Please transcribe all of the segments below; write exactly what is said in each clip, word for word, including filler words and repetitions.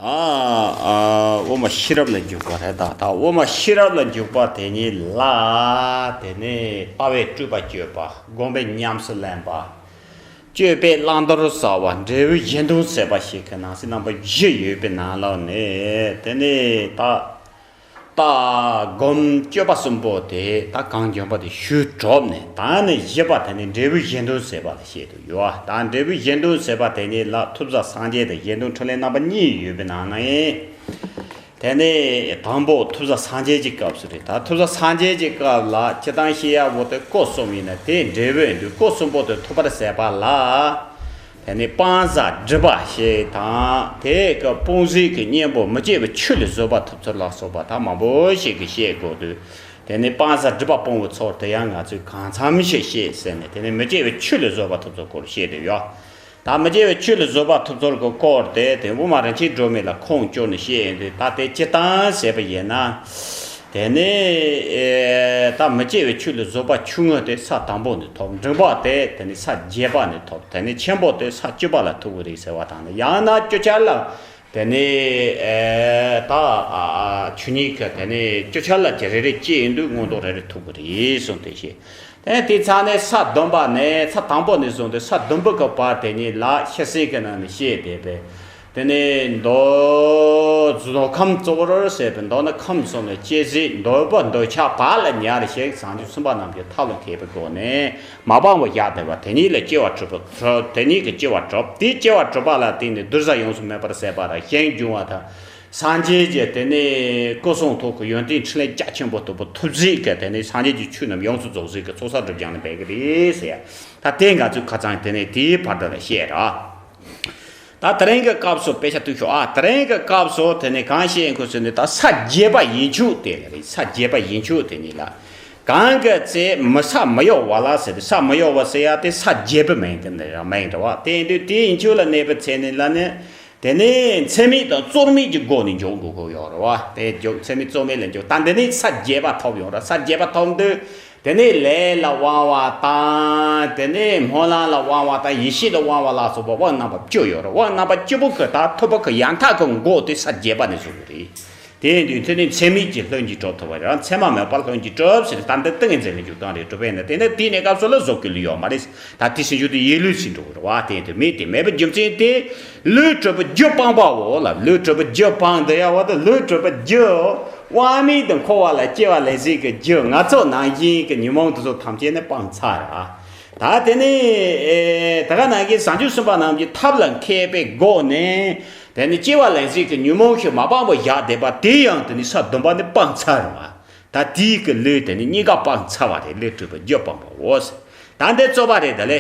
ཨ་ཨ་དབུ་མ་ཤེས་རབ་ལ་འཇུག་པ་རེད་ད། ད་དབུ་མ་ཤེས་རབ་ལ་འཇུག་པ་དེ་ཉིད་ལ། དེ་ནས་ལྟ་བའི་སྤྲོས་པ་གཅོད་པ། སྒོམ་པས་ཉམས་སུ་ལེན་པ། སྤྱོད་པས་བླང་དོར་བསལ་བ། འབྲས་བུ་གཞན་དོན་བྱེད་པ་ཞེས་ཀྱི་ནང་གསེས་རྣམ་པ་བཞི་ཡོད་པའི་ནང་ལོགས་ནས། དེ་ནས་ད་ལྟ་སྒོམ་སྤྱོད་པ་གསུམ་པོ་དེ་ད་གང་བྱུང་བ་དེ་ཞུས་གྲུབ་ནས། ད་ནི་བཞི་པ་དེ་ནི་འབྲས་བུ་གཞན་དོན་བྱེད་པ་ལ་བཤད་དུ་ཡོད། ད་འབྲས་བུ་གཞན་དོན་བྱེད་པ་དེ་ཉིད་ལ་ཐོབ་བྱ་སངས་རྒྱས་དང་གཞན་དོན་འཕྲིན་ལས་རྣམ་པ་གཉིས་ཡོད་པའི་ནང་ནས། དེ་ནས་དང་པོ་ཐོབ་བྱ་སངས་རྒྱས་ཀྱི་སྐབས་སུ་རེད། ད་ཐོབ་བྱ་སངས་རྒྱས་ཀྱི་སྐབས་ལ་སྤྱིར་བཏང་བཤད་ཡག་པོ་དེ་སྐུ་གསུམ་ཡིན་ན་དེ་འབྲས་བུ་ཡིན་དུས། སྐུ་གསུམ་པོ་དེ་ཐོབ་པར་བྱེད་པ་ལ། དེ་ནས་སྤང་བྱ་སྒྲིབ་པ་ཞེས་དང་། དེ་ཀ་སྤོང་བྱེད་ཀྱི་གཉེན་པོ་མི་སྐྱེ་བའི་ཆོས་ལ་བཟོད་པ་ཐོབ་ཚུལ་ལ་སོགས་པ་ད་མང་པོ་ཞིག་གིས་བཤད་དགོས་དུས། དེ་ནས་སྤང་བྱ་སྒྲིབ་པ་སྤོང་བའི་ཚུལ་དེ་ཡང་ང་ཚོས་གང་འཚམ་ཞིག་བཤད་ཟེར་ནས། དེ་ནས་མི་སྐྱེ་བའི་ཆོས་ལ་བཟོད་པ་ཐོབ་ཚུལ་སྐོར་བཤད་དུ་ཡོད། ད་མི་སྐྱེ་བའི་ཆོས་ལ་བཟོད་པ་ཐོབ་ཚུལ་གྱི་སྐོར་དེ་དེ་དབུ་མ་རིན་ཆེན་སྒྲོན་མེ་ལ་ཁུངས་བཅོལ་ནས་བཤད་ཡོང་དུས། ད་དེ་སྤྱིར་བཏང་བྱས་པ་ཡིན་ན། དེ་ནས་ཨེ་ད་མི་སྐྱེ་བའི་ཆོས་ལ་བཟོད་པ་ཆུང་ངུ་དེ་ས་དང་པོ་ནས་ཐོབ། འབྲིང་པོ་དེ་དེ་ནས་ས་བརྒྱད་པ་ནས་ཐོབ། དེ་ནས་ཆེན་པོ་དེ་ས་བཅུ་པ་ལ་ཐུག་གི་རེད་ཟེར་བ་དང་། ཡང་ན་བཅུ་ཆ་ལ། དེ་ནས་ཨེ་ད་ཨ་ཆོས་ཉིད་ཀྱི་དེ་ནས་བཅུ་ཆ་ལ་ཅི་རེ་རེ་སྐྱེས་ཡོང་དུས་མངོན་རྟོགས་རེ་རེ་ཐོབ་གི་རེད་གསུངས་ཏེ་བཤད། དེ་ནས་དེའི་ཚབ་ནས་ས་བདུན་པ་ནས། ས་དང་པོ་ནས་བཟུང་སྟེ་ས་བདུན་པ་གི་བར་དེ་ཉིད་ལ་ཤེར་ཕྱིན་གྱི་ནང་ནས་བཤད་བསྡད་པས། དེ་ནས་མདོ་མདོ་ཁམས་གཙོ་བོར་བྱས་པའི་མདོ་ནི་ཁམས་གསུམ་ལ་སྐྱེ་ཚེ་འདོད་པ་འདོད་ཆགས་བག་ལ་ཉལ་ཞེས་བྱང་ཆུབ་སེམས་དཔའ་རྣམས་ཀྱི་ཐབས་ལ་མཁས་པའི་སྒོ་ནས། མ་སྤངས་པར་བཞག་བསྡད་པ་དེ་ཉིད་ལ་སྐྱེ་བ་གྲུབ་པ། དེ་ཉིད་ཀྱི་སྐྱེ་བ་གྲུབ། དེའི་སྐྱེ་བ་གྲུབ་པ་ལ་བརྟེན་ནས་གདུལ་བྱ་ཡོངས་སུ་སྨིན་པར་བྱེད་པ་དང་། གཞན་འབྱུང་བ་དང་། སངས་རྒྱས་ཀྱི་དེ་ནས་སྐུ་གསུང་ཐུགས་ཀྱི་ཡོན་ཏན་འཕྲིན་ལས་རྒྱ་ཆེན་པོ་དེ་པོ་ཐོབ་ཚུལ་གྱི་དེ་ནས་སངས་རྒྱས་ཀྱི་ཆོས་རྣམས་ཡོངས་སུ་རྫོགས་ཚུལ་གྱི་ཚོགས་བསགས་སྒྲིབ་སྦྱང་ནི་འབད་གི་རེད་ཟེར་ཡ། ད་དེ་ང་ཚོས་ཁ་སང་དེ་ནས་དེའི་བར་དུ་ལ་བཤད་ར། ད་དེ་རིང་གི་སྐབས་སུ་དཔེ་ཆ་གཏུགས་ཤོག་ཨ། དེ་རིང་གི་སྐབས་སུ་དེ་ནས་གང་བཤད་ཡིན་ཁུ་ཟེར་ནས། ད་ས་བརྒྱད་པ་ཡན་ཆོད་དེ་ལ་རེད། ས་བརྒྱད་པ་ཡན་ཆོད་དེ་ཉིད་ལ། གང་གི་ཚེ་མི་ས་མི་གཡོ་བ་ལ་ཟེར་ཏེ། ས་མི་གཡོ་བ་ཟེར་ཡ་དེ་ས་བརྒྱད་པ་མིང་གི་ནི་རང་མིང་རེད་བ། དེ་ཡིན་དུས་དེ་ཡན་ཆོད་ལ་གནས་པའི་ཚེ་ནི་ལ་ནི། དེ་ནས་མཚན་མེད་དང་རྩོལ་མེད་ཀྱི་སྒོ་ནས་འཇུག་དགོས་ཀྱི་ཡོད་རེད་བ། དེ་འཇུག་མཚན་མེད་རྩོལ་མེད་ལ་འཇུག་ད་འདི་ནས་ས་བརྒྱད་པ་ཐོབ་ཡོང་ར། ས་བརྒྱད་པ་ཐོབ་དུས། དེ་ནས་ལས་ལ་དབང་བ་དང་། དེ་ནས་སྨོན་ལམ་ལ་དབང་བ་དང་། ཡེ་ཤེས་ལ་དབང་བ་ལ་སོགས་པ་དབང་རྣམ་པ་བཅུ་ཡོད་རེད། དབང་རྣམ་པ་བཅུ་པོ་གི་ད་ཐོབ་པ་གི་ཡང་དག་གི་མགོ་དེ་ས་བརྒྱད་པ་ནས་བཟུང་གི་རེད། དེ་ཡིན་དུས་དེ་ནས་མཚན་མེད་ཀྱི་ལྷུན་གྱིས་གྲུབ་ཐུབ་པ་རེད། མཚན་མ་མེད་པ་ལྷུན་གྱིས་གྲུབ་ཟེར་ཏེ། ད་འདི་ཏིང་ངེ་འཛིན་ལ་འཇུག་སྟངས་རེད། གྲུབ་པས་ན། དེ་ནས་དེའི་གནས་སྐབས་སུ་ལ་གཟུགས་ཀྱི་ལུས་ཡོད་མ་རེད། ད་དེ་ཟིན་རྒྱུ་དེ་ཡིད་ལུས་ཟིན་འགྲོ་གི་རེད་བ། དེ་ཡིན་དུས་མེད་དེ། མེད་པའི་རྒྱུ་མཚན་དེ། ལུས་གྲུབ་པའི་རྒྱུ་སྤངས་པའོ་ལ། ལུས་གྲུབ་པའི་རྒྱུ་སྤངས་དེ་ཡ་བ་དེ། ལུས་གྲུབ་པའི་རྒྱུ། དབང་མེད་དུ་འཁོར་བ་ལ་སྐྱེ་བ་ལེན་ཚུལ་གྱི་རྒྱུ། ང་ཚོ་ནང་བཞིན་གྱི་ཉོན་མོངས་དེ་ཚོ་ཐམས་ཅད་ནི་སྤངས་ཚར་ར། ད་དེ་ནས་ཨེ་ད་ག་ནང་བཞིན་བྱང་ཆུབ་སེམས་དཔའ་རྣམས་ཀྱི་ཐབས་ལ་མཁས་པའི་སྒོ་ནས། དེ་ནི་སྐྱེ་བ་ལེན་ཚུལ་གྱི་ཉོན་མོངས་ཤིག་མ་སྤངས་པར་བཞག་བསྡད་པ་དེ་ཡང་དེ་ནི་ས་བདུན་པ་ནི་སྤངས་ཚར་བ། ད་དེའི་གི་ལུས་དེ་ནི་གཉིས་ཀ་སྤངས་ཚར་བ་རེད། ལུས་གྲུབ་པའི་རྒྱུ་སྤངས་པའོ། ད་འདི་རྩོད་པ་རེད་ད་ལེ།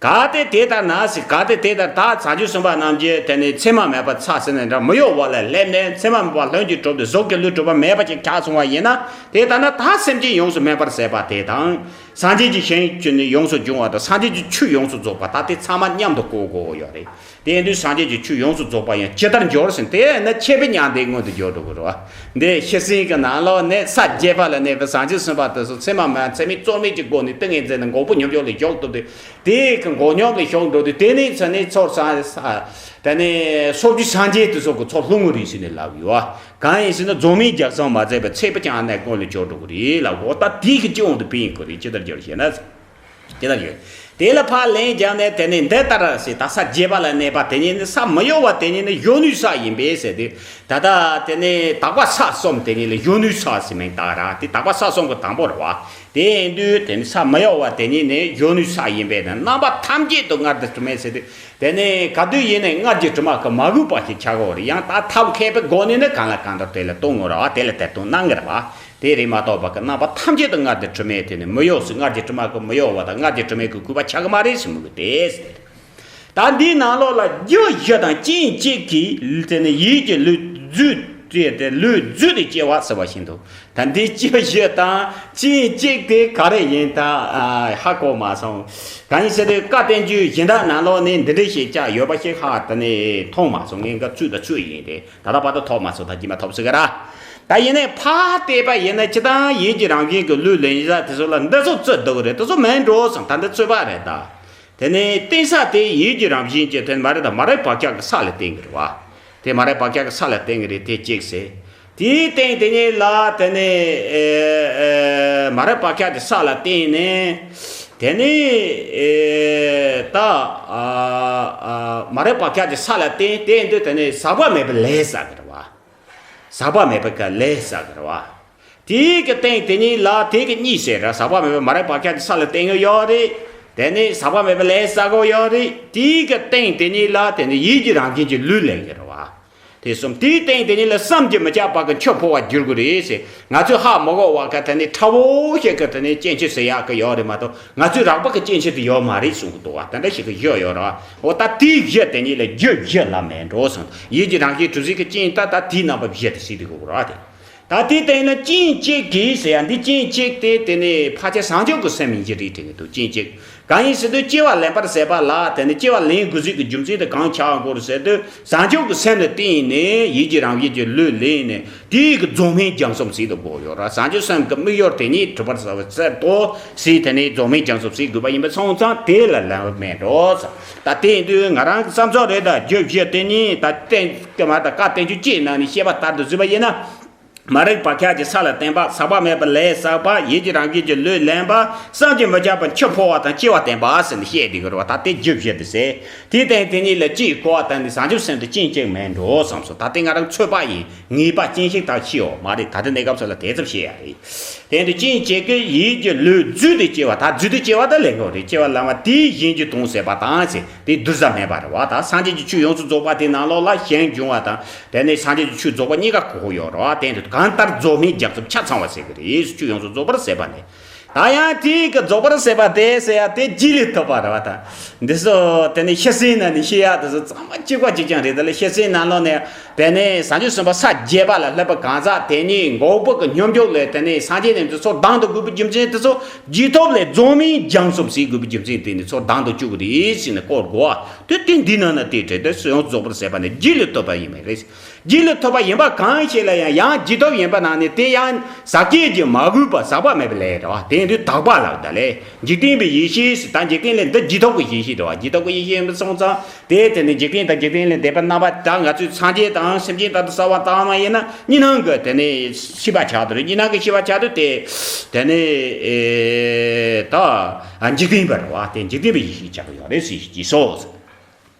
གལ་ཏེ་དེ་ལྟར་ན་ཟེར། གལ་ཏེ་དེ་ལྟར། ད་བྱང་ཆུབ་སེམས་དཔའ་རྣམས་ཀྱིས་དེ་ནི་མཚན་མ་མེད་པར་ཚར་ཟིན་ནས་འདྲ། མི་གཡོ་བ་ལ་སླེབས་ནས། མཚན་མ་མེད་པ་ལྷུན་གྱིས་གྲུབ་སྟེ་གཟུགས་ཀྱི་ལུས་གྲུབ་པ་མེད་པ་ཅིག་ཆགས་སོང་བ་ཡིན་ན། དེ་ལྟར་ན་ད་སེམས་ཅན་ཡོངས་སུ་སྨིན་པར་བྱེད་པ་དེ་དང་། སངས་རྒྱས་ཀྱི་ཞིང་ཡོངས་སུ་སྦྱོང་བ་དང་། སངས་རྒྱས་ཀྱི་ཆོས་ཡོངས་སུ་རྫོགས་པ། ད་དེ་ཚང་མ་མཉམ་དུ་བཀོད་དགོས་ཡོད་རེད། དེ་ཡིན་དུས་སངས་རྒྱས་ཀྱི་ཆོས་ཡོངས་སུ་རྫོགས་པ་ཡང་ཇི་ལྟར་འབྱོར་ཟེར། དེ་ཡིན་ན་ཆད་པའི་མྱང་འདས་མངོན་དུ་འགྱུར་འགྲོ་གི་རེད་བ། འདི་ཤེར་ཕྱིན་གྱི་ནང་ལོགས་ནས་ས་བརྒྱད་པ་ལ་གནས་པའི་བྱང་ཆུབ་སེམས་དཔའ་དེ་ཚོ་མཚན་མ་མེད། མཚན་མེད་རྩོལ་མེད་ཀྱི་སྒོ་ནས་ཏིང་ངེ་འཛིན་ནི་འགོག་པའི་སྙོམས་འཇུག་ལ་འཇུག་ཐུབ་སྟེ། དེ་གི་འགོག་སྙོམས་ལ་ཞུགས་འགྲོ་དུས། དེ་ནས་ཚེ་ནས་ཚོར་སངས། དེ་ནས་སོ་བརྒྱད་སངས་རྒྱས་དེ་ཚོ་གི་ཚོགས་ལྷུང་ངུ་རེད་ཟེར་ནས་ལབ་ཡོད་བ། གང་ཡིན་ཟེར་ན་རྫོགས་སྨིན་རྒྱ་ཚང་མ་མཛད་པའི་ཚེ་དཔག་བྱང་ནས་མངོན་ལ་འགྱུར་འགྲོ་གི་རེད་ལབ། འོ་ད་དེ་གི་སྤྱི་དབང་དུ་ཕན་ཡོན་གྱི་རེད། ཅི་ལྟར་འགྱུར་ཞེ་ན། དེ་ལྟར་ཡོད། དེ་ལ་ཕར་ལན་བརྒྱབ་ནས། དེ་ནས་འདི་ལྟར་ཟེར། ད་ས་བརྒྱད་པ་ལ་གནས་པ་དེ་ཉིད་ནི་ས་མི་གཡོ་བ་དེ་ཉིད་ནི་གཞོན་ནུའི་ས་ཡིན་པས་ཟེར་ཏེ། ད་ལྟ་དེ་ནི་དག་པ་ས་གསུམ་དེ་ཉིད་ལ་གཞོན་ནུའི་ས་ཟེར་མིང་བཏགས་ར། དེ་དག་པ་ས་གསུམ་གྱི་དང་པོ་རེད་བ། དེ་ཡིན་དུས་དེ་ནི་ས་མི་གཡོ་བ་དེ་ཉིད་ནི་གཞོན་ནུའི་ས་ཡིན་པས་ན། རྣམ་པ་ཐམས་ཅད་དུ་མངལ་དུ་གྲིབ་མེད་ཟེར་ཏེ། དེ་ནི་ག་དུས་ཡིན་ནའི་མངལ་གྱི་དྲི་མ་གིས་མ་གོས་པ་ཞིག་ཆགས་ཀྱི་ཡོད་རེད། ཡང་ད་ཐབས་མཁས་པའི་སྒོ་ནས་ནི་གང་ལ་གང་འདྲ་དེ་ལ་གཏོང་དགོས་རེད་བ། དེ་ལ་དེར་གཏོང་གནང་གི་རེད་བ། དེ་རེད་མ་གཏོགས་པ་གི་རྣམ་པ་ཐམས་ཅད་དུ་མངལ་གྱི་དྲི་མས་དེ་ནི་མི་གཡོ་ཟེར། མངལ་གྱི་དྲི་མ་གིས་མི་གཡོ་བ་དང་མངལ་གྱི་དྲི་མས་གིས་གོས་པ་ཆགས་ཀྱི་མ་རེད་ཟེར་མི་གི་དེ། ད་འདིའི་ནང་ལོགས་ལ་རྒྱུ་བཞི་དང་རྐྱེན་གཅིག་གིས་དེ་ནི་ཡིད་ཀྱི་ལུས་རྫུས་ཏེ། དེ་ལུས་རྫུས་ཏེ་སྐྱེ་བ་ཟེར་བ་བཞིན་དུ། ད་འདི་རྒྱུ་བཞི་དང་རྐྱེན་གཅིག་དེ་ག་རེ་ཡིན་ད་ཧ་གོ་མ་སོང་། གང་ཡིན་ཟེར་དུས་བཀའ་བསྟན་བཅོས་གཞན་དག་ནང་ལོགས་ནས་འདི་འདྲ་ཞིག་ཅིག་ཡོད་པ་ཞིག་ཧ་དེ་ནི་མཐོང་མ་སོང་། ངས་འགའ་ཚུད་ད་ཚུད་ཡིན་ཏེ། ད་ལྟ་བར་དུ་ཐོབ་མ་སོང་། ད་རྗེས་མ་ཐོབ་སྲིད་གི་ར། ད་ཡིན་ནའི་ཕར་བལྟས་པ་ཡིན་ན་སྤྱིར་བཏང་ཡིད་ཀྱི་རང་བཞིན་གྱི་ལུས་ལེན་ཡ་དེ་ཚོ་ལ་འདི་ཚོ་རྩོད་སྡུག་རེད། དེ་ཚོ་མིན་འགྲོ་བསམ། ད་འདི་རྩོད་པ་རེད་ད། དེ་ནས་བརྟེན་ས་དེ་ཡིད་ཀྱི་རང་བཞིན་གྱི་དེ་མ་རེད་ད། མ་རིག་བག་ཆགས་ཀྱི་ས་ལ་བརྟེན་གི་རེད་བ། དེ་མ་རིག་བག་ཆགས་ཀྱི་ས་ལ་བརྟེན་གྱི་རེད། དེ་གཅིག་ཟེར། དེའི་སྟེང་དེ་ཉིད་ལ་དེ་ནས་ཨེ་ཨེ་མ་རིག་བག་ཆགས་ཀྱི་ས་ལ་བརྟེན་ནས་དེ་ནས་ཨེ་ད་ཨ་ཨ་མ་རིག་བག་ཆགས་ཀྱི་ས་ལ་བརྟེན་དེ་འདི་དེ་ནས་ཟག་པ་མེད་པའི་ལས་བསགས་ཀྱི་རེད་བ། ཟག་པ་མེད་པའི་གི་ལས་བསགས་ཀྱི་རེད་བ། དེའི་གི་སྟེང་དེ་ཉིད་ལ་དེ་གི་གཉིས་ཟེར་ར། ཟག་པ་མེད་པའི་མ་རིག་བག་ཆགས་ཀྱི་ས་ལ་བརྟེན་གྱི་ཡོད་རེད། དེ་ནས་ཟག་པ་མེད་པའི་ལས་བསགས་ཀྱི་ཡོད་རེད། དེའི་གི་སྟེང་དེ་ཉིད་ལ་དེ་ནས་ཡིད་ཀྱི་རང་བཞིན་གྱི་ལུས་ལེན་གྱི་རེད་བ། དེ་གསུམ། དེའི་སྟེང་དེ་ཉིད་ལ་བསམ་གྱིས་མི་ཁྱབ་པ་གི་འཆི་འཕོ་བར་འགྱུར་གྱི་རེད་ཟེར། ང་ཚོས་ཧ་མ་གོ་བ་གི་དེ་ནས་ཕྲ་བོ་ཞིག་གི་དེ་ནས་སྐྱེ་འཆི་ཟེར་ཡག་གི་ཡོད་རེད་མ་གཏོགས། ང་ཚོའི་རགས་པ་གི་སྐྱེ་འཆི་དེ་ཡོད་མ་རེད་གསུང་གི་འདུག་བ། དེ་འདྲ་ཞིག་གི་བཞི་ཡོད་རེད་བ། འོ་ད་དེའི་བཞི་དེ་ཉིད་ལ་རྒྱུ་བཞི་ལ་མེད་འགྲོ་གསུངས། ཡིད་ཀྱི་རང་བཞིན་གྲུ་གཟིངས་ཀྱི་སྤྱན་ད་ད་དེའི་རྣམ་པ་བཞི་དེ་ཟེར་དུས་གོ་ར་དེ། ད་དེའི་སྟེང་ན་སྤྱན་གཅིག་གིས་ཟེར་ཡ་འདི་སྤྱན་གཅིག་དེ་དེ་ནི་ཕལ་ཆེར་བྱང་ཆུབ་ཀྱི་སེམས་ཡིན་གྱི་རེད་དྲན་གྱི་འདུག་སྤྱན་གཅིག་གང་ཡིན་ཟེར་དུས་སྐྱེ་བ་ལེན་པར་ཟད་པ་ལ་དེ་ནི་སྐྱེ་བ་ལེན་དགོས་ཚུལ་གྱི་རྒྱུ་མཚན་དེ་གང་ཆགས་དགོས་རེད་ཟེར་དུས། བྱང་ཆུབ་ཀྱི་སེམས་ལ་བརྟེན་ནས་ཡིད་ཀྱི་རང་བཞིན་གྱི་ལུས་ལེན་ནས། དེའི་གི་རྫོགས་སྨིན་སྦྱང་གསུམ་ཟེར་དུ་དགོས་ཡོད་ར། བྱང་ཆུབ་སེམས་ཀྱི་དམིགས་ཡུལ་དེ་ཉིད་གྲུབ་པར་བྱ་བའི་ཚེ་ལྟོ་ཟེར་དེ་ནི་རྫོགས་སྨིན་སྦྱང་གསུམ་ཟེར་དགོས་པ་ཡིན་པ་སོང་ཙང་དེ་ལ་ལན་མེད་འགྲོ་ཟེར། ད་དེ་ཡིན་དུས་ང་རང་གི་བསམ་ཚུལ་རེད། ད་རྒྱུ་བཞི་དེ་ཉིད་ད་བསྟན་མ་ད་བཀའ་བསྟན་བཅོས་གཅིག་ནང་ནས་བཤད་པ་ལྟར་དུ་བཟོས་པ་ཡིན་ན། མ་རིག་བག་ཆགས་ཀྱི་ས་ལ་བརྟེན་པ། ཟག་པ་མེད་པའི་ལས་བསགས་པ། ཡིད་ཀྱི་རང་བཞིན་གྱི་ལུས་ལེན་པ། བསམ་གྱིས་མི་ཁྱབ་པའི་འཆི་འཕོ་བ་དང་སྐྱེ་བ་བསྟན་པ་ཟེར་ནས་བཤད་བསྡད་ཀྱི་རེད་བ། ད་དེ་རྒྱུ་བཞི་དེ་ཟེར། དེའི་སྟེང་དེ་ཉིད་ལ་གཅིག་གོ་བ་བཏང་ནས་བྱང་ཆུབ་སེམས་དེ་སྤྱན་གཅིག་མིན་འགྲོ་བསམ་སོང་། ད་དེ་ང་རང་ཚོད་དཔག་ཡིན། ངེས་པ་ཅན་ཞིག་ད་ཤེས་ཡོད་མ་རེད། ད་ལྟ་གནས་སྐབས་སུ་ལ་དེ་ཙམ་བཤད་ཡ་རེད། དེ་འདི་སྤྱན་གཅིག་གིས་ཡིད་ཀྱི་ལུས་རྫུས་ཏེ་སྐྱེ་བ། ད་རྫུས་ཏེ་སྐྱེ་བ་ད་ལེན་གྱི་རེད། སྐྱེ་བ་ལེན་པ་དེའི་གཞན་གྱིས་དོན་ཟད་པ་དང་ཟེར། དེ་གདུལ་བྱ་སྨད་པ་རེད་བ། ད་སངས་རྒྱས་ཀྱི་ཆོས་ཡོངས་སུ་རྫོགས་པ་དེའི་ནང་ལོགས་ལ་གཞན་འབྱུང་བ་དང་། དེ་ནས་སངས་རྒྱས་ཀྱི་ཆོས་རྫོགས་པ་གཉིས་ཀ་གོ་གི་ཡོད་རེད་བ། དེ་འདི་གང་ལྟར་རྫོགས་སྨིན་རྒྱ་མཚོ་ཆ་ཚང་བ་ཟེར་གྱི་རེད། ཆོས་ཡོངས་སུ་རྫོགས་པར་ཟད་པ་ནི། ད་ཡང་དེའི་གི་རྫོགས་པར་ཟད་པ་དེ་ཟེར་ཡ་དེ་རྒྱུད་ལས་ཐོབ་པ་རེད་བ། ད་འདི་ཚོ་དེ་ནི་ཤེར་ཕྱིན་ནང་ནས་བཤད་ཡ་དེ་ཚོ་ཚང་མ་གཅིག་པ་གཅིག་རྐྱང་རེད། དེ་ལ་ཤེར་ཕྱིན་ནང་ལོགས་ནས་དེ་ནི་བྱང་ཆུབ་སེམས་དཔའ་ས་བརྒྱད་པ་ལ་སླེབས་པ་གང་ཟག་དེ་ཉིད་འགོག་པའི་གི་སྙོམས་འཇུག་ལས་དེ་ནི་སངས་རྒྱས་རྣམས་ཀྱི་ཚོགས་བདག་ཏུ་དགོས་པའི་རྒྱུ་མཚན་དེ་ཚོ་རྒྱུད་ཐོབ་ལས་རྫོགས་སྨིན་སྦྱང་གསུམ་ཟེར་དགོས་པའི་རྒྱུ་མཚན་དེ་ནི་ཚོགས་བདག་ཏུ་བཅུག་གི་རེད་ཟེར་ནས་བཀོད་དགོས། དེ་དེ་འདི་ནང་ན་དེ་བྲིས་ཏེ་ཡོངས་རྫོགས་པར་ཟད་པ་ནི་རྒྱུད་ལས་ཐོབ་པ་ཡིན་པས་རེད། རྒྱུད་ལས་ཐོབ་པ་ཡིན་པ་གང་ཞིག་ལ་ཡང་ཡང་རྒྱུད་ཐོབ་ཡིན་པ་ན་ནི་དེ་ཡང་ཟག་བཅས་ཀྱིས་མ་གོས་པ་ཟག་པ་མེད་པའི་ལས་རེད་བ། དེ་འདི་དག་པ་ལ་ད་ལས་འཇིག་རྟེན་པའི་ཡེ་ཤེས་ཟེར། ད་འཇིག་རྟེན་ལས་འདི་རྒྱུད་ཐོབ་ཀྱི་ཡེ་ཤེས་རེད་བ། རྒྱུད་ཐོབ་ཀྱི་ཡེ་ཤེས་ཡིན་པ་སོང་ཙང་དེ་དེ་ནི་འཇིག་རྟེན་དང་འཇིག་རྟེན་ལས་འདས་པའི་རྣམ་པ། ད་ང་ཚོའི་སངས་རྒྱས་དང་སེམས་ཅན་དག་ཏུ་གསལ་བ་ལྟ་བུ་ཡིན་ན་གཉིས་སྣང་གི་དེ་ནི་ཤེས་པ་ཆགས་དུ་རེད། གཉིས་སྣང་གི་ཤེས་པ་ཆགས་དུ་དེ་དེ་ནི་ཨེ་ད་འཇིག་རྟེན་པ་རེད་བ། དེ་འཇིག་རྟེན་པའི་ཡེ་ཤེས་ཆགས་ཀྱི་ཡོད་རེད་ཟེར་ཞིག་གིས་སོ།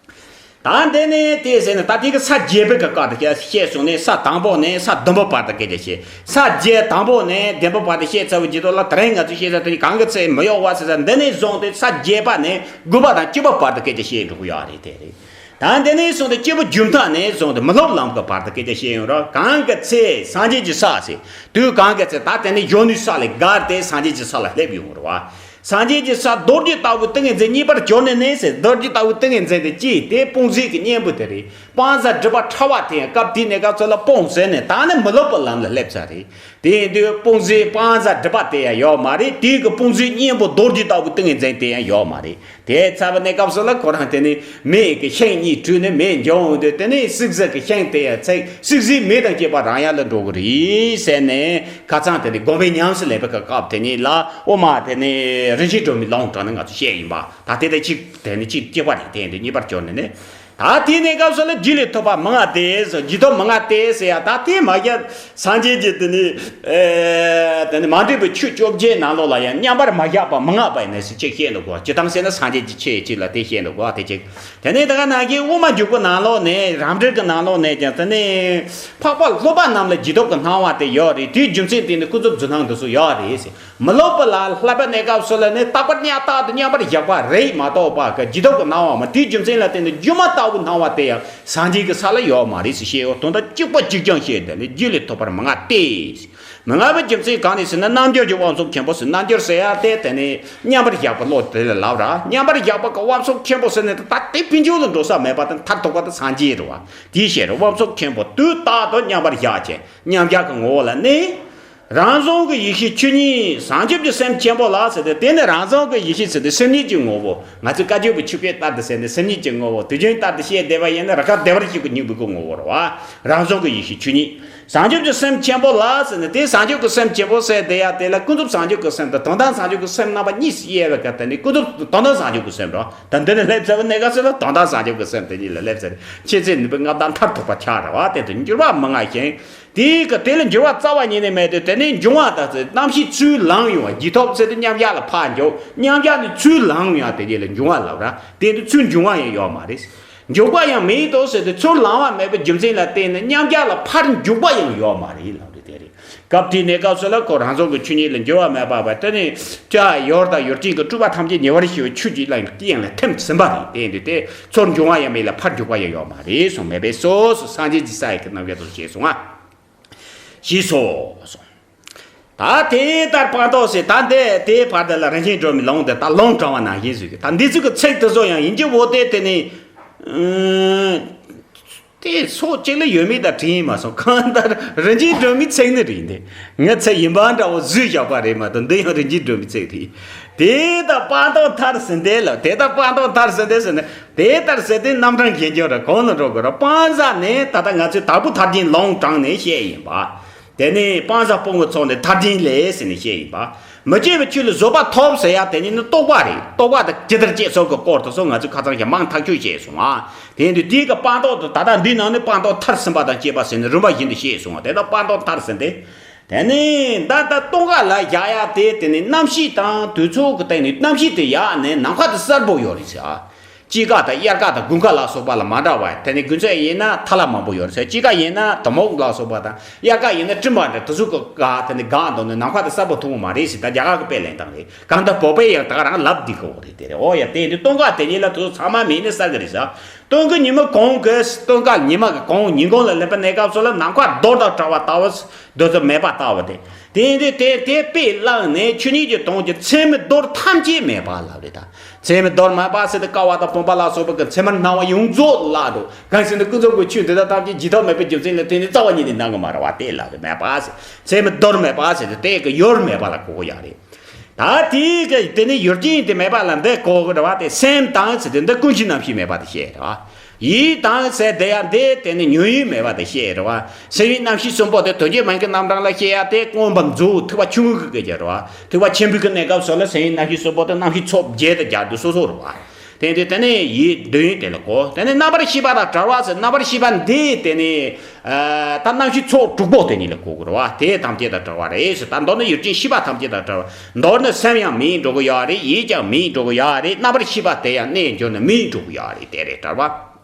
ད་འདི་ནས་དེ་ཟེར་ན་ད་དེ་གི་ས་བརྒྱད་པའི་གི་སྐབས་དེ་བཤད་སོང་ནས། ས་དང་པོ་ནས་ས་བདུན་པའི་བར་དུ་སྐད་ཆ་བཤད། ས་བརྒྱད་དང་པོ་ནས་བདུན་པའི་བར་དུ་བཤད་ཚར་བའི་རྗེས་ཐོག་ལ་དེ་རིང་ང་ཚོས་བཤད་ས་དེ་ནི་གང་གི་ཚེ་མི་གཡོ་བ་ཟེར་ས་འདི་ནས་བཟུང་སྟེ་ས་བརྒྱད་པ་ནས་དགུ་པ་དང་བཅུ་པའི་བར་དུ་སྐད་ཆ་བཤད་འགྲོ་གི་ཡོད་རེད། དེ་རེད། ད་འདི་ནས་བཟུང་སྟེ་སྐྱེས་བུ་རྒྱུན་མཐའ་ནས་བཟུང་སྟེ་མི་སློབ་ལམ་གྱི་བར་དུ་སྐད་ཆ་བཤད་ཡོང་ར། གང་གི་ཚེ་སངས་རྒྱས་ཀྱི་ས་ཟེར་དུས་གང་གི་ཚེ་ད་དེ་ནས་གཞོན་ནུའི་ས་ལས་བརྒལ་ཏེ་སངས་རྒྱས་ཀྱི་ས་ལ་སླེབས་ཡོང་ར་བ། སངས་རྒྱས་ཀྱི་ས་རྡོ་རྗེ་ལྟ་བུའི་ཏིང་ངེ་འཛིན་རྙེད་པར་གྱུར་ནས་ནི་ཟེར། རྡོ་རྗེ་ལྟ་བུའི་ཏིང་ངེ་འཛིན་དེ་ཅི། དེ་དཔུང་འཛིན་གྱི་གཉེན་པོ་དེ་རེད། སྤང་བྱ་སྒྲིབ་པ་ཕྲ་བ་དེ་ཡང་སྐབས་དེའི་གནས་སྐབས་སུ་ལ་སྤོང་ཟེར་ནས་ད་ནི་མི་སློབ་པའི་ལམ་ལ་སླེབས་ཚར་རེད། དེ་ཡིན་དུས་དཔུང་འཛིན་སྤང་བྱ་སྒྲིབ་པ་དེ་ཡང་ཡོད་མ་རེད། དེའི་གི་དཔུང་འཛིན་གཉེན་པོ་རྡོ་རྗེ་ལྟ་བུའི་ཏིང་ངེ་འཛིན་དེ་ཡང་ཡོད་མ་རེད། དེ་ཚར་བའི་གནས་སྐབས་སུ་ལ་ཁོ་རང་དེ་ནི་མེ་གི་ཤིང་གཉིས་དྲུད་ནས་མེ་འཇོམས་འོང་དུས་དེ་ནི་སིག་ཟིག་གི་ཤིང་དེ་ཡང་ཚིག་སིག་ཟིག་མེ་དང་བཅས་པ་རང་ཡལ་ལ་འགྲོ་གི་རེད་ཟེར་ནས། ཁ་སང་དེ་ནི་དགོན་པའི་ཉམས་སུ་ལེན་པའི་སྐབས་དེ་ནི་ལ་ཨོ་མ་དེ་ནི་རིན་ཆེན་སྒྲོན་མེའི་ལུང་དྲངས་ནས་ང་ཚོ་བཤད་ཡིན་པ། ད་དེ་དེ་གཅིག་དེ་ནི་གཅིག་གཅིག་པ་རེད། དེ་འདི་གཉིས་པར་གྱུར་ནས་ནི། ད་དེའི་གནས་སྐབས་སུ་ལ་རྒྱུད་ལས་ཐོབ་པ་མང་བ་སྟེ་ཟེར། རྒྱུད་ཐོབ་མང་བ་སྟེ་ཟེར་ཡ། ད་དེ་མ་རྒྱ་སངས་རྒྱས་ཀྱི་དེ་ནི་ཨེ་དེ་ནི་མ་འདྲེས་པའི་ཆོས་བཅོ་བརྒྱད་ནང་ལོགས་ལ་ཡང་མཉམ་པར་མ་བཞག་པ་མང་བ་ཡིན་ནས་ཟེར་གཅིག་བཤད་འདུག་གོ། སྤྱིར་བཏང་བཤད་ན་སངས་རྒྱས་ཀྱི་ཆོས་གཅིག་ལ་དེ་བཤད་འདུག་གོ། དེ་གཅིག་དེ་ནས་ད་ག་ནང་བཞིན་དབུ་མ་འཇུག་པའི་ནང་ལོགས་ནས་རང་འགྲེལ་གྱི་ནང་ལོགས་ནས་ཀྱང་དེ་ནས་འཕགས་པ་སློབ་པ་རྣམས་ལ་རྒྱུད་ཐོབ་ཀྱི་སྣང་བ་དེ་ཡོད་རེད། དེའི་རྒྱུ་མཚན་དེ་ནི་ཀུན་རྫོབ་རྫུན་སྣང་འདི་ཚོ་ཡོད་རེད་ཟེར། མི་སློབ་པ་ལ་བསླབ་པའི་གནས་སྐབས་སུ་ལ་ནི་རྟག་པར་གཉའ་བཏགས་ཏེ་མཉམ་པར་བཞག་པ་རེད་མ་གཏོགས་པ་གི་རྒྱུད་ཐོབ་ཀྱི་སྣང་བ་མ། དེའི་རྒྱུ་མཚན་ལ་བརྟེན་ནས་སྒྱུ་མ་ལྟ་བུའི་སྣང་བ་དེ་ཡང་སངས་རྒྱས་ཀྱི་ས་ལ་ཡོད་མ་རེད་ཟེར་བཤད་ཡོད། དོན་དག་གཅིག་པ་གཅིག་རྐྱང་བཤད། དེ་ནི་རྒྱུད་ལས་ཐོབ་པར་མི་མངའ་སྟེ། མི་མངའ་བའི་རྒྱུ་མཚན་གང་ནས་ཟེར་ན། རྣལ་འབྱོར་གྱི་དབང་ཕྱུག་ཆེན་པོ་ཟེར། རྣལ་འབྱོར་ཟེར་ཡ་དེ་དེ་ནི་མཉམ་པར་བཞག་པ་བློ་དེ་ལ་ལབ་ར། མཉམ་པར་བཞག་པ་གི་དབང་ཕྱུག་ཆེན་པོ་ཟེར་ནས་ད་དེ་ཕན་ཆད་ལ་འགྲོ་ས་མེད་པ་དང་མཐར་ཐུག་པ་དེ་སངས་རྒྱས་རེད་བ། དེའི་ཕྱིར་དབང་ཕྱུག་ཆེན་པོ་དུས་རྟག་ཏུ་མཉམ་པར་བཞག་ཅིང་མཉམ་བཞག་གི་ངོ་བོ་ལ་གནས། རང་བྱུང་གི་ཡེ་ཤེས་ཆོས་ཉིད་བྱང་ཆུབ་ཀྱི་སེམས་ཆེན་པོ་ལ་ཟེར་ཏེ། དེ་ནི་རང་བྱུང་གི་ཡེ་ཤེས་ཟེར་ཏེ་སེམས་ཉིད་ཀྱི་ངོ་བོ། ང་ཚོས་བཀའ་བརྒྱུད་པའི་ཆོས་སྐད་ལྟར་དུ་ཟེར་ནས་སེམས་ཉིད་ཀྱི་ངོ་བོ། དུས་རྒྱུན་ལྟར་དུ་བཤད་བསྡད་པ་ཡིན་ན་རི་ཁ་བདེ་བར་གཤེགས་པའི་སྙིང་པོའི་གི་ངོ་བོ་རེད་བ། རང་བྱུང་གི་ཡེ་ཤེས་ཆོས་ཉིད། བྱང་ཆུབ་ཀྱི་སེམས་ཆེན་པོ་ལ་ཟེར་ནས་དེ་བྱང་ཆུབ་ཀྱི་སེམས་ཆེན་པོ་ཟེར་དེ་ཡ་དེ་ལ་ཀུན་རྫོབ་བྱང་ཆུབ་ཀྱི་སེམས་དང་དོན་དམ་བྱང་ཆུབ་ཀྱི་སེམས་རྣམ་པ་གཉིས་སུ་དབྱེ་བའི་སྐབས་དེ་ནི་ཀུན་རྫོབ་དོན་དམ་བྱང་ཆུབ་ཀྱི་སེམས་རོ། ད་འདི་ནི་སླེབས་ཚར་བའི་གནས་སྐབས་སུ་ལ་དོན་དམ་བྱང་ཆུབ་ཀྱི་སེམས་དེ་གཉིས་ལ་སླེབས་ཚར། ཆོས་ཚན་ནུས་པའི་མངའ་བདག་མཐར་ཐུག་པ་ཆགས་རེད་བ། དེ་དུ་འགྱུར་བ་མི་མངའ་ཞིང་། དེའི་སྐབས་དེ་ལ་འགྱུར་བ་རྩ་བ་ཉིད་ནས་མེད་དེ། དེ་ནི་འབྱུང་བ་དང་རྣམ་ཤེས་ཚུར་ལངས་ཡོང་བ། རྒྱུད་ཐོབ་ཟེར་དུས་མཉམ་གཞག་ལ་ཕར་འཇུག་མཉམ་གཞག་ནས་ཚུར་ལངས་ཡོང་བ་དེ་གཉིས་ལ་འབྱུང་བ་ལབ་ར། དེ་དུ་ཚུར་འབྱུང་བ་ཡང་ཡོད་མ་རེད། འཇུག་པ་ཡང་མེད་དོ་ཟེར་ཏེ། ཚུར་ལངས་པ་མེད་པའི་རྒྱུ་མཚན་ལ་བརྟེན་ནས་མཉམ་གཞག་ལ་ཕར་འཇུག་པ་ཡང་ཡོད་མ་རེད་ལབ་རེད། དེ་རེད། སྐབས་དེའི་གནས་སྐབས་སུ་ལ་ཁོ་རང་བྱུང་གི་ཆོས་ཉིད་ལ་འགྱུར་བ་མེད་པ་བ་དེ་ནི་ཀྱ་ཡོར་དང་ཡུལ་ཅན་གྱི་སྤྲོས་པ་ཐམས་ཅད་ཉེ་བར་ཞི་བའི་ཆོས་ཀྱི་དབྱིངས་ལ་ཐིམ་ཟིན་པ་རེད། དེ་འདི་དེ་ཚུར་འབྱུང་བ་ཡང་མེད་ལ་ཕར་འཇུག་པ་ཡང་ཡོད་མ་རེད་གསུངས། མེད་པས་སོ་སོ་སངས་རྒྱས་ཀྱི་ས་ཡི་གི་རྣམ་གཞག་ཏུ་ཞེས་གསུངས་པ། ཞེས་སོ་གསུངས། ད་དེ་ལྟར་སྤངས་རྟོགས་ཟེར། ད་འདི་དེའི་བར་དེ་ལ་རིན་ཆེན་སྒྲོན་མེ་ལུང་དེ་ལྟར་ལུང་དྲངས་པ་ནང་བཞིན་ཟེར་གི། ད་འདི་ཚོ་གི་ཚིག་དེ་ཚོ་ཡང་ཡིན་གྱི་འོ་དེ་དེ་ནི་ཨུམ། དེ་སོགས་གཅིག་ལ་ཡོད་མེད་དང་དྲིས་ཡིན་མ་སོང་། གང་ལྟར་རིན་ཆེན་སྒྲོན་མེའི་ཚིག་ནི་རེད། འདི་ངའི་ཚིག་ཡིན་པ་འདྲ་བོ་བཟོས་བཞག་པ་རེད་མ་གཏོགས། འདི་ཡང་རིན་ཆེན་སྒྲོན་མེའི་ཚིག་རེད། དེ་ལྟར་སྤངས་རྟོགས་མཐར་ཟིན་ཏེ་ལ། དེ་ལྟར་སྤངས་རྟོགས་མཐར་ཟིན་ཏེ་ཟེར་ནས། དེ་ལྟར་ཟེར་ཏེ་རྣམ་གྲངས་གཞན་འགྱུར་ར་གང་ལ་འགྲོ་དགོས་ར། སྤང་བྱ་ནི་ད་ལྟ་ང་ཚོས་དྭགས་པོ་མཐར་ཕྱིན་ལུང་དྲངས་ནས་བཤད་ཡིན་པ། དེ་ནས་སྤང་བྱ་སྤོང་བའི་ཚོགས་ནི་མཐར་ཕྱིན་ལས་ཟེར་ནས་བཤད་ཡིན་པ། མི་སྐྱེ་བའི་ཆོས་ལ་བཟོད་པ་ཐོབ་ཟེར་ཡ་དེ་ནི་ནི་རྟོག་པ་རེད། རྟོག་པ་དང་ཇི་ལྟར་སྐྱེ་སོགས་ཀྱི་སྐོར་དུ་སོགས་ང་ཚོས་ཁ་ཚང་ཞིག་མང་ཐག་ཆོད་བཤད་སོང་ང་། དེ་ཡིན་དུས་དེའི་གི་སྤངས་རྟོགས་དུ་ད་ལྟ་འདི་ནང་ནས་སྤངས་རྟོགས་མཐར་ཕྱིན་པ་དང་བཅས་པ་ཟེར་ནས་རིམ་པ་བཞིན་དུ་བཤད་སོང་ང་། དེ་ལྟར་སྤངས་རྟོགས་མཐར་ཟིན་ཏེ། དེ་ནས་ད་ལྟ་སྟོང་ག་ལ་བཞག་ཡ་དེ་དེ་ནི་རྣམ་ཤེས་དང་དུས་ཚོད་ཀྱི་སྟེང་ནས་རྣམ་ཤེས་དེ་ཡག་ནས་ནམ་མཁའ་དང་གསལ་པོ་ཡོད་རེད་ཟེར། དཔྱིད་ཀ་དང་དབྱར་ཀ་དང་དགུན་ཁ་ལ་སོགས་པ་ལ་མ་འདྲ་བ། དེ་ནས་དགུན་ཚོད་ཡིན་ན་ཐལ་བ་མང་པོ་ཡོད་རེད་ཟེར། དཔྱིད་ཀ་ཡིན་ན་དུ་མོ་ལ་སོགས་པ་དང་། དབྱར་ཀ་ཡིན་ན་སྤྲིན་པ་འདྲ་དེ་ཚོ་གི་ག་དེ་ནས་གང་འདུག་ནས་ནམ་མཁའ་དང་གསལ་པོ་མཐོང་གི་མ་རེད་ཟེར། ད་རྒྱ་གར་གི་དཔེ་ལེན་སྟངས་རེད། གང་ལྟར་བོད་པས་ཡང་ད་ག་རང་ལབ་བསྡད་གི་ཡོད་རེད། དེ་རེད། འོ་ཡ། དེ་ཡིན་དུས་སྟོང་ག་དེ་ཉིད་ལ་དེ་ཚོ་ཚང་མ་མེད་ནས་གསལ་གི་རེད་ཟེར། སྟོན་ཁའི་ཉི་མ་གང་གི། སྟོན་ཁ་ཉི་མ་གི་གང་ཉིན་གུང་ལ་སླེབས་པའི་གནས་སྐབས་སུ་ལ་ནམ་མཁའ་རྡོལ་དང་བྲལ་བ་ལྟ་བུ། རྡོལ་དུ་མེད་པ་ལྟ་བུ་དེ། དེ་འདི་དེ་དེ་དཔེ་བླངས་ནས་ཆོས་ཉིད་ཀྱི་དོན་གྱི་མཚན་མའི་རྡོལ་ཐམས་ཅད་མེད་པ་ལབ་རེད་ད། མཚན་མའི་རྡོལ་མེད་པ་ཟེར་ཏེ་ཀ་བ་དང་བུམ་པ་ལ་སོགས་པ་གི་མཚན་མར་སྣང་བ་ཡོངས་རྫོགས་ལ་འགྲོ། གང་ཟེར་ན་ཀུན་རྫོབ་ཀྱི་ཆོས་འདི་དག་ཐམས་ཅད་རྒྱུད་ཐོག་མེད་པའི་རྒྱུ་མཚན་ལ་བརྟེན་ནས་རྩ་བ་ཉིད་ནས་སྣང་གི་མ་རེད་བ། དེ་ལབ་རེད། མེད་པ་ཟེར། མཚན་མའི་རྡོལ་མེད་པ་ཟེར་ཏེ་དེ་གི་ཡོལ་མེད་པ་ལ་གོ་གི་ཡོད་རེད། ད་དེའི་གི་དེ་ནི་ཡུལ་ཅན་དེ་མེད་པ་ལ་འདི་གོ་གི་རེད་བ། དེ་སེམས་དང་ཟེར་དེ་འདི་ཀུན་གཞི་རྣམ་ཤེས་མེད་པ་དེ་བཤད་རེད་བ། ཡིད་དང་ཟེར་དེ་ཡང་འདི་དེ་ནི་ཉོན་ཡིད་མེད་པ་དེ་བཤད་རེད་བ། སེམས་ཡིད་རྣམ་ཤེས་གསུམ་པོ་དེ་དོན་གྱི་མིང་གི་རྣམ་གྲངས་ལ་བཤད་ཡ་དེ་མངོན་པར་རྫོགས་ཐེག་པ་ཆུང་ངུ་གི་སྐད་ཆ་རེད་བ། ཐེག་པ་ཆེན་པོའི་གི་གནས་སྐབས་སུ་ལ་སེམས་ཡིད་རྣམ་ཤེས་གསུམ་པོ་དེ་རྣམ་ཤེས་ཚོགས་བརྒྱད་དུ་སྦྱར་དུས་སོ་སོ་རེད་བ། དེ་འདི་དེ་ནི་ཡིད་འདོད་ཡོན་དེ་ལ་གོ། དེ་ནི་རྣམ་པར་ཤེས་པ་དང་བྲལ་བ་ཟེར། རྣམ་པར་ཤེས་པ་འདི་དེ་ནི། ཨ། ད་རྣམ་ཤེས་ཚོགས་དྲུག་པོ་དེ་ཉིད་ལ་གོ་དགོས་རེད་བ། དེ་ཐམས་ཅད་དང་བྲལ་བ་རེད་ཟེར། ད་མདོར་ན་ཡུལ་ཅན་ཤེས་པ་ཐམས་ཅད་དང་བྲལ་བ། མདོར་ན་སེམས་ཡང་མེད་འགྲོ་གི་ཡོད་རེད། ཡིད་ཀྱང་མེད་འགྲོ་གི་ཡོད་རེད། རྣམ་པར་ཤེས་པ་དེ་ཡང་གནས་འགྱུར་ན་མེད་འགྲོ་གི་ཡོད་རེད། དེ་རེད་བྲལ་བ།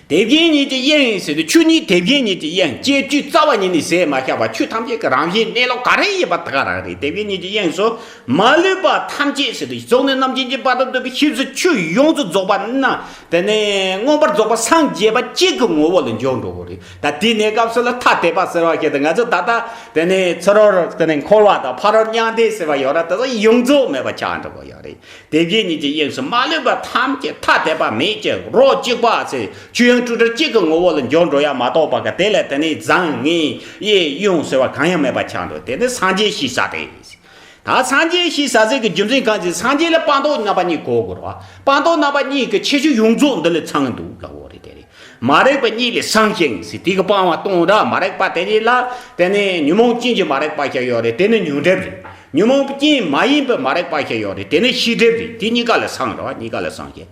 དེ་བཞིན་ཉིད་ཀྱི་དབྱིངས་ཟེར་དུས་ཆོས་ཉིད་དེ་བཞིན་ཉིད་ཀྱི་དབྱིངས་སྐྱེ་བཅུ་རྩ་བ་ཉིད་ནས་ཟད་མ་ཤེས་པ། ཆོས་ཐམས་ཅད་ཀྱི་རང་བཞིན་གནས་ལུགས་ག་རེ་ཡིན་པ་དེ་ག་རང་རེད། དེ་བཞིན་ཉིད་ཀྱི་དབྱིངས་སུ། མ་ལུས་པ་ཐམས་ཅད་ཟེར་དུས་རྫོགས་ནས་རྣམ་མཁྱེན་གྱི་བར་དུ་འདོད་པའི་ཤེས་བྱའི་ཆོས་ཡོངས་སུ་རྫོགས་པ་ན། དེ་ནས་མངོན་པར་རྫོགས་པར་སངས་རྒྱས་པ་གཅིག་གི་ངོ་བོ་ལ་འཇོག་འགྲོ་གི་རེད། ད་དེའི་གནས་སྐབས་སུ་ལ་ཐ་དད་པ་ཟེར་བ་ཞིག་དང་། ང་ཚོ་ད་ལྟ་དེ་ནས་ཚུ་རོལ་དེ་ནས་འཁོར་བ་དང་ཕ་རོལ་མྱང་འདས་ཟེར་བ་ཡོད་ར། དེ་ཚོ་ཡོངས་རྫོགས་མེད་པ་ཆགས་འགྲོ་གི་ཡོད་རེད། དེ་བཞིན་ཉིད་ཀྱི་དབྱིངས་སུ་མ་ལུས་པ་ཐམས་ཅད་ཐ་དད་པ་མེད་ཅིང་རོ་གཅིག་པ་ཟེར། ཆོས་དབྱིངས་སྤྲོས་བྲལ་གཅིག་གི་ངོ་བོ་ལ་འཇོག་འགྲོ་ཡ་མ་གཏོགས་པ་གི་དེ་ལས་དེ་ནས་བཟང་ངན་གཡས་གཡོན་ཟེར་བ་གང་ཡང་མེད་པ་ཆགས་འགྲོ། དེ་ནི་སངས་རྒྱས་ཞེས་བྱ་སྟེ། ད་སངས་རྒྱས་ཞེས་བྱ་ཟེར་གི་རྒྱུ་མཚན་གང་ཞིག་སངས་རྒྱས་ལ་སྤངས་རྟོགས་རྣམ་པ་གཉིས་གོ་དགོས་རེད་བ། སྤངས་རྟོགས་རྣམ་པ་གཉིས་ཀྱི་ཁྱད་ཆོས་ཡོངས་རྫོགས་འདི་ལ་ཚང་གི་འདུག་ལབ་དགོས་རེད། དེ་རེད། མ་རིག་པ་གཉིས་ལས་སངས་ཤིང་ཟེར། དེ་གི་སྤང་བ་སྟོང་ར། མ་རིག་པ་དེ་ཉིད་ལ་དེ་ནས་ཉོན་མོངས་ཅན་གྱི་མ་རིག་པ་ཞིག་ཡོད་རེད། དེ་ནི་ཉོན་སྒྲིབ་རེད། ཉོན་མོངས་ཅན་མ་ཡིན་པའི་མ་རིག་པ་ཞིག་ཡོད་རེད། དེ་ནི་ཤེས་སྒྲིབ་རེད། དེ་གཉིས་ཀ་ལས་སངས་རེད་བ། གཉིས་ཀ་ལས་སངས་ཤིང་།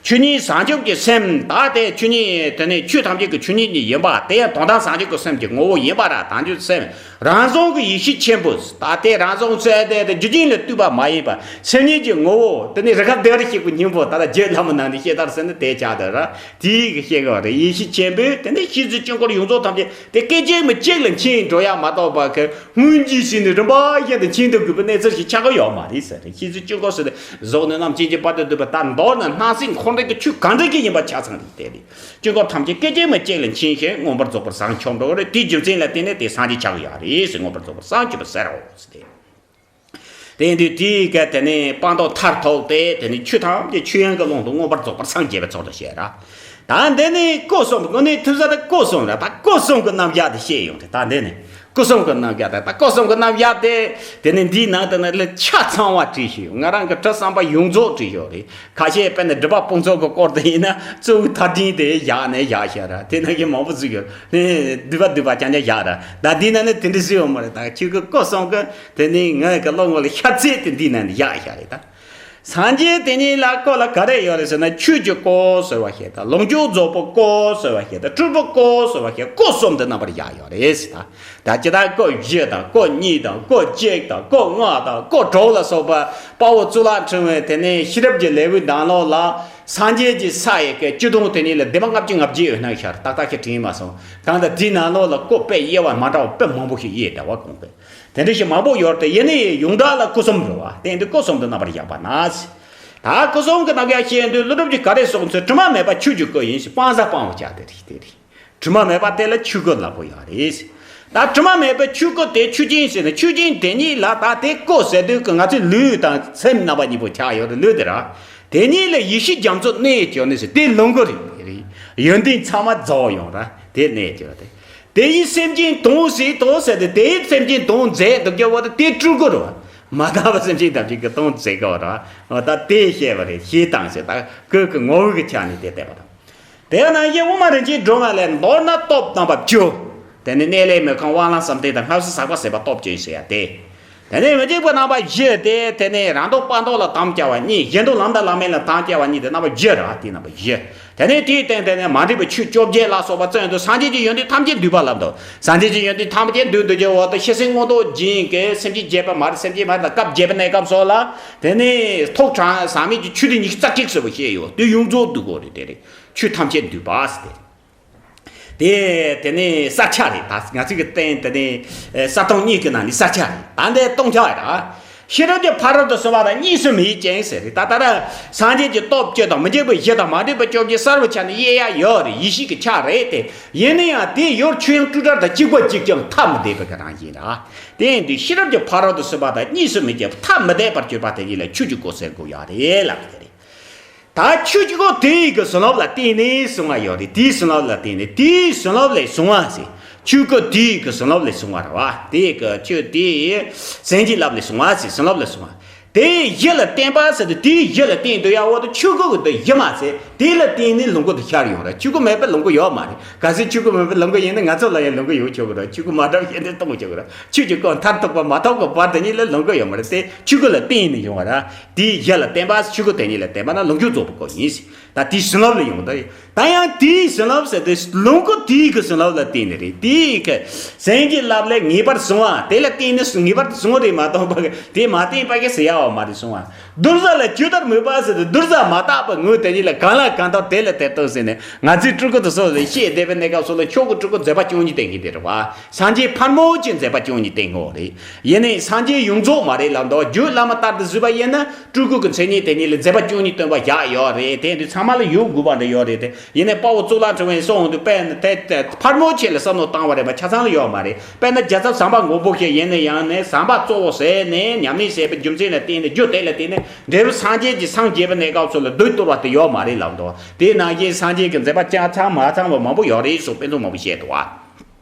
ཆོས་ཉིད་བྱང་ཆུབ་ཀྱི་སེམས། ད་དེ་ཆོས་ཉིད་དེ་ནི་ཆོས་ཐམས་ཅད་ཀྱི་ཆོས་ཉིད་ཉིད་ཡིན་པ། དེ་ཡང་དོན་དམ་བྱང་ཆུབ་ཀྱི་སེམས་ཀྱི་ངོ་བོ་ཡིན་པ་ར། དམ་ཆོས་སེམས་རང་བྱུང་གི་ཡེ་ཤེས་ཆེན་པོ། ད་དེ་རང་བྱུང་ཟེར་དེ་དེ་རྒྱུ་རྐྱེན་ལས་བཏུས་པ་མ་ཡིན་པ། སེམས་ཉིད་ཀྱི་ངོ་བོ་དེ་ནི་རི་ཁ་བདེ་བར་གཤེགས་པའི་སྙིང་པོ། ད་ལྟ་རྗེ་བླ་མ་ནང་ནས་བཤད་ལྟར་ཟེར་ན་དེ་ཆགས་དེ་ར། དེའི་གི་བཤད་གི་བ་རེད། ཡེ་ཤེས་ཆེན་པོས་དེ་ནི་ཤེས་བྱའི་དཀྱིལ་འཁོར་ཡོངས་རྫོགས་ཐམས་ཅད་དེ་སྐད་ཅིག་མ་གཅིག་ལ་མཁྱེན་འགྲོ་ཡ་མ་གཏོགས་པ་གི། སྔོན་གྱི་ཞིག་ནས་རིམ་པ་བཞིན་དུ་མཁྱེན་ཐུབ་དགོས་པའི་གནས་ཚུལ་ཞིག་ཆགས་ཀྱི་ཡོད་མ་རེད་ཟེར། ཤེས་བྱའི་དཀྱིལ་འཁོར་ཟེར་ཏེ་རྫོགས་ནས་རྣམ་མཁྱེན་གྱི་བར་དུ་འདུས་པ། ད་མདོར་ན་སྣང་སྲིད་འཁོར་འདས་ཀྱི་ཆོས་གང་འདྲ་ཞིག་ཡིན་པ་ཆ་ཚང་རེད། དེ་རེད། དཀྱིལ་འཁོར་ཐམས་ཅད་སྐད་ཅིག་མ་གཅིག་ལ་མཁྱེན་ཞིང་མངོན་པར་རྫོགས་པར་བྱང་ཆུབ་འགྲོ་གི་རེད། དེའི་རྒྱུ་མཚན་ལ་བརྟེན་ནས་དེ་སངས་རྒྱས་ཆགས་ཀྱི་ཡོད་རེད་ཟེར། མངོན་པར་རྫོགས་པར་བྱང་ཆུབ་ཟེར་རོ་ཟེར་ཏེ། དེ་ཡིན་དུས་དེའི་སྐད་དེ་ནི་སྤངས་རྟོགས་མཐར་ཐུག་སྟེ། དེ་ནི་ཆོས་ཐམས་ཅད་ཆོས་དབྱིངས་ཀྱི་ཀློང་དུ་མངོན་པར་རྫོགས་པར་སངས་རྒྱས་པའི་ཚུལ་དུ་བཤད་ར། ད་འདི་ནི་སྐུ་གསུམ་དངོས་གནས་ཐུབ་ས་དེ་སྐུ་གསུམ་རེད། ད་སྐུ་གསུམ་གྱི་རྣམ་གཞག་དེ་བཤད་ཡོང་དེ། ད་འདི་ནི་སྐུ་གསུམ་གྱི་རྣམ་གཞག་དེ། ད་སྐུ་གསུམ་གྱི་རྣམ་གཞག་དེ། དེ་ནི་འདིའི་ནང་དུ་ནི་ལས་ཆ་ཚང་བ་བྲིས་ཤིག་ང་རང་གི་དྲི་བསམ་པ་ཡོངས་རྫོགས་བྲིས་ཡོད་རེད། ཁ་ཤས་དཔེར་ན་སྒྲུབ་པ་སྤོང་ཚོགས་ཀྱི་སྐོར་དེ་ཡིན་ན་གཙོ་བོའི་མཐར་ཕྱིན་དེ་བཞག་ནས་བཞག་བཞག་ར། དེ་ནང་གི་མང་པོ་བཟོས་ཡོད་ནི། བསྡུས་པ་བསྡུས་པ་རྐྱང་རྐྱང་བཞག་ར། ད་འདི་ནང་ནས་དེ་འདྲ་བཟོས་ཡོད་མ་རེད། ད་ཁྱོད་ཀྱི་སྐུ་གསུམ་གྱི་དེ་ནི་ངའི་གི་བློ་ངོ་ལ་ཤར་ཚད་དེ་འདི་ནང་ནས་བཞག་བཞག་རེད། ད་སངས་རྒྱས་དེ་ཉིད་ལ་སྐུ་ལ་ག་རེ་ཡོད་རེད་ཟེར་ན། ཆོས་ཀྱི་སྐུ་ཟེར་བ་ཞིག་དང་། ལོངས་སྤྱོད་རྫོགས་པའི་སྐུ་ཟེར་བ་ཞིག་དང་། སྤྲུལ་པའི་སྐུ་ཟེར་བ་ཞིག་སྐུ་གསུམ་དུ་རྣམ་པར་བཞག་ཡོད་རེད་ཟེར། ད་ད་ཇི་ལྟར་སྐུ་བཞི་དང་། སྐུ་གཉིས་དང་། སྐུ་གཅིག་དང་། སྐུ་ལྔ་དང་། སྐུ་དྲུག་ལ་སོགས་པ་དཔའ་བོ་གཙུག་ལག་ཕྲེང་བའི་དེ་ནས་ཤེས་རབ་ཀྱི་ལེའུའི་ནང་ལོགས་ལ། སངས་རྒྱས་ཀྱི་ས་ཡི་གི་སྤྱི་སྟོང་དེ་ཉིད་ལ་སྡེ་པ་ལྔ་བཅུ་ང་བརྒྱད་ཡོད་སྣང་ཤར། ཏག་ཏག་ཞིག་དྲན་མ་སོང་། གང་ལྟར་དེའི་ནང་ལོགས་ལ་སྐུ་དཔེ་དབྱེ་བ་མ་འདྲ་བ་དཔེ་མང་པོ་ཞིག་དབྱེ་བསྡད་པ་གོང་དུ། དེ་འདྲ་ཞིག་མང་པོ་ཡོད་དེ། ཡིན་ནའི་ཡོངས་གྲགས་ལ་སྐུ་གསུམ་རེད་བ། དེ་འདི་སྐུ་གསུམ་དུ་རྣམ་པར་བཞག་པ་ན། ད་སྐུ་གསུམ་གྱི་རྣམ་གཞག་བཤད་དུས་ཀླུ་སྒྲུབ་ཀྱིས་ག་རེ་གསུངས་ཚུལ། དྲི་མ་མེད་པ་ཆོས་ཀྱི་སྐུ་ཡིན་ཞེས་སྤང་བྱ་སྤང་བའི་ཆ་དེ་རེད། དེ་རེད། དྲི་མ་མེད་པ་དེ་ལ་ཆོས་སྐུ་ལབ་དགོས་ཡོད་རེད། ད་དྲི་མ་མེད་པའི་ཆོས་སྐུ་དེ་ཆོས་ཅན་ཟེར་ན། ཆོས་ཅན་དེ་ཉིད་ལ་ད་དེ་སྐུ་ཟེར་དུས་ཀྱི་ང་ཚོའི་ལུས་དང་སེམས་རྣམ་པ་གཉིས་པོ་ཆགས་ཡོད་རེད། ལུས་དེ་ར། དེ་ཉིད་ལ་ཡེ་ཤེས་རྒྱ་མཚོ་གནས་ཀྱང་ནི་ཟེར། དེ་ལོངས་སྐུ་རེད། ཡོན་ཏན་ཚང་མ་རྫོགས་ཡོང་ར། དེ་གནས་ཀྱང་དེ། དེ་ཡི་སེམས་ཅན་དོན་བྱེད་དོ་ཟེར་ཏེ། དེ་ཡི་སེམས་ཅན་དོན་མཛད་འདུག་ཀྱང་བ་དེ་སྤྲུལ་སྐུ་རེད། མ་དག་པ་སེམས་ཅན་ཐམས་ཅད་ཀྱི་དོན་མཛད་དགོས་ར། ད་དེ་བཤད་པ་རེད། ཞེས་དང་ཟེར། ད་སྐུ་གི་ངོ་བོ་གི་ཆ་ནས་དེ་བསྟན་པ་དང་། དེ་ནང་བཞིན་དབུ་མ་རིན་ཆེན་སྒྲོན་མ་ལས། མདོར་ན་སྟོབས་རྣམ་པ་བཅུ། དེ་ནི་གནས་ལུགས་མི་ཁོམ་དབང་ལམ་བསམ་གཏན་དང་། སྔགས་སྲུང་ཟག་པ་ཟད་པ་སྟོབས་ཅན་ཟེར་ཡ་དེ། དེ་ནས་མི་འཇིགས་པ་རྣམ་པ་བཞི་སྟེ། དེ་ནས་རང་སྟོང་སྤངས་རྟོགས་ལ་དམ་བཅའ་བ་གཉིས། གཞན་སྟོང་ལམ་དང་ལམ་མིན་ལ་དམ་བཅའ་བ་གཉིས་ཏེ། རྣམ་པ་བཞི་རེད་བ། དེ་རྣམ་པ་བཞི། དེ་ནས་དེའི་སྟེང་དེ་ནས་མ་འདྲེས་པའི་ཆོས་བཅོ་བརྒྱད་ལ་སོགས་པ་བརྩོན་དུ་སངས་རྒྱས་ཀྱི་ཡོན་ཏན་ཐམས་ཅད་བསྡུས་པ་ལ་འདོད། སངས་རྒྱས་ཀྱི་ཡོན་ཏན་ཐམས་ཅད་བསྡུས་འདུག་ཀྱང་བ་དེ་ཤེར་ཕྱིན་མངོན་རྟོགས་རྒྱན་གྱི་སེམས་བསྐྱེད་རྒྱས་པ་མ་རེད། སེམས་བསྐྱེད་མ་རེད། ད་སྐབས་རྒྱས་པའི་གནས་སྐབས་སོགས་ལ། དེ་ནས་ཐོག་དྲངས་ཟག་མེད་ཀྱི་ཆོས་སྡེ་ཉི་ཤུ་རྩ་གཅིག་ཟེར་བ་བཤད་ཡོད། དེ་ཡོངས་རྫོགས་འདུ་དགོས་རེད། དེ་རེད། ཆོས་ཐམས་ཅད་འདུས་པ་ཟེར་དེ་རེད། དེ་དེ་ནས་ས་ཆ་རེད། ད་ང་ཚོ་གི་སྟེང་དེ་ནས་ས་སྟོང་གཉིས་ཀྱི་ནང་ནས་ས་ཆ་རེད། ད་འདི་སྟོང་ཆ་རེད། ཤེས་རབ་ཀྱི་ཕ་རོལ་ཏུ་སོན་པ་དང་གཉིས་སུ་མེད་ཅིང་ཟེར་རེད། ད་ད་ལྟ་སངས་རྒྱས་ཀྱི་སྟོབས་བཅུ་དང་མི་འཇིགས་པའི་བཞི་དང་མ་འདྲེས་པའི་བཅོ་བརྒྱད་གསལ་བའི་ཆ་ནས་དབྱེ་ཡ་ཡོད་རེད། ཡེ་ཤེས་ཀྱི་ཆ་རེད་དེ། ཡིན་ན་ཡང་དེ་ཡོད་ཆོས་དབྱིངས་སྤྲོས་བྲལ་དང་གཅིག་པ་གཅིག་ཀྱང་ཐ་མི་དད་པའི་གི་རང་བཞིན་རེད། དེ་ཡིན་དུས་ཤེས་རབ་ཀྱི་ཕ་རོལ་ཏུ་སོན་པ་དང་གཉིས་སུ་མེད་ཀྱང་ཐ་མི་དད་པར་གྱུར་པ་དེ་ཉིད་ལ་ཆོས་ཀྱི་སྐུ་ཟེར་དགོས་ཡ་རེད་ལབ་ཀྱི་རེད། ད་ཆོས་ཀྱི་སྐུ་དེ་ཡི་གི་བྱིན་རླབས་ལ་བརྟེན་ནས་བྱུང་བ་ཡོད་རེད། དེའི་བྱིན་རླབས་ལ་བརྟེན་ནས། དེའི་བྱིན་རླབས་ལས་བྱུང་བ་ཟེར། ཆོས་སྐུ་དེ་ཡི་གི་བྱིན་རླབས་ལས་བྱུང་བ་རེད་བ། དེ་ཡི་གི་ཆོས་དེ་ཡི་སེམས་ཀྱི་རླབས་ལས་བྱུང་བ་ཟེར། བྱིན་རླབས་ལས་བྱུང་བ། དེའི་གཞི་ལ་བརྟེན་པ་ཟེར་ཏེ། དེའི་གཞི་ལ་བརྟེན་དུ་ཡ་འོ་དེ་ཆོས་སྐུ་གི་དེ་གཞི་མ་ཟད། དེ་ལ་བརྟེན་ནས་ལོངས་སྐུ་དེ་ཤར་ཡོང་རེད། ཆོས་སྐུ་མེད་པའི་ལོངས་སྐུ་ཡོད་མ་རེད། གལ་སྲིད་ཆོས་སྐུ་མེད་པའི་ལོངས་སྐུ་ཡིན་ན་ང་ཚོ་ལ་ཡང་ལོངས་སྐུ་ཡོད་ཆོག་གི་རེད། ཆོས་སྐུ་མ་འདྲ་བ་གཞན་དེ་གཏོང་ཆོག་གི་རེད། ཆོས་ཀྱི་སྐུ་མཐར་ཐུག་པ་མ་ཐོབ་ཀྱི་བར་དེ་ཉིད་ལ་ལོངས་སྐུ་ཡོད་མ་རེད་དེ། ཆོས་སྐུ་ལ་བརྟེན་ནས་ཡོང་བ་རེད། དེའི་གཞི་ལ་བརྟེན་པ། ཆོས་སྐུ་དེ་ཉིད་ལ་བརྟེན་པ་ན་ལོངས་སྐུ་རྫོགས་པའི་སྐུ་ཡིན། ད་དེའི་བྱིན་རླབས་ལ་ཡོང་། ད་ད་ཡང་དེའི་བྱིན་རླབས་ཟེར་ཏེ། ལོངས་སྐུ་དེའི་གི་བྱིན་རླབས་ལ་བརྟེན་ནས་རེད། དེའི་གི་སེམས་ཀྱི་རླབས་ལས་ངེས་པར་བྱུང་བ། དེ་ལ་བརྟེན་ནས་ངེས་པར་དུ་བྱུང་བ་རེད་མ་གཏོགས་པ་དེ་མ་བརྟེན་པ་གི་ཟེར་ཡ་བ་མ་རེད། བྱུང་བ། གདུལ་བྱ་ལ་ཇི་ལྟར་དམིགས་པ་ཟེར་ཏེ། གདུལ་བྱ་མ་དག་པའི་ངོས་དེ་ཉིད་ལ་གང་ལ་གང་འདུལ་དེ་ལ་དེར་སྟོན་ཟེར་ནས། ང་ཚོའི་སྤྲུལ་སྐུ་དེ་ཚོ་ལ་བཤད་བསྡད་པའི་གནས་སྐབས་སུ་ལ། མཆོག་གི་སྤྲུལ་སྐུ་མཛད་པ་བཅུ་གཉིས་སྟོན་གྱི་དེ་རེད་བ། སངས་རྒྱས་ཕལ་མོ་ཆེ་མཛད་པ་བཅུ་གཉིས་སྟོན་གྱི་ཡོད་རེད། ཡིན་ནའི་སངས་རྒྱས་ཡོངས་རྫོགས་མ་རེད་ལབ་འདུག་རྒྱུད་བླ་མ་ལྟར་དུ་བཟུང་བ་ཡིན་ན། སྤྲུལ་སྐུ་གི་མཚན་ཉིད་དེ་ཉིད་ལ་མཛད་པ་བཅུ་གཉིས་སྟོན་པ་བཞག་ཡོད་རེད། དེ་འདི་ཚང་མ་ལ་ཡོད་དགོས་པ་འདྲ་ཡོད་རེད་དེ། ཡིན་ནའི་དཔའ་བོ་གཙུག་ལག་ཕྲེང་བའི་གསུང་དུ་དཔེར་ན་དེ་དེ་ཕལ་མོ་ཆེ་ལ་བསམ་བློ་བཏང་བ་རེད་པ། ཆ་ཚང་ལ་ཡོད་མ་རེད། དཔེར་ན་རྒྱལ་ཚབ་ཟམ་པ་མགོན་པོ་ཞིག་ཡིན་ན་ཡང་ནས། ཟམ་པ་གཙོ་བོ་བྱས་ནས་ཉམས་ལེན་བྱས་པའི་རྒྱུ་མཚན་ལ་བརྟེན་ནས། རྒྱུ་དེ་ལ་བརྟེན་ནས་འབྲས་བུ་སངས་རྒྱས་ཀྱི་སངས་རྒྱས་པའི་གནས་སྐབས་སུ་ལ་སྡུག་གཏོར་བ་དེ་ཡོད་མ་རེད་ལབ་འདུག་དེ་ནང་བཞིན་སངས་རྒྱས་ཀྱི་མཛད་པ་ཆ་ཚང་མ་ཚང་བ་མང་པོ་ཡོད་རེད་སོགས་དཔེ་མཚོན་མང་པོ་བཤད་འདུག་བ།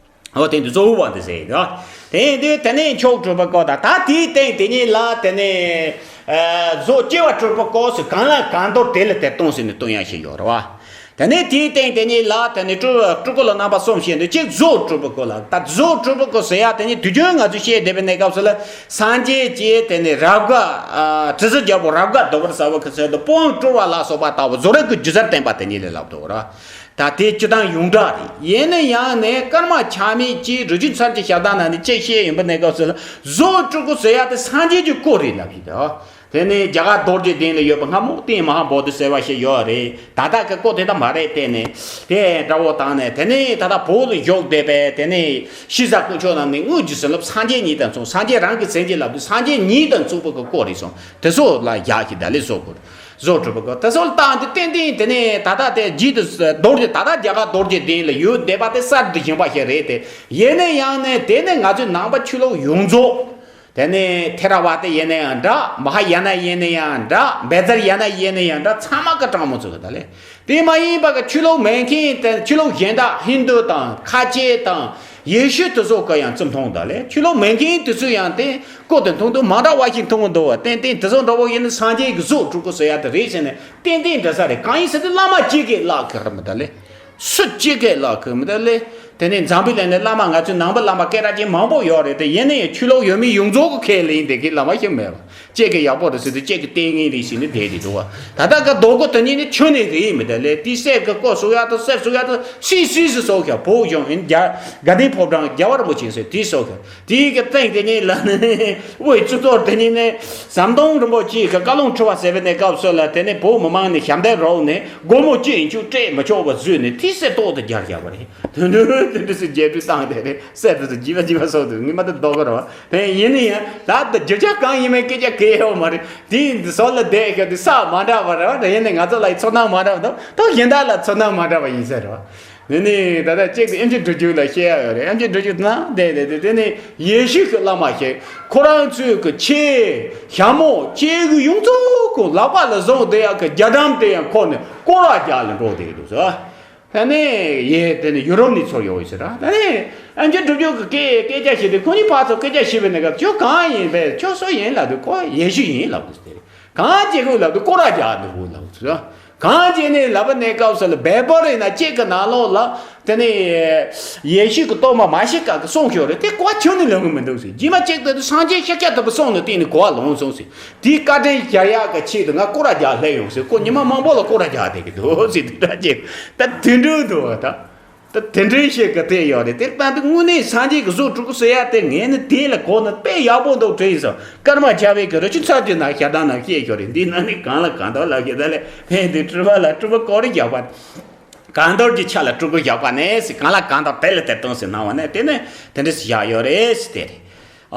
འོ་དེ་འདི་གཙོ་བོ་བ་འདི་ཟེར་ཡོད། དེ་ཡིན་དུས་དེ་ནས་མཆོག་སྤྲུལ་པའི་སྐུ་དང་། ད་དེའི་སྟེང་དེ་ཉིད་ལ་དེ་ནས་ཨ་རྫོགས་སྐྱེ་བ་སྤྲུལ་པའི་སྐུ་ཟེར། གང་ལ་གང་འདུལ་དེ་ལ་དེར་སྟོན་ཟེར་ནས་སྟོན་ཡ་ཞིག་ཡོད་རེད་བ། དེ་ནས་དེའི་སྟེང་དེ་ཉིད་ལ་དེ་ནས་སྤྲུལ་སྤྲུལ་སྐུ་ལ་རྣམ་པ་གསུམ་བཤད་འདུག་གཅིག་རྫོགས་སྤྲུལ་པའི་སྐུ་ལ། ད་རྫོགས་སྤྲུལ་པའི་སྐུ་ཟེར་ཡ་དེ་ནི་དུས་རྒྱུན་ང་ཚོས་བཤད་བསྡད་པའི་གནས་སྐབས་སུ་ལ། སངས་རྒྱས་ཀྱི་དེ་ནས་རབ་དགའ་ཨ་དྲི་ཟའི་རྒྱལ་པོ་རབ་དགའ་ལྡན་པར་ཟ་བ་གི་ཚུལ་དུ་དཔུང་སྤྲུལ་བ་ལ་སོགས་པ་ལྟ་བུ་བཟོ་རིག་གི་སྒྱུ་རྩལ་བསྟན་པ་དེ་ཉིད་ལ་ལབ་འདུག་ར། ད་དེ་སྤྱི་དང་ཡོངས་གྲགས་རེད། ཡིན་ན་ཡང་ནས་ཀརྨ་ཆགས་མེད་ཀྱིས་རི་ཆུ་མཚར་གྱི་ཞལ་ཐང་ནང་ནས་ཅིག་བཤད་ཡོང་པའི་གནས་སྐབས་སུ་ལ། རྫོགས་སྤྲུལ་སྐུ་ཟེར་ཡ་དེ་སངས་རྒྱས་ཀྱི་སྐུ་རེད་ལབ་ཀྱི་འདུག་དེ་ནས་རྒྱ་གར་རྡོ་རྗེ་གདན་ལ་ཡོད་པའི་སྔ་མོ་ཏིང་མ་ཧཱ་བོ་དྷི་ཟེར་བ་ཞིག་ཡོད་རེད། ད་ལྟ་གི་སྐུ་དེ་འདྲ་མ་རེད། དེ་ནས་དེ་འདྲ་བོ་དང་ནས། དེ་ནས་ད་ལྟ་བོད་ལ་བཞུགས་བསྡད་པའི་དེ་ནས་ཤེས་བྱ་དཀོན་མཆོག་རྣམས་ནི་དངོས་ཀྱི་བྱིན་རླབས་སངས་རྒྱས་ཉིད་དང་མཚུངས། སངས་རྒྱས་རང་གི་མཚན་གྱིས་ལབ་དུས་སངས་རྒྱས་ཉིད་དང་མཚུངས་པའི་གི་སྐུ་རེད་གསུངས། དེ་ཚོ་ལ་རྒྱག་གི་ད་ལས་བཟོ་དགོས། བཟོ་གྲུབ་པའི་སྐུ་དེ་ཚོ་ལ་བཏང་སྟེ་ཏན་ཏན་དེ་ནས་ད་ལྟ་དེ་རྗེས་དུ་རྡོ་རྗེ། ད་ལྟ་རྒྱ་གར་རྡོ་རྗེ་གདན་ལ་ཡོད་བསྡད་པ་དེ་གསར་དུ་བཞེངས་པ་ཞིག་རེད་དེ། ཡིན་ན་ཡང་ནས་དེ་ནས་ང་ཚོའི་ནང་པ་ཆོས་ལུགས་ཡོངས་རྫོགས། དེ་ནས་ཐེ་ར་ཝ་ཏི་ཡིན་ན་ཡང་འདྲ། མ་ཧཱ་ཡ་ན་ཡིན་ན་ཡང་འདྲ། བཛྲ་ཡ་ན་ཡིན་ན་ཡང་འདྲ། ཚང་མ་གི་དྲང་མོ་ཚོ་གི་ད་ལས། དེ་མ་ཡིན་པ་གི་ཆོས་ལུགས་མེད་མཁན་དེ། ཆོས་ལུགས་གཞན་དག་ཧིན་དུ་དང་ཁ་ཆེ་དང་ཡེ་ཤུ་དེ་ཚོ་གི་ཡང་ཙམ་མཐོང་ད་ལས། ཆོས་ལུགས་མེད་མཁན་དེ་ཚོ་ཡང་དེ་ཀོ་དེ་མཐོང་དུས་མ་འདྲ་བ་ཞིག་མཐོང་གི་འདུག་བ། ཏན་ཏན་དེ་ཚོ་འདྲ་བོ་ཡིན་ན་སངས་རྒྱས་ཀྱི་གཟུགས་སྤྲུལ་སྐུ་ཟེར་ཡ་དེ་རེད་ཟེར་ནས་ཏན་ཏན་འདྲ་ས་རེད། གང་ཡིན་ཟེར་དུས་བླ་མ་གཅིག་གིས་བརླག་གི་རེད་མི་ད་ལས། སུ་གཅིག་གིས་བརླག་གི་མི་འདུག་ལེ། དེ་ནས་འཛམ་བུའི་གླིང་ནས་བླ་མ་ང་ཚོའི་ནང་པ་བླ་མ་སྐད་གྲགས་ཅན་མང་པོ་ཡོད་རེད་དེ། ཡིན་ན་ཡང་ཆོས་ལུགས་ཡོད་མེད་ཡོངས་རྫོགས་ཀྱི་ཁས་ལེན་བསྡད་མཁན་བླ་མ་ཞིག་མེད་པ། གཅིག་གིས་ཡག་པོ་རེད་ཟེར་དུས་གཅིག་གིས་ལྟས་ངན་རེད་ཟེར་ནས་བསྡད་དེ་འདུག་བ། ད་ལྟ་གི་རྡོ་སྐུ་དེ་གཉིས་ནི་ཆུ་ནས་རེད་མི་འདུག་ལེ། དེའི་གསེར་གྱི་སྐུ་བཟོ་ཡག་དང་གསེར་བཟོ་ཡག་དང་སུས་སུས་སུས་བཟོ་ཤག་བོད་གཞུང་ཡིན། རྒྱ་དགའ་ལྡན་ཕོ་བྲང་རྒྱལ་བ་རིན་པོ་ཆེ་ཟེར་དེས་བཟོ་ཤག་དེའི་གི་སྟེང་དེ་གཉིས་ལ་ནི་དབུའི་གཙུག་ཏོར་དེ་གཉིས་ནི་ཟམ་གདོང་རིན་པོ་ཆེ་གི་བཀའ་ལུང་ཁྲི་པ་ཟེར་བའི་གནས་སྐབས་སུ་ལ། དེ་ནས་བོད་མི་མང་ནས་ཞབས་འདེགས་རོགས་ནས་སྒོར་མོ་གཅིག་ཡིན་ཆོག་སྤྲད་མི་ཆོག་པ་བཟོས་ནས་དེ་གསེར་ཏོག་ཏུ་སྦྱར་བཞག་པ་རེད། དོན་དུ་དེ་འདྲ་སུ་རྒྱས་སྤྲོས་བཏང་དེ་རེད། གསེར་དེ་ཚོ་བགྱིས་པ་བགྱིས་པ་སོགས་དུ་ངས་མ་དེ་ལྡོག་གི་རེད་བ། དེ་ཡིན་ན་ཡང་ད་ལྟ་རྒྱུ་ཆ་གང་ཡིན་མིན་སྐད་ཆ་གལ་ཡོད་མ་རེད། དེ་འདི་སོགས་ལ་བསྡད་ཤག་དེ་ས་མ་འདྲ་བ་རེད་བ། དེ་ཡིན་ན་ང་ཚོ་ལ་ཡི་ཚོར་སྣང་མ་འདྲ་བ་དང་ད་གཞན་དག་ལ་ཚོར་སྣང་མ་འདྲ་བ་ཡིན་ས་རེད་བ། ནི་ནི་ད་ལྟ་གཅིག་ཏུ་ཨེམ་ཆི་འབྲི་རྒྱུ་ལ་བཤད་ཡ་ཡོད་རེད། ཨེམ་ཆི་འབྲི་རྒྱུ་ན་དེ་དེ་དེ་དེ་ནི་ཡེ་ཤུ་གི་བླ་མ་ཞིག་ཁོ་རང་ཚོའི་གི་ཆེ་ཞྭ་མོ་ལྕེ་གི་ཡོངས་རྫོགས་ཀྱི་ལག་པ་ལ་བཟུང་བསྡད་ཡག་གི་རྒྱ་གྲམ་དེ་ཡང་ཁོ་ནི་སྐོར་ར་རྒྱག་ལ་འགྲོ་བསྡད་འདུག་ཟེར། ད་ནི་ཡེ་དེ་ནི་ཡུ་རོབ་ནས་ཚོར་ཡོང་ཡོད་ཟེར་ར། ད་ནི་ཨེམ་ཆི་འབྲི་རྒྱུ་གི་སྐད་སྐད་ཆ་བཤད་དུས་ཁོ་གཉིས་ཕར་ཚུར་སྐད་ཆ་བཤད་པའི་ནི་ག་ཁྱོད་གང་ཡིན་པས། ཁྱོད་སུ་ཡིན་ལབ་དུས་ཁོ་ཡེ་ཤུ་ཡིན་ལབ་འདུག་ཟེར། གང་བྱེད་དགོས་ལབ་དུས་སྐོར་ར་རྒྱག་འདུག་ལབ་ཟེར། གང་བྱས་ནས་ལབ་པ་ནས་སྐབས་སུ་ལ་བེ་པོ་རེ་ན་གཅིག་གི་ནང་ལོགས་ལ་དེ་ནས་ཡེ་ཤུ་གི་གཏོར་མ་མ་ཤི་ཀ་གི་གསུང་ཤོར་རེད། དེ་གོ་བ་ཁྱོན་ནས་ལོན་གི་མི་འདུག་ཟེར། རྗེས་མ་གཅིག་ཏུ་སངས་རྒྱས་ཤཱཀྱ་ཐུབ་པའི་གསུང་ནི་སྟེང་ནས་གོ་བ་ལོན་སོང་ཟེར། དེའི་བཀའ་དྲིན་བཞག་ཡག་གི་ཆེད་དུ་ང་སྐོར་ར་རྒྱག་སླེབས་ཡོང་ཟེར། ཁོ་ཉི་མ་མང་པོ་ལ་སྐོར་ར་རྒྱག་བསྡད་གི་འདུག་ཟེར། དེ་འདྲ་ཅིག་ད་དེ་འདྲ་འདུག་བ་ད། ད་དེ་འདྲའི་ཞིག་གི་དེ་ཡོད་རེད། དེ་ལྟ་དུས་དངོས་གནས་སངས་རྒྱས་ཀྱི་གཟུགས་སྤྲུལ་སྐུ་ཟེར་ཡ་དེ་ངས་ནི་དེ་ལ་གོ་ནི་དཔེ་ཡག་པོ་འདུག་དྲན་སོང་། ཀརྨ་བྱ་བའི་གི་རི་ཆུ་ཚབ་ཀྱི་ནང་ཞལ་ཏང་ནང་བཤད་ཞོར་རེད། འདི་ནང་ནས་གང་ལ་གང་འདོད་ལབ་ཞེས་ད་ལས་ཕན་དེ་སྤྲུལ་པ་ལ་སྤྲུལ་པ་སྐོར་རེ་བཞག་པ། གང་འདོད་ཀྱི་ཆ་ལ་སྤྲུལ་སྐུ་བཞག་པ་ནས་ཟེར། གང་ལ་གང་འདོད་དེ་ལ་དེ་གཏོང་ཟེར་གནང་བ་ནས་དེ་ནས་དེ་འདྲ་ཞིག་བཞག་ཡོད་རེད་ཟེར་དེ་རེད།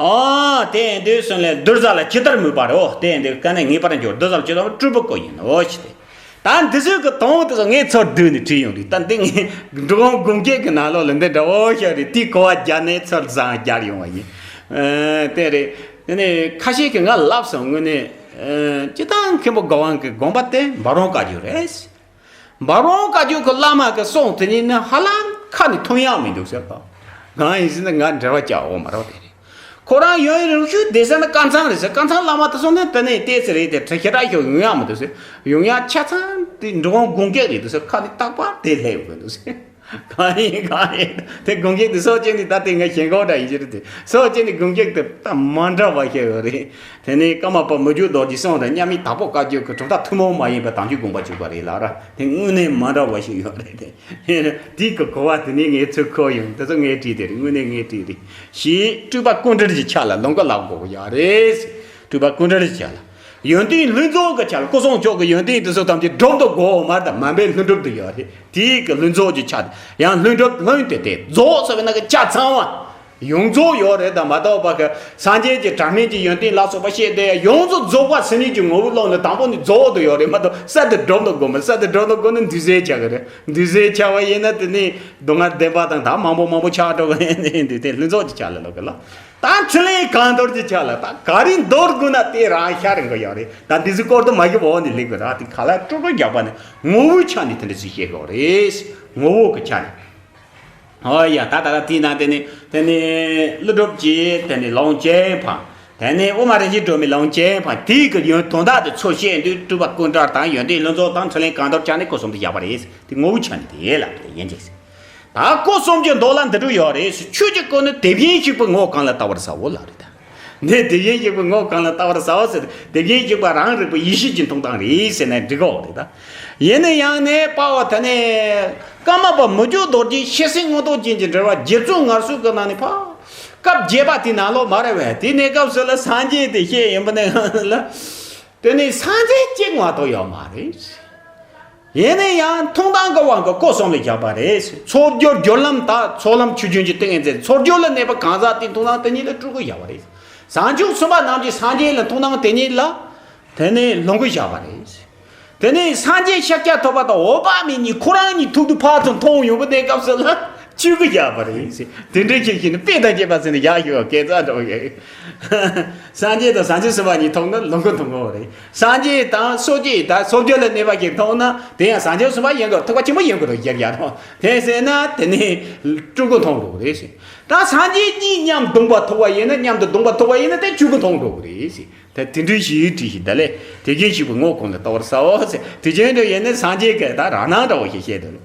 ཨོ་དེ་འདོད་སོང་ལས་བདུད་བཟའ་ལ་ཇི་ལྟར་མོས་པ་རེད། ཨོ་དེ་འདོད་ཀ་ནས་ངེས་པར་འགྱུར། བདུད་བཟའ་ལ་ཇི་ལྟར་སྤྲུལ་པའི་སྐུ་ཡིན་ནོ་ཞེས་ཏེ། ད་འདི་ཚོའི་གི་དོན་དེ་ཚོ་ངས་ཚུར་བསྡུས་ནས་བྲིས་ཡོང་རེད། ད་འདི་ངས་འགྲོ་འོང་དགོངས་དག་གི་ནང་ལོགས་ལ་འདི་འདྲ་བོ་ཞིག་རེད། དེའི་གོ་བ་རྒྱབ་ནས་ཚུར་བཟང་རྒྱབ་ཡོང་བ་ཡིན། ཨ་དེ་རེད། དེ་ནས་ཁ་ཤས་ཀྱིས་ང་ལབ་སོང་། དངོས་གནས་ཨ་སྤྱིར་བཏང་མཁན་པོ་དགའ་དབང་གི་དགོངས་པ་དེ་འབའ་རོང་བཀའ་བརྒྱུད་རེད། འབའ་རོང་བཀའ་བརྒྱུད་ཀྱི་བླ་མ་གི་གསུང་དེ་ཉིད་ནི་ཧ་ལམ་ཁ་ནས་ཐོན་ཡག་མི་འདུག་ཟེར་བ། གང་ཡིན་ཟེར་ན་ང་འབྲེལ་བ་བྱ་འོ་མ་རོགས་དེ་རེད། ཁོ་རང་ཡོང་རིང་ཤུལ་བསྡད་ས་ནི་དཀར་ཚང་རེད་ཟེར། དཀར་ཚང་བླ་མ་དེ་ཚོ་ནི་དེ་ནས་བལྟས་ཚེ་རེད་དེ་དྲི་ཞེ་དྲག་ཞིག་ཡོང་ཡག་མི་འདུག་ཟེར། ཡོང་ཡག་ཆ་ཚང་དེ་འགྲོ་འོང་དགོངས་དག་རེད་འདུག་ཟེར། ཁ་ནས་རྟག་པར་དེ་སླེབས་ཡོང་གི་འདུག་ཟེར། གང་ཡིན་གང་ཡིན། དེ་དགོངས་དག་དེ་སོགས་ཅན་ནི་ད་དེ་ངས་ཞེན་ཁོག་འདྲ་ཡིན་གྱི་རེད་དེ། སོགས་ཅན་ནི་དགོངས་དག་དེ་ད་མ་འདྲ་བ་ཞིག་ཡོད་རེད། དེ་ནས་ཀརྨ་པ་མི་བསྐྱོད་རྡོ་རྗེའི་གསུང་དང་མཉམ་མེད་དྭགས་པོ་བཀའ་བརྒྱུད་ཀྱི་གྲུབ་མཐའ་ཐུན་མོང་མ་ཡིན་པའི་དམ་ཆོས་དགོངས་པ་འཇུག་པ་རེད་ལབ་ར། དེ་དངོས་གནས་མ་འདྲ་བ་ཞིག་ཡོད་རེད་དེ། དེའི་གི་གོ་བ་དེ་ནས་ངས་ཚུར་ཁུར་ཡོང་། དེ་ཚོ་ངས་བྲིས་དེ་རེད། དངོས་གནས་ངས་བྲིས་རེད། ཞེས་སྤྲུལ་པ་སྐུ་འདྲ་གྱི་ཆ་ལ་ལུང་ག་ལབ་དགོས་ཀྱི་ཡོད་རེད། སྤྲུལ་པ་སྐུ་འདྲ་གྱི་ཆ་ལ། ཡོན་ཏན་ལྷུན་རྫོགས་ཀྱི་ཆ་ལ། སྐུ་གསུང་མཆོག་གི་ཡོན་ཏན་དེ་ཚོ་ཐམས་ཅད་སྒྲུབ་ཏུ་དགོས་མ་རེད། ད་མ་འབད་ལྷུན་གྲུབ་དུ་ཡོད་རེད། དེའི་གི་ལྷུན་རྫོགས་ཀྱི་ཆ་དེ། ཡང་ལྷུན་གྲུབ་ལྷུན་དེ་དེ་རྫོགས་ཟེར་བའི་ནང་གི་ཆ་ཚང་བ་ཡོངས་རྫོགས་ཡོད་རེད། ད་མ་གཏོགས་པ་གི་སངས་རྒྱས་ཀྱི་དྲང་སྙོམས་ཀྱི་ཡོན་ཏན་ལ་སོགས་པ་བཤད་དེ་ཡོངས་སུ་རྫོགས་པ་སེམས་ཉིད་ཀྱི་ངོ་བོའི་ཀློང་ནས་དང་པོ་ནས་རྫོགས་དུ་ཡོད་རེད་མ་གཏོགས། གསར་དུ་སྒྲུབ་ཏུ་དགོས་མ། གསར་དུ་སྒྲུབ་ཏུ་དགོས་ན་འདུས་བྱས་ཆགས་ཀྱི་རེད། འདུས་བྱས་ཆགས་པ་ཡིན་ན་དེ་ནི་སྡུག་བསྔལ་བདེན་པ་དང་ད་མང་པོ་མང་པོ་ཆགས་འགྲོ་གི་རེད། འདི་དེ་ལྷུན་རྫོགས་ཀྱི་ཆ་ལ་ལོག་གི་ལ། ད་འཕྲིན་ལས་གང་འདོར་གྱི་ཆ་ལ་ད་ག་རེ་འདོར་དགོས་ན་དེ་རང་ཤར་རིང་གི་ཡོད་རེད། ད་འདི་ཚོ་སྐོར་དུ་མ་གི་འོག་ནས་ལེགས་གི་ར། དེ་ག་ལ་སྤྲུལ་སྐུ་རྒྱག་པ་ནི་ངོ་བོའི་ཆ་ནས་དེ་འདྲ་ཞིག་བཤད་གི་ཡོད་རེད། ངོ་བོ་གི་ཆ་ནས། ཨོ་ཡ། ད་ད་ལྟ་དེའི་ནང་དེ་ནི་དེ་ནི་ཀླུ་སྒྲུབ་ཀྱིས་དེ་ནི་ལུང་སྐྱེས་འཕངས། དེ་ནི་དབུ་མ་རིན་ཆེན་སྒྲོན་མེས་ལུང་སྐྱེས་འཕངས། དེའི་གི་ཡོན་དོན་དག་དེ་ཚུར་བཤད་དུས་སྤྲུལ་པ་སྐུ་འདྲ་དང་ཡོན་ཏན་ལྷུན་རྫོགས་དང་འཕྲིན་ལས་གང་འདོར་ཆ་ནས་སྐུ་གསུམ་དུ་བཞག་པ་རེད། དེ་ངོ་བོའི་ཆ་ནས་དེ་ལབ་དེ་ཡིན་གྱི། ད་སྐུ་གསུམ་གྱི་མདོ་ལ་འདི་འདྲ་ཡོད་རེད། ཆོས་ཀྱི་སྐུ་ནི་དེ་བཞིན་གཤེགས་པའི་ངོ་བོ་གང་ལ་བལྟ་བར་བྱའོ་ལབ་རེད་ད། འདི་དེ་བཞིན་གཤེགས་པའི་ངོ་བོ་གང་ལ་བལྟ་བར་བྱའོ་ཟེར། དེ་བཞིན་གཤེགས་པ་རང་རིག་པའི་ཡེ་ཤེས་ཀྱི་མཐོང་སྟངས་རེད་ཟེར་ན་འགྲིག་གི་རེད་ད། ཡིན་ན་ཡང་ནས་དཔའ་བོ་དེ་ནས་ཀརྨ་པ་མི་བསྐྱོད་རྡོ་རྗེའི་ཤེར་ཕྱིན་མངོན་རྟོགས་རྒྱན་གྱི་འགྲེལ་པ་རྗེ་བཙུན་ངལ་གསོ་གི་ནང་ནས་ཕར་སྐབས་བརྒྱད་པ་དེའི་ནང་ལོགས་མ་རེད་པས། དེའི་གནས་སྐབས་སུ་ལ་སངས་རྒྱས་དེ་བཤད་ཡིན་པ་ནས་ལ། དེ་ནས་སངས་རྒྱས་གཅིག་མ་གཏོགས་ཡོད་མ་རེད། ཡིན་ན་ཡང་མཐོང་སྟངས་ཀྱི་དབང་གིས་སྐུ་གསུམ་ལ་བཞག་པ་རེད། ཚོགས་སྦྱོར་སྦྱོར་ལམ་དང་ཚོགས་ལམ་ཆོས་བརྒྱུད་ཀྱི་ཏིང་ངེ་འཛིན། ཚོགས་སྦྱོར་ལ་གནས་པ་གང་ཟག་དེའི་མཐོང་སྟངས་དེ་ཉིད་ལ་སྤྲུལ་སྐུ་བཞག་པ་རེད། བྱང་ཆུབ་སེམས་དཔའ་རྣམས་ཀྱི་སངས་རྒྱས་ལ་མཐོང་སྟངས་དེ་ཉིད་ལ་དེ་ནས་ལོངས་སྐུ་བཞག་པ་རེད། དེ་ནས་སངས་རྒྱས་ཤཱཀྱ་ཐུབ་པ་དང་འོད་དཔག་མེད་གཉིས་ཁོ་རང་གཉིས་ཐུག་དུས་ཕར་ཚུར་མཐོང་ཡོང་གི་གནས་སྐབས་སུ་ལ། ཆོས་སྐུ་བཞག་པ་རེད་ཟེར། དེ་འདྲའི་ཆོས་ཤིག་ནི་དཔེ་དང་བཅས་པ་ཟེར་ནས་བཞག་ཡོད་པ་སྐད་ཆ་འགྲོ་ཡོད། སངས་རྒྱས་དང་བྱང་ཆུབ་སེམས་དཔའ་གཉིས་མཐོང་ན་ལོངས་སྐུ་མཐོང་གི་རེད། སངས་རྒྱས་དང་སོ་སྐྱེ་དང་སོ་སྐྱེ་ལ་གནས་པ་ཞིག་མཐོང་ན་དེ་ཡང་བྱང་ཆུབ་སེམས་དཔའ་ཡིན་དགོས། ཐེག་པ་ཆེན་པོ་ཡིན་དགོས་རེད་ཡར་ཡར་རོ། དེ་ཟེར་ན་དེ་ནི་སྤྲུལ་སྐུ་མཐོང་འགྲོ་གི་རེད་ཟེར། ད་སངས་རྒྱས་གཉིས་མཉམ་བསྡོམས་པ་ཐུབ་པ་ཡིན་ན། མཉམ་དུ་བསྡོམས་པ་ཐུབ་པ་ཡིན་ན་དེ་ཆོས་སྐུ་མཐོང་འགྲོ་གི་རེད་ཟེར། ད་དེ་འདྲའི་ཞིག་བྲིས་ཤིག་ད་ལས་དེ་གིན་ཞིག་པའི་ངོ་གང་ལ་ལྟ་བར་བྱའོ་ཟེར། དེ་བཞིན་དུ་ཡིན་ནི་སངས་རྒྱས་ཀྱི་ད་རང་སྣང་འདྲ་བོ་ཞིག་བཤད་དོ།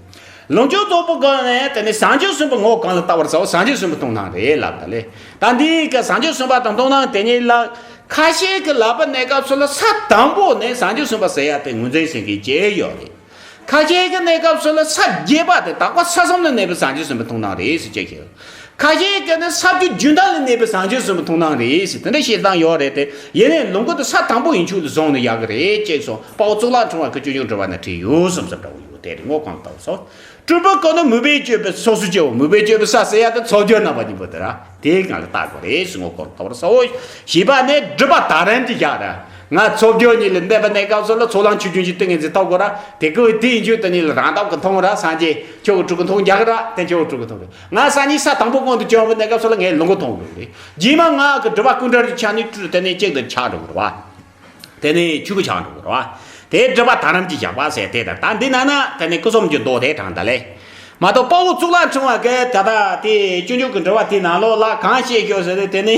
ལོངས་སྤྱོད་རྫོགས་པའི་སྒོ་ནས་དེ་ནི་བྱང་ཆུབ་སེམས་དཔའི་ངོ་གང་ལ་ལྟ་བར་བྱའོ། བྱང་ཆུབ་སེམས་དཔའི་མཐོང་སྣང་རེད་ལབ་ད་ལས། ད་འདི་གི་བྱང་ཆུབ་སེམས་དཔའ་དང་མཐོང་སྣང་དེ་གཉིས་ལ་ཁ་ཤས་ཀྱི་ལབ་པ་གནས་སྐབས་སུ་ལ་ས་དང་པོ་ནས་བྱང་ཆུབ་སེམས་དཔའ་ཟེར་ཡ་དེ་ངོས་འཛིན་བྱེད་མཁན་ཅིག་ཡོད་རེད། ཁ་ཤས་ཀྱི་གནས་སྐབས་སུ་ལ་ས་བརྒྱད་པ་དེ་དག་པ་ས་གསུམ་ལ་གནས་པའི་བྱང་ཆུབ་སེམས་དཔའི་མཐོང་སྣང་རེད་ཟེར་བྱས་ཤིང་། ཁ་ཤས་ཀྱི་ནི་ས་བཅུ་རྒྱུན་མཐའ་ལ་གནས་པའི་བྱང་ཆུབ་སེམས་དཔའི་མཐོང་སྣང་རེད་ཟེར་དེ་འདྲ་བཤད་སྟངས་ཡོད་རེད་དེ། ཡིན་ནའི་ལུང་གུ་དེ་ས་དང་པོ་ཡན་ཆོད་ལ་བཟུང་ནས་ཡག་གི་རེད་ཅེས་སོ། དཔའ་བོ་གཙུག་ལག་ཕྲེང་བ་གིས་སྤྱོད་འཇུག་འགྲེལ་པ་ན་བྲིས་ཡོད་བསམ་བསམ་འདྲ་བོ་ཡོད། དེ་རེད། ངོ་གང་ལྟ་བུ་སོ། སྤྲུལ་པའི་སྐུ་ནི་མོས་པས་སྤྱོད་པའི་ཚོགས་སུ་སྐྱེའོ། མོས་པས་སྤྱོད་པའི་ས་ཟེར་ཡ་དེ་ཚོགས་སྦྱོར་རྣམ་པ་གཉིས་པོ་དེ་ར། དེའི་སྒང་ལ་བལྟ་དགོས་རེད་ཟེར། ངོ་གང་ལྟ་བུ་སོ། བཞི་པ་ནི་སྒྲིབ་པ་དག་རིམ་གྱིས་བཞག་ར། ང་ཚོགས་སྦྱོར་གཉིས་ལ་གནས་པ་གནས་སྐབས་སུ་ལ་ཚོགས་ལམ་ཆོས་སྐྱོང་གི་ཏིང་ངེ་འཛིན་ཐོབ་དགོས་ར། དེ་ཀོ་དེ་ཡིན་རྒྱུ་དེ་གཉིས་ལ་རང་སྟོབས་ཀྱིས་མཐོང་ར། སངས་རྒྱས་ཆོས་ཀྱི་སྤྲུལ་སྐུ་མཐོང་རྒྱག་ར། དེ་ཆོས་ཀྱི་སྤྲུལ་སྐུ་མཐོང་ར། ང་སང་ཉིན་ས་དང་པོ་གོང་དུ་བྱོན་པའི་གནས་སྐབས་སུ་ལ་ངས་ལུང་གུ་མཐོང་དགོས་རེད། རྗེས་མ་ང་གི་སྒྲིབ་པ་ཀུན་བྲལ་གྱི་ཆ་ནས་སྤྲུལ་དེ་ནས་གཅིག་ཏུ་ཆགས་འགྲོ་གི་རེད་བ། དེ་ནས་ཆོས་སྐུ་ཆགས་འགྲོ་གི་རེད་བ། དེ་སྒྲིབ་པ་དག་རིམ་གྱིས་བཞག་པ་ཟེར་དེ་དང་། ད་འདི་ན་ན་དེ་ནས་སྐུ་གསུམ་གྱི་མདོ་དེ་དྲངས་ད་ལས། མ་གཏོགས་དཔའ་བོ་གཙུག་ལག་ཕྲེང་བ་གིས་ད་ལྟ་དེ་སྤྱོད་འཇུག་གི་འགྲེལ་པ་དེའི་ནང་ལོགས་ལ་གང་བཤད་ཡོད་ཟེར་ན། དེ་ནས་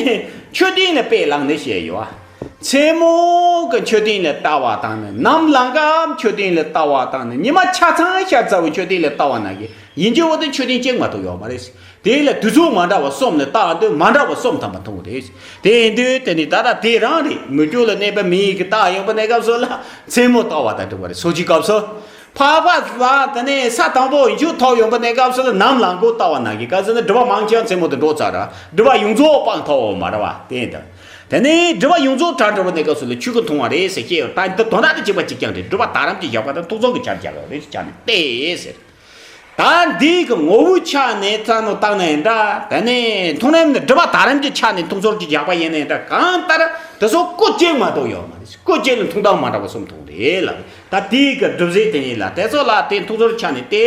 མཆོད་རྟེན་ལ་དཔེ་བླངས་ནས་བཤད་ཡོད། མཚན་མོ་གི་མཆོད་རྟེན་ལ་ལྟ་བ་དང་ནི། ནམ་ལངས་སྐབས་མཆོད་རྟེན་ལ་ལྟ་བ་དང་ནི། ཉི་མ་ཆ་ཚང་ཤར་ཚར་བའི་མཆོད་རྟེན་ལ་ལྟ་བ་ན་གི་ཡིན་གྱི་འོ་དེ་མཆོད་རྟེན་གཅིག་མ་གཏོགས་ཡོད་མ་རེད། དེ་ལ་དུས་ཚོད་མ་འདྲ་བ་གསུམ་ལ་བལྟ་དུས་མ་འདྲ་བ་གསུམ་ཐམ་པ་མཐོང་གི་རེད། དེ་ཡིན་དུས་དེ་ནི་ད་ལྟ་དེ་རང་རེད། མུ་ཁྱུད་ལ་གནས་པའི་མི་ཡི་གི་རྟགས་ཡོང་པ་གནས་སྐབས་སུ་ལ་མཚན་མོ་ལྟ་བ་དང་འདྲ་བ་རེད། སོ་སྐྱེའི་སྐབས་སུ། འཕགས་པ་ལ་དེ་ནས་ས་དང་པོ་ཡན་ཆོད་ཐོབ་ཡོང་པ་གནས་སྐབས་སུ་ལ་ནམ་ལངས་སྐབས་ལྟ་བ་ན་གི། ག་ཟེར་ན་སྒྲིབ་པ་མང་ཆེ་བ་མཚན་མོ་དེ་འགྲོ་ཚར་ར། སྒྲིབ་པ་ཡོངས་རྫོགས་སྤངས་ཐོབ་མ་རེད་བ། དེ་ཡིན་དུས་དེ་ནས་སྒྲིབ་པ་ཡོངས་རྫོགས་བྲལ་འགྲོ་བ་གནས་སྐབས་སུ་ལ་ཆོས་སྐུ་མཐོང་བ་རེད་ཟེར་བཤད་ཡོད། ད་འདི་དོན་དག་དེ་གཅིག་པ་གཅིག་རྐྱང་རེད། སྒྲིབ་པ་དག་རིམ་གྱིས་བཞག་པ་དང་ཐུགས་ཚོགས་ཀྱི་ཆ་བཞག་ཡོད་རེད་ཟེར་བྱས་ནས་ཏེ་ཟེར། ད་འདི་གི་ངོ་བོའི་ཆ་ནས་བསམ་བློ་བཏང་ན་ཡང་འདྲ། དེ་ནས་མཐོང་ལམ་ནས་སྒྲིབ་པ་དག་རིམ་གྱི་ཆ་ནས་ཐུགས་ཚོགས་ཀྱི་བཞག་པ་ཡིན་ན་ཡང་འདྲ། གང་ལྟར་དེ་ཚོ་སྐུ་གཅིག་མ་གཏོགས་ཡོད་མ་རེད། སྐུ་གཅིག་ལ་མཐོང་སྟངས་མ་འདྲ་བ་གསུམ་མཐོང་རེད་ལ། ད་དེའི་གི་སྒྲུབ་བྱེད་དེ་ཡིན་ལ། དེ་ཚོ་ལ་དེ་ཐུགས་ཚོགས་ཆ་ནས་ཏེ།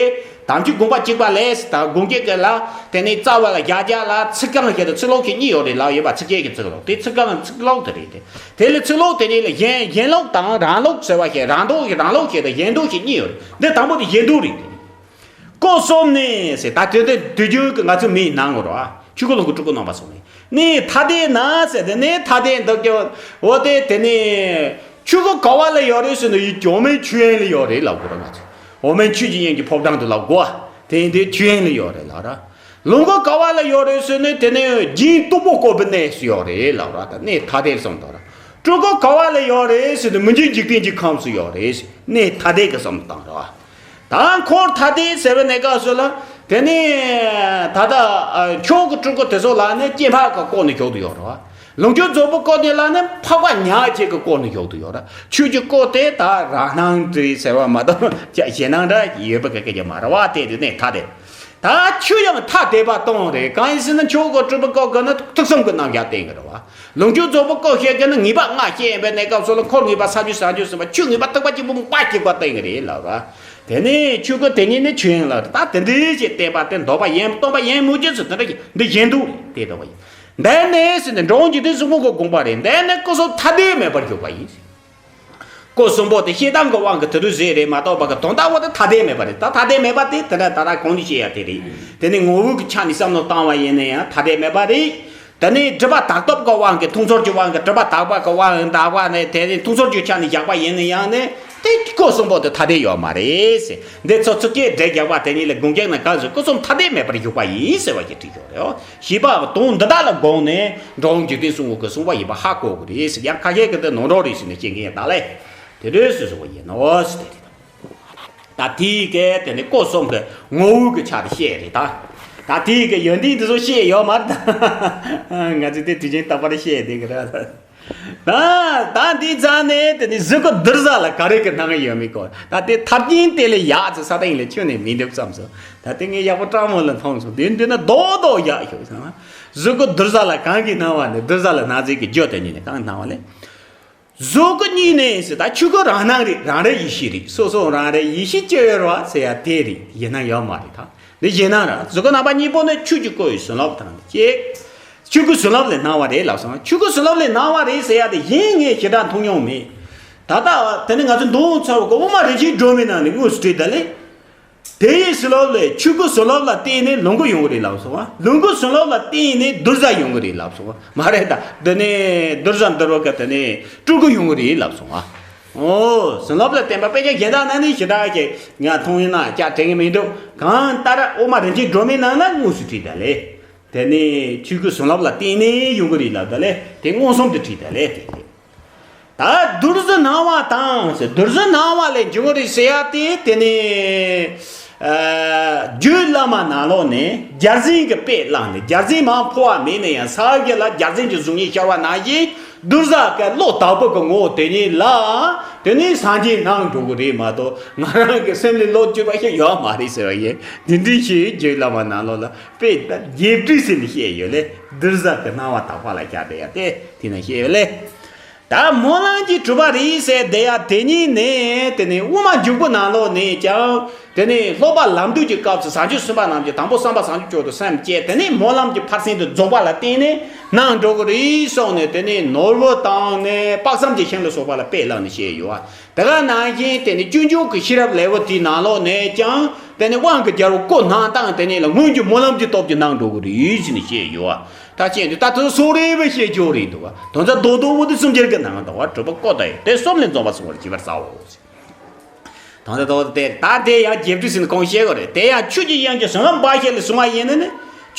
དམ་ཆོས་དགོངས་པ་གཅིག་པ་ལས་ད་དགོངས་གཅིག་གི་ལ། དེ་ནས་རྩ་བ་ལ་རྒྱ་རྒྱ་ལ་ཚིག་རྐང་ཞེས་དང་ཚིག་ལོག་ཞེས་གཉིས་ཡོད་རེད་ལ། ཡོད་པ་ཚིག་བཅད་ཀྱི་ཚིག་ལོག་དེ། ཚིག་རྐང་ཚིག་ལོག་དེ་རེད་དེ། དེ་ལས་ཚིག་ལོག་དེ་གཉིས་ལ་གཞན་གཞན་ལོག་དང་རང་ལོག་ཟེར་བ་ཞིག་རང་ལྡོག་རང་ལོག་ཞེས་དང་གཞན་ལྡོག་ཞེས་གཉིས་ཡོད་རེད། འདི་དང་པོ་དེ་གཞན་ལྡོག་རེད་དེ། སྐུ་གསུམ་ནི་ཟེར། ད་དེ་དེ་དུས་རྒྱུན་གྱི་ང་ཚོ་མིའི་ནང་ངོ་ར། ཆོས་སྐུ་ལོངས་སྐུ་སྤྲུལ་སྐུ་རྣམ་པ་གསུམ་ནི། ནི་ཐ་དད་ན་ཟེར་དེ་ནི་ཐ་དད་འདུག་ཀྱང་འོ་དེ་དེ་ནི་ཆོས་སྐུ་ག་བ་ལ་ཡོད་རེད་ཟེར་ན། ཡིད་ཀྱི་འོག་མིན་ཆོས་དབྱིངས་ལ་ཡོད་རེད་ལབ་དགོས་ར། ང་ཚོ་འོག་མིན་ཆོས་ཀྱི་དབྱིངས་ཀྱི་ཕོ་བྲང་དུ་ལབ་དགོས། དེ་ཡིན་དུས་ཆོས་དབྱིངས་ལ་ཡོད་རེད་ལབ་ར། ལོངས་སྐུ་ག་བ་ལ་ཡོད་རེད་ཟེར་ན། དེ་ནི་སྦྱིན་སྟུག་པོ་བཀོད་པའི་གནས་སུ་ཡོད་རེད་ལབ་ར། ད་ནི་ཐ་དད་གསུངས་འདུག་ར། སྤྲུལ་སྐུ་ག་བ་ལ་ཡོད་རེད་ཟེར་ན། མི་མཇེད་འཇིག་རྟེན་གྱི་ཁམས་སུ་ཡོད་རེད། ནི་ཐ་དད་ཀྱི་གསུངས་བཏང་ར། ད་འཁོར་ཐ་དད་ཟེར་བའི་གནས་སྐབས་སུ་ལ། དེ་ནི་ད་ལྟ་ཨ་མཆོག་གི་སྤྲུལ་སྐུ་དེ་ཚོ་ལ་ནི་སྐྱེ་འཕགས་ཀྱིས་བསྐོར་ནས་བཞུགས་ཏེ་ཡོད་རེད་བ། ལོངས་སྤྱོད་རྫོགས་པའི་སྐུ་དེ་ལ་ནི་འཕགས་པ་ཉག་གཅིག་གིས་བསྐོར་ནས་བཞུགས་ཏེ་ཡོད་རེད། ཆོས་ཀྱི་སྐུ་དེ་ད་རང་སྣང་དེ་ཟེར་བ་མ་གཏོགས་ཅི་གཞན་སྣང་འདྲ་ཡོད་པ་གི་སྐད་ཆ་མ་རེད་བ། དེ་དེ་ནི་ཐ་དད། ད་ཆོས་ཡང་ཐ་དད་པ་སྟོང་རེད། གང་ཡིན་ཟེར་ན་མཆོག་གི་སྤྲུལ་པའི་སྐུ་གིས་ནི་ཐེག་གསུམ་གྱི་རྣམ་གཞག་བསྟན་གྱི་རེད་བ། ལོངས་སྤྱོད་རྫོགས་པའི་སྐུ་བཤད་མཁན་ནི་ངེས་པ་ལྔ་བཤད་ཡིན་པའི་གནས་སྐབས་སུ་ལ། འཁོར་ངེས་པ་ས་བཅུ་ཟ་བཅུ་ཟིན་པ། ཆོས་ངེས་པ་ཐེག་པ་ཆེན་པོ་མངོན་པ་གཅིག་པ་བསྟན་གྱི་རེད་ལབ་ར། དེ་ནས་ཆོས་སྐུ་དེ་ཉིད་ནི་ཆོས་དབྱིངས་ལ། ད་དེ་འདྲའི་ཞིག་བསྟན་པ་དེ་འདོད་པ་ཡིན། སྟོང་པ་ཡིན་མོད་ཀྱི་ཚུལ་དེ་འདྲ་ཞིག་འདི་གཞན་སྡུག་རེད། དེ་འདོད་པ་ཡིན། འདི་ནས་ཟེར་ནས་འགྲོ་བ་འཇིག་རྟེན་གསུམ་པོ་གི་དགོངས་པ་རེད། འདི་ནི་སྐུ་གསུམ་ཐ་དད་མེད་པར་བཞུགས་པ་ཡིན། སྐུ་གསུམ་པོ་དེ་བཤད་སྟངས་ཀྱི་དབང་གིས་དེ་དུས་ཟེར་རེད་མ་གཏོགས་པ་གི་དོན་དག་པོ་དེ་ཐ་དད་མེད་པ་རེད། ད་ཐ་དད་མེད་པ་དེ་དེ་འདྲ་ད་ལྟ་གོང་དུ་བཤད་ཡ་དེ་རེད། དེ་ནི་ངོ་བོའི་གི་ཆ་ནས་བསམ་བློ་བཏང་བ་ཡིན་ན་ཡང་ཐ་དད་མེད་པ་རེད། དེ་ནས་སྒྲིབ་པ་དག་སྟོབས་ཀྱི་དབང་གིས། ཐུགས་ཚོར་གྱི་དབང་གིས། སྒྲིབ་པ་དག་པ་གི་དབང་དག་པ་ནས་དེ་ནས་ཐུགས་ཚོར་གྱི་ཆ་ནས་བཞག་པ་ཡིན་ན་ཡང་ནི་དེ་སྐུ་གསུམ་པོ་དེ་ཐ་དད་ཡོད་མ་རེད་ཟེར། འདི་ཚོ་ཚིགས་བཅད་སྒྲ་རྒྱག་པ་དེ་ཉིད་ལ་དགོངས་འགལ་ན་གང་ཟེར། སྐུ་གསུམ་ཐ་དད་མེད་པར་བཞུགས་པ་ཡིན་ཟེར་བ་ཞིག་བྲིས་ཡོད་རེད། བཞི་པ་དོན་འདི་དག་ལ་དགོངས་ནས་འགྲོ་བ་འཇིག་རྟེན་གསུམ་པོ་གི་གསུངས་པ་ཡིན་པ་ཧ་གོ་དགོས་རེད་ཟེར། ཡང་ཁ་ཤས་ཀྱིས་འདི་ནོར་འགྲོ་རེད་ཟེར་ནས་བཤད་མཁན་ཡང་དག་ལས་དེ་འདྲ་སུ་གསུངས་པ་ཡིན་ནོ་ཟེར། དེ་རེད། ད་དེའི་སྐད་དེ་ནི་སྐུ་གསུམ་གྱི་ངོ་བོའི་གི་ཆ་དེ་བཤད་རེད་ད། ད་དེའི་གི་ཡོན་ཏན་དེ་ཚོ་བཤད་ཡོད་མ་རེད་ད། ང་ཚོས་དེ་དུས་ཆེན་རྟག་པར་བཤད་བསྡད་གི་རེད་ད། ད་ད་འདི་ཙང་ནས་དེ་ནི་གཟུགས་སྐུ་གདུལ་བྱ་ལ་ག་རེ་གི་སྣང་ཡོད་མེད་སྐོར། ད་དེ་ཐབས་རྐྱེན་དེ་ལས་ཡག་ཚེ་ས་སྟེང་ལ་ཁྱོན་ནས་མི་འདུག་བསམ་སོང་། ད་དེ་ངས་ཡག་པོ་སྤྲང་མོ་ལ་མཐོང་སོང་། དེ་འདི་ན་རྡོག་རྡོག་ཡག་ཤོག་བསམ། གཟུགས་སྐུ་གདུལ་བྱ་ལ་གང་གི་སྣང་བ་ནས་གདུལ་བྱ་ལ་སྣང་མཛད་ཀྱི་རྒྱུ་དེ་ཉིད་ནས་གང་སྣང་བ་ལས། གཟུགས་སྐུ་གཉིས་ནས་ཟེར། ད་ཆོས་སྐུ་རང་སྣང་རེད། རང་རེ་ཡེ་ཤེས་རེད། སོ་སོ་རང་རེ་ཡེ་ཤེས་སྐྱེ་བའི་རོ་ཟེར་ཡ་དེ་རེད། ཡིན་ན་ཡོད་མ་རེད་ད། འདི་ཞེ་ན་ར་གཟུགས་སྐུ་རྣམ་པ་གཉིས་པོ་ནི་ཆོས་ཀྱི་སྐུ་ཡི་བྱིན་རླབས་དང་གཅིག་ཆོས་སྐུ་བྱིན་རླབས་ལས་སྣང་བ་རེད་ལབ་སོང་། ཆོས་སྐུ་བྱིན་རླབས་ལས་སྣང་བ་རེད་ཟེར་ཡ་དེ་གཞན་ངས་ཞེ་དྲག་མཐོང་མྱོང་མེད། ད་ལྟ་དེ་ནི་ང་ཚོ་མདོ་ཚར་བ་གོ་དབུ་མ་རིན་ཆེན་སྒྲོན་མའི་ནང་ནས་དངོས་སུ་བྲིས་ད་ལེ། དེ་ཡི་བྱིན་རླབས་ལས་ཆོས་སྐུ་བྱིན་རླབས་ལ་བརྟེན་ནས་ལོངས་སྐུ་ཡོང་གི་རེད་ལབ་སོང་བ། ལོངས་སྐུ་བྱིན་རླབས་ལ་བརྟེན་ནས་གདུལ་བྱ་ཡོང་གི་རེད་ལབ་སོང་བ། མ་རེད་ད། འདི་ནས་གདུལ་བྱ་འདུལ་བ་ག་དེ་ནས་སྤྲུལ་སྐུ་ཡོང་གི་རེད་ལབ་སོང་བ། ཨོ། བྱིན་རླབས་ལ་བརྟེན་པ་དཔེ་ཆ་གཞན་དག་ན་ནི་ཞེ་དྲག་གི་ང་མཐོང་ཡིན་ན་སྐྱ་དྲན་གི་མི་འདུག་གང་ལྟར་དབུ་མ་རིན་ཆེན་སྒྲོན་མའི་ནང་ན་དངོས་སུ་བྲིས་ད་ལེ། དེ་ནས་ཆོས་སྐུ་བྱིན་རླབས་ལ་བརྟེན་ནས་ཡོང་གི་རེད་ལབ་ད་ལེ། དེ་མངོན་སུམ་དུ་བྲིས་ད་ལེ་དེ་རེད། ད་གདུལ་བྱ་སྣང་བ་དང་ཟེར། གདུལ་བྱ་སྣང་བ་ལས་འབྱུང་གི་རེད་ཟེར་ཡ་དེ་དེ་ནི། ཨ། རྒྱུད་བླ་མ་ནང་ལོགས་ནས་བརྒྱ་བྱིན་གྱི་དཔེ་བླངས་ནས། བརྒྱ་བྱིན་མར་འཕོ་བ་མེད་ན་ཡང་ས་བརྒྱད་ལ་བརྒྱ་བྱིན་གྱི་གཟུགས་བརྙན་ཤར་བ་ནང་བཞིན་གདུལ་བྱ་གི་བློ་དག་པོ་གི་ངོ་བོ་དེ་ཉིད་ལ་དེ་ནི་སངས་རྒྱས་སྣང་འགྲོ་གི་རེད་མ་གཏོགས། ང་རང་གི་སེམས་ལ་བློ་བཅོས་པ་ཞིག་ཡོད་མ་རེད་ཟེར་བ་ཡིན། དེ་འདྲའི་ཞིག་རྒྱུད་བླ་མ་ནང་ལོགས་ལ་དཔེ་ད་རྒྱས་བསྡུས་ཟེར་ནས་བཤད་ཡོད་ལེ། གདུལ་བྱ་གི་སྣང་བ་དག་པ་ལ་བཞག་བསྡད་ཡ་དེ་དེ་ན་བཤད་ཡོད་ལེ། ད་སྨོན་ལམ་གྱིས་གྲུབ་པ་རེད་ཟེར་བསྡད་ཡ་དེ་ཉིད་ནི་དེ་ནི་དབུ་མ་འཇུག་པའི་ནང་ལོགས་ནས་ཀྱང་དེ་ནི་སློབ་པ་ལམ་འདུས་ཀྱི་སྐབས་སུ་བྱང་ཆུབ་སེམས་དཔའ་རྣམས་ཀྱིས་དང་པོ་བསམ་པ་བྱང་ཆུབ་མཆོག་ཏུ་སེམས་བསྐྱེད། དེ་ནས་སྨོན་ལམ་གྱི་ཕར་ཕྱིན་དུ་རྫོགས་པ་ལ་བརྟེན་ནས་སྣང་འགྲོ་གི་རེད་གསུངས་ནས། དེ་ནི་ནོར་བུ་དང་ནི་དཔག་བསམ་གྱི་ཤིང་ལ་སོགས་པ་ལ་དཔེ་བླངས་ནས་བཤད་ཡོད། དེ་ག་ནང་བཞིན་དེ་ནི་སྤྱོད་འཇུག་གི་ཤེས་རབ་ལེའུ་དེའི་ནང་ལོགས་ནས་ཀྱང་དེ་ནི་དབང་གི་རྒྱལ་པོ་སྐུ་སྣང་སྟངས་དེ་ཉིད་ལ་སྔོན་གྱི་སྨོན་ལམ་གྱི་སྟོབས་ཀྱིས་སྣང་འགྲོ་གི་རེད་ཟེར་ནས་བཤད་ཡོད། ད་ཅི་ཡིན་དུས་ད་དུང་གསུང་རེ་བའི་བཤད་རྒྱུ་རེད་འདུག་བ། དོན་དག་རྡོག་རྡོག་པོ་དེ་གསུམ་ཆར་གྱི་ནང་དུ་བ་གྲུབ་པ་བཀོད་དེ་དེ་གསུམ་ལས་འཛོམས་པ་གསུང་བར་བགྱི་བར་བྱའོ། དོན་དག་རྡོག་དེ་ད་དེ་ཡང་རྒྱས་བསྡུས་ཟིན་གོང་བཤད་དགོས་རེད། དེ་ཡང་ཆོས་ཀྱི་དབྱིངས་ཀྱི་བྱིན་རླབས་འབའ་ཞིག་ལས་བྱུང་བ་ཡིན་ན་ནི།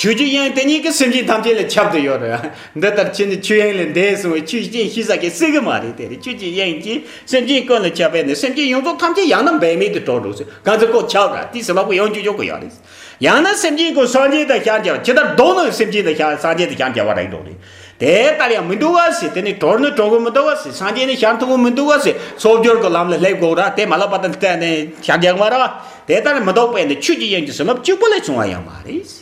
ཆོས་ཀྱི་དབྱིངས་དེ་ཉིད་ཀྱི་སེམས་ཅན་ཐམས་ཅད་ལ་ཁྱབ་བསྡད་ཡོད་རེད། འདི་ལྟར་ཕྱིན་ནི་ཆོས་དབྱིངས་ལས་འདས་གསུངས་པའི་ཆོས་ཅན་ཤེས་བྱ་གི་སྲིད་གི་མ་རེད། དེ་རེད། ཆོས་ཀྱི་དབྱིངས་ཀྱིས་སེམས་ཅན་ཀུན་ལ་ཁྱབ་པས་ནི་སེམས་ཅན་ཡོངས་རྫོགས་ཐམས་ཅད་ཡང་ན་འབད་མེད་དུ་གྲོལ་འགྲོ་ཟེར། གང་ཚེ་ཀོ་ཁྱབ་ར་དེ་ཟེར་བ་ཀོ་ཡོང་རྒྱུ་ཅོག་གི་ཡོད་རེད། ཡང་ན་སེམས་ཅན་ཀུན་སངས་རྒྱས་དང་ཞལ་མཇལ་བ། ཇི་ལྟར་རྡོག་ནི་སེམས་ཅན་དང་ཞལ་སངས་རྒྱས་དང་ཞལ་མཇལ་བ་རེད་འགྲོ་རེད། དེ་ལྟར་ཡང་མི་འདུག་ག་ཟེར། དེ་ནི་གྲོལ་ནི་གྲོལ་གི་མི་འདུག་ག་ཟེར། སངས་རྒྱས་ནི་ཞལ་མཐོང་གི་མི་འདུག་ག་ཟེར། ཚོགས་སྦྱོར་གྱི་ལམ་ལ་སླེབས་དགོས་ར། དེ་མ་ལབ་པ་དང་གཏན་ནས་ཞལ་མཇལ་གི་མ་རེད་བ། དེ་ལྟར་མི་རྟོག་པས་ནི་ཆོས་ཀྱི་དབྱིངས་ཀྱི་བྱིན་རླབས་གཅིག་པུ་ལས་བྱུང་བ་ཡང་མ་རེད།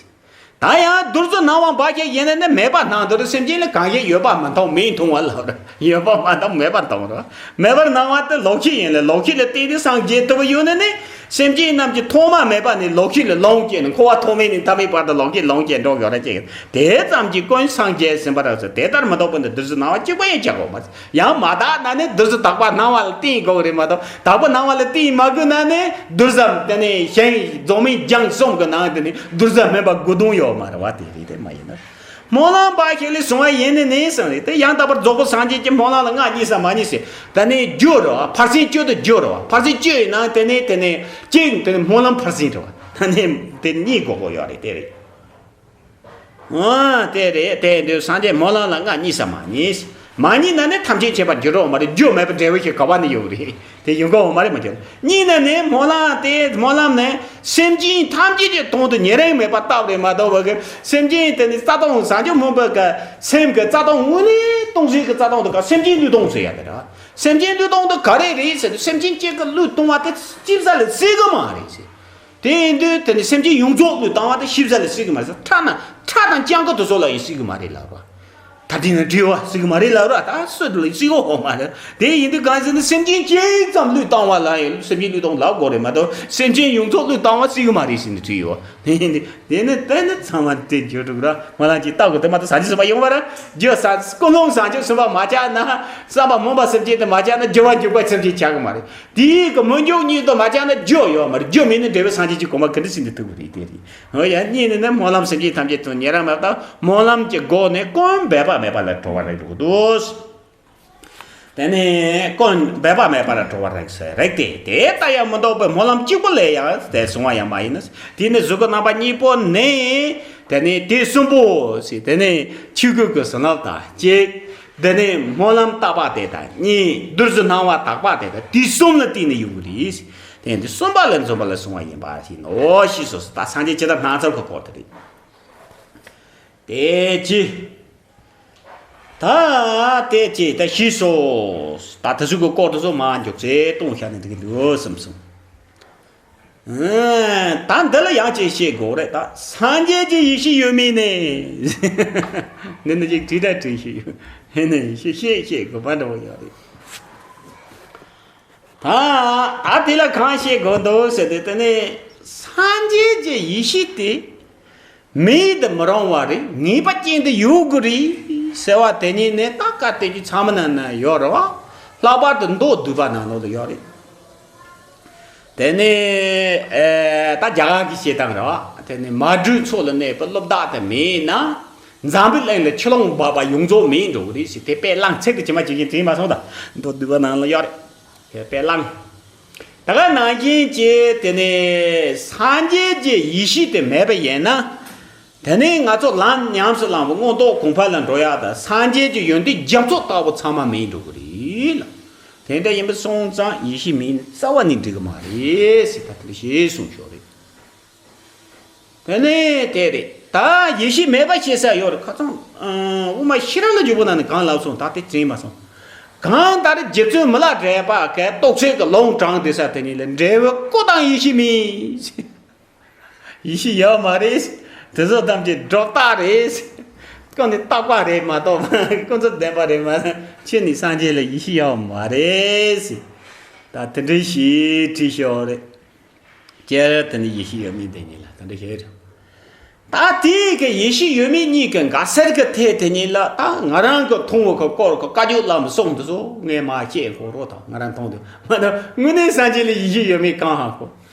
ད་ཡང་གདུལ་བྱ་སྣང་བ་འབའ་ཞིག་ཡིན་ན་ནི་མེད་པ་སྣང་དུ་རེད། སེམས་ཅན་ལ་གང་ཞིག་ཡོད་པ་མི་མཐོང་མེད་མཐོང་བ་ལབ་ར། ཡོད་པ་མ་མཐོང་མེད་པ་མཐོང་ར། མེད་པར་སྣང་བ་དེ་ལོག་ཤེས་ཡིན་ལ། ལོག་ཤེས་ལ་བརྟེན་ནས་སངས་རྒྱས་ཐུབ་པ་ཡོད་ན་ནི། སེམས་ཅན་རྣམས་ཀྱིས་ཐོག་མ་མེད་པ་ནས་ལོག་ཤེས་ལ་ལོངས་སྤྱད་ནས། འཁོར་བ་ཐོག་མེད་ནས་མཐའ་མེད་བར་དུ་ལོག་ཤེས་ལོངས་སྤྱད་འགྲོ་ཡོད་ར་ཅིག་དེ་ཙམ་གྱིས་ཀུན་སངས་རྒྱས་ཟིན་པ་རེད་ཟེར། དེ་ལྟར་མི་རྟོག་པ་ནི་གདུལ་བྱ་སྣང་བ་གཅིག་པ་ཡང་བྱ་དགོས་མ་ཟད། ཡང་མ་དག་ན་ནི་གདུལ་བྱ་དག་པ་སྣང་བ་ལ་བརྟེན་དགོས་རེད་མ་གཏོགས། དག་པ་སྣང་བ་ལ་བརྟེན་མ་དགོས་ན་ནི་གདུལ་བྱ་དེ་ནི་གཞན་རྫོགས་སྨིན་སྦྱངས་གསུམ་གྱི་ནང་དེ་ནི་གདུལ་བྱ་སྨིན་པ་དགུ་སྟོང་ཡོད་མ་རེད་བ། དེ་རེད། དེ་མ་ཡིན་ན། སྨོན་ལམ་འབའ་ཞིག་ལས་བྱུང་བ་ཡིན་ནི་ནི་གསུངས་རེད། དེ་ཡང་དག་པར་རྫོགས་པའི་སངས་རྒྱས་ཀྱི་སྨོན་ལམ་ལ་སྔགས་གཉིས་སམ་མ་གཉིས་ཟེར། ད་ནི་རྒྱུ་རེད་བ། ཕར་ཕྱིན་བཅུ་དང་རྒྱུ་རེད་བ། ཕར་ཕྱིན་བཅུ་ཡི་ནང་དེ་ནི་དེ་ནི་གཅིག་དེ་ནི་སྨོན་ལམ་ཕར་ཕྱིན་རེད་བ། ད་ནི་དེ་གཉིས་དགོས་དགོས་ཡོད་རེད། དེ་རེད། ཨ་དེ་རེད། དེ་དུས་སངས་རྒྱས་སྨོན་ལམ་ལ་སྔགས་གཉིས་སམ་མ་གཉིས། མ་གཉིས་ན་ནི་ཐམས་ཅད་མཁྱེན་པར་འགྱུར་རོ་མ་རེད། རྒྱུ་མེད་པའི་འབྲས་བུ་ཞིག་ག་བ་ནས་ཡོང་གི་རེད། དེ་ཡོང་གི་ཡོད་མ་རེད། མ་གྱུར། གཉིས་ན་ནི་སྨོན་ལམ་དེ་སྨོན་ལམ་ནི་སེམས་ཅན་ཐམས་ཅད་ཀྱི་དོན་དུ་ཉེ་རིང་མེད་པར་བཏབ་རེད་མ་གཏོགས། བ་གི་སེམས་ཅན་དེ་ནི་རྩ་དང་བྱང་ཆུབ་སྨོན་པ་གི་སེམས་ཀྱི་རྩ་དང་དངོས་གནས་སྟོང་ཟད་ཀྱི་རྩ་དང་དུ་ག་སེམས་ཅན་བློས་གཏོང་ཟེར་ཡ་དེ་རེད། སེམས་ཅན་བློས་གཏོང་དུ་ག་རེ་རེད་ཟེར་དུས། སེམས་ཅན་གཅིག་གི་བློས་གཏོང་བ་དེ་ཅི་ཟ་ལ་སྲིད་གི་མ་རེད་ཟེར། དེ་ཡིན་དུས་དེ་ནི་སེམས་ཅན་ཡོངས་རྫོགས་བློས་བཏང་བ་དེ་ཤི་ཟ་ལ་སྲིད་གི་མ་རེད། ཁྲག་ན་ཁྲག་དང་སྤྱང་ཀི་དེ་ཚོ་ལ་ཡང་སྲིད་གི་མ་རེད་ལབ་རོ། ད་དེ་ན་བྲིས་བ་སྲིད་གི་མ་རེད་ལབ་རོ། ད་སུ་དེ་ལ་སྲིད་གོ་ཧོ་མ་རེད། དེ་ཡིན་དུས་གང་ཟེར་ན་སེམས་ཅན་གཅིག་ཙམ་བློས་བཏང་བ་ལ་ཡང་སེམས་ཅན་བློས་གཏོང་ལབ་དགོས་རེད་མ་གཏོགས། སེམས་ཅན་ཡོངས་རྫོགས་བློས་བཏང་བ་སྲིད་གི་མ་རེད་ཟེར་ནས་བྲིས་ཡོད། དེ་ནི་དེ་ནི་ཚང་མ་དེ་འགྱུར་འགྲོ་གི་ར། ང་རང་གིས་ལྟ་དགོས། དེ་མ་གཏོགས་ས་ཆ་ཟིན་པ་ཡོང་བ་ར། རྒྱུ་ས་ཀུན་སློང་བྱང་ཆུབ་སེམས་དཔའ་མ་ཆགས་ན། བསམ་པ་སྨོན་པ་སེམས་ཅན་དེ་མ་ཆགས་ན་རྒྱུ་བ་འཇུག་པ་སེམས་ཅན་ཆགས་གི་མ་རེད། དེའི་གི་མི་འཇུག་ཉིད་དུ་མ་ཆགས་ན་རྒྱུ་ཡོད་མ་རེད། རྒྱུ་མེད་ན་འབྲས་བུ་སངས་རྒྱས་ཀྱི་གོ་འཕང་ག་འདྲ་ཟིན་དུ་ཐུག་གི་རེད། དེ་རེད། འོ་ཡ། གཉིས་ནི་ནི་སྨོན་ལམ་སེམས་ཅན་ཐམས་ཅད་དོན་ཉེ་རིང་མེད་པར་བཏབ། སྨོན་ལམ་གྱི་སྒོ་ནས་ཀུན་འབད་པ་མེད་པ་ལ་གྲོལ་བར་རིགས་འདུག་དེ་ནས་ཀུན་འབད་པ་མེད་པ་ལ་གྲོལ་བར་རིགས་ཟེར་རིགས་ཏེ། དེ་ལྟ་ཡང་མི་རྟོག་པའི་སྨོན་ལམ་གཅིག་པུ་ལས་ཡང་དེ་བྱུང་བ་ཡང་མ་ཡིན་ནོ། དེ་ནི་གཟུགས་སྐུ་རྣམ་པ་གཉིས་པོ་ནི། དེ་ནས་དེ་གསུམ་པོ་ཟེར། དེ་ནས་ཆོས་སྐུ་གི་བྱིན་རླབས་དང་གཅིག་དེ་ནས་སྨོན་ལམ་བཏབ་པ་དེ་དང་གཉིས། གདུལ་བྱ་སྣང་བ་དག་པ་དེ་དང་དེ་གསུམ་ལ་བརྟེན་ནས་ཡོང་གི་རེད། དེ་ཡིན་དུས་གསུམ་པ་ལས་འཛོམས་པ་ལ་བྱུང་བ་ཡིན་པ་ཞིག་ནོ་ཞེས་སོ། ད་སངས་རྒྱས་ཇི་ལྟར་སྣང་ཚུལ་གྱི་སྐོར་དེ་རེད། དེ་ཅི། ད་དེ་ཅི་ད་ཞེས་སོ། ད་དེ་ཚོ་གི་སྐོར་དེ་ཚོ་མ་མཇུག་ཚེ་གཏོང་བཞག་ནས་འདུག་གི་འདུག་བསམ་སོང་། ཨ། ད་འདི་ལ་ཡང་ཅིག་བཤད་དགོས་རེད། ད་སངས་རྒྱས་ཀྱི་ཡེ་ཤེས་ཡོད་མེད་ནི། འདི་ནི་ཅིག་དྲིལ་ད་དྲིལ་ཞིག་ཡོད། ཧེ་ནི་བཤད་བཤད་བཤད་དགོས་པ་འདྲ་བོ་ཡོད་རེད། ད་ད་དེ་ལ་གང་བཤད་དགོས་འདུག་ཟེར་ཏེ། དེ་ནི་ སངས་རྒྱས་ཀྱི་ཡེ་ཤེས་དེ་མེད་དུ་མི་རུང་བ་རེད། ངེས་པ་ཅན་དུ་ཡོད་དགོས་རེད་ཟེར་བ་དེ་ཉིད་ནི་ད་བཀའ་བསྟན་བཅོས་ཚང་མ་ནང་ན་ཡོད་རེད་བ། ལྷག་པར་དུ་མདོ་སྡུད་པ་ནང་ལོགས་ལ་ཡོད་རེད། དེ་ནས་ཨེ་ད་རྒྱ་གར་གྱི་བཤད་སྟངས་རེད་བ། དེ་ནས་མ་དྲོས་མཚོ་ལ་གནས་པའི་སློབ་བདག་དེ་མེད་ན། འཛམ་བུའི་གླིང་ལ་ཆུ་ཀླུང་འབབ་པ་ཡོངས་རྫོགས་མེད་འགྲོ་གི་རེད་ཟེར། དེ་དཔེ་བླངས་ཚིག་དེ་ཇི་མ་ཇི་བཞིན་བྲིས་མ་སོང་ད། མདོ་སྡུད་པ་ནང་ལ་ཡོད་རེད། དཔེ་བླངས། ད་ག་ནང་བཞིན་གྱི་དེ་ནས་སངས་རྒྱས་ཀྱི་ཡེ་ཤེས་དེ་མེད་པ་ཡིན་ན། དེ་ནས་ང་ཚོ་ལམ་ཉམས་སུ་བླངས་པ་མངོན་རྟོགས་གོང་འཕེལ་ལ་འགྲོ་ཡག་དང་སངས་རྒྱས་ཀྱི་ཡོན་ཏན་རྒྱ་མཚོ་ལྟ་བུ་ཚང་མ་མེད་འགྲོ་གི་རེད་ལ། དེ་འདྲ་ཡིན་པ་སོང་ཙང་ཡེ་ཤེས་མེད་ན་རྩ་བ་ནས་འགྲིག་གི་མ་རེད་ཟེར། ད་དེ་འདྲ་ཞེས་གསུངས་ཤོག་རེད། དེ་ནས་དེ་རེད། ད་ཡེ་ཤེས་མེད་པ་ཤེས་ས་ཡོད་རེད། ཁ་སང་དབུ་མ་ཤེས་རབ་ལ་འཇུག་པོ་ནང་ནས་གང་ལབ་སོང་། ད་དེ་དྲན་མ་སོང་། གང་ལྟར་རྗེ་བཙུན་མི་ལ་བགྲེས་པ་གིས་རྟོགས་ཚད་ཀྱི་ལུང་དྲངས་དེ་ས་དེ་ཉིད་ལ་འབྲས་བུ་ཀུན་བཏང་ཡེ་ཤེས་མིན། ཡེ་ཤེས་ཡོད་མ་རེད། དེ་ཚོ་ཐམས་ཅད་སྒྲོ་བཏགས་རེད། ཀུན་ནས་བཏགས་པ་རེད་མ་གཏོགས་ཀུན་རྫོབ་བདེན་པ་རེད་མ་གཏོགས་ཁྱོད་ནི་སངས་རྒྱས་ལ་ཡེ་ཤེས་ཡོད་མ་རེད་ཟེར། ད་དེ་འདྲ་ཞིག་བྲིས་ཤོག་རེད། སྤྱིར་དེ་ནི་ཡེ་ཤེས་ཡོད་མེད་དེ་ཉིད་ལ་དེ་འདྲ་ཞིག་རེད། ད་དེའི་གི་ཡེ་ཤེས་ཡོད་མེད་གཉིས་ཀྱི་འགལ་ཟེར་གི་ཐད་དེ་ཉིད་ལ་ད་ང་རང་གི་མཐོང་བ་གི་སྐོར་གི་བཀའ་བརྒྱུད་བླ་མ་གསུང་དེ་ཚོ་ངས་མ་བཤད་གོ་རོགས་དང་། ང་རང་མཐོང་དུས་མ་གཏོགས་དངོས་གནས་སངས་རྒྱས་ལ་ཡེ་ཤེས་ཡོད་མེད་གང་ཧ་གོ།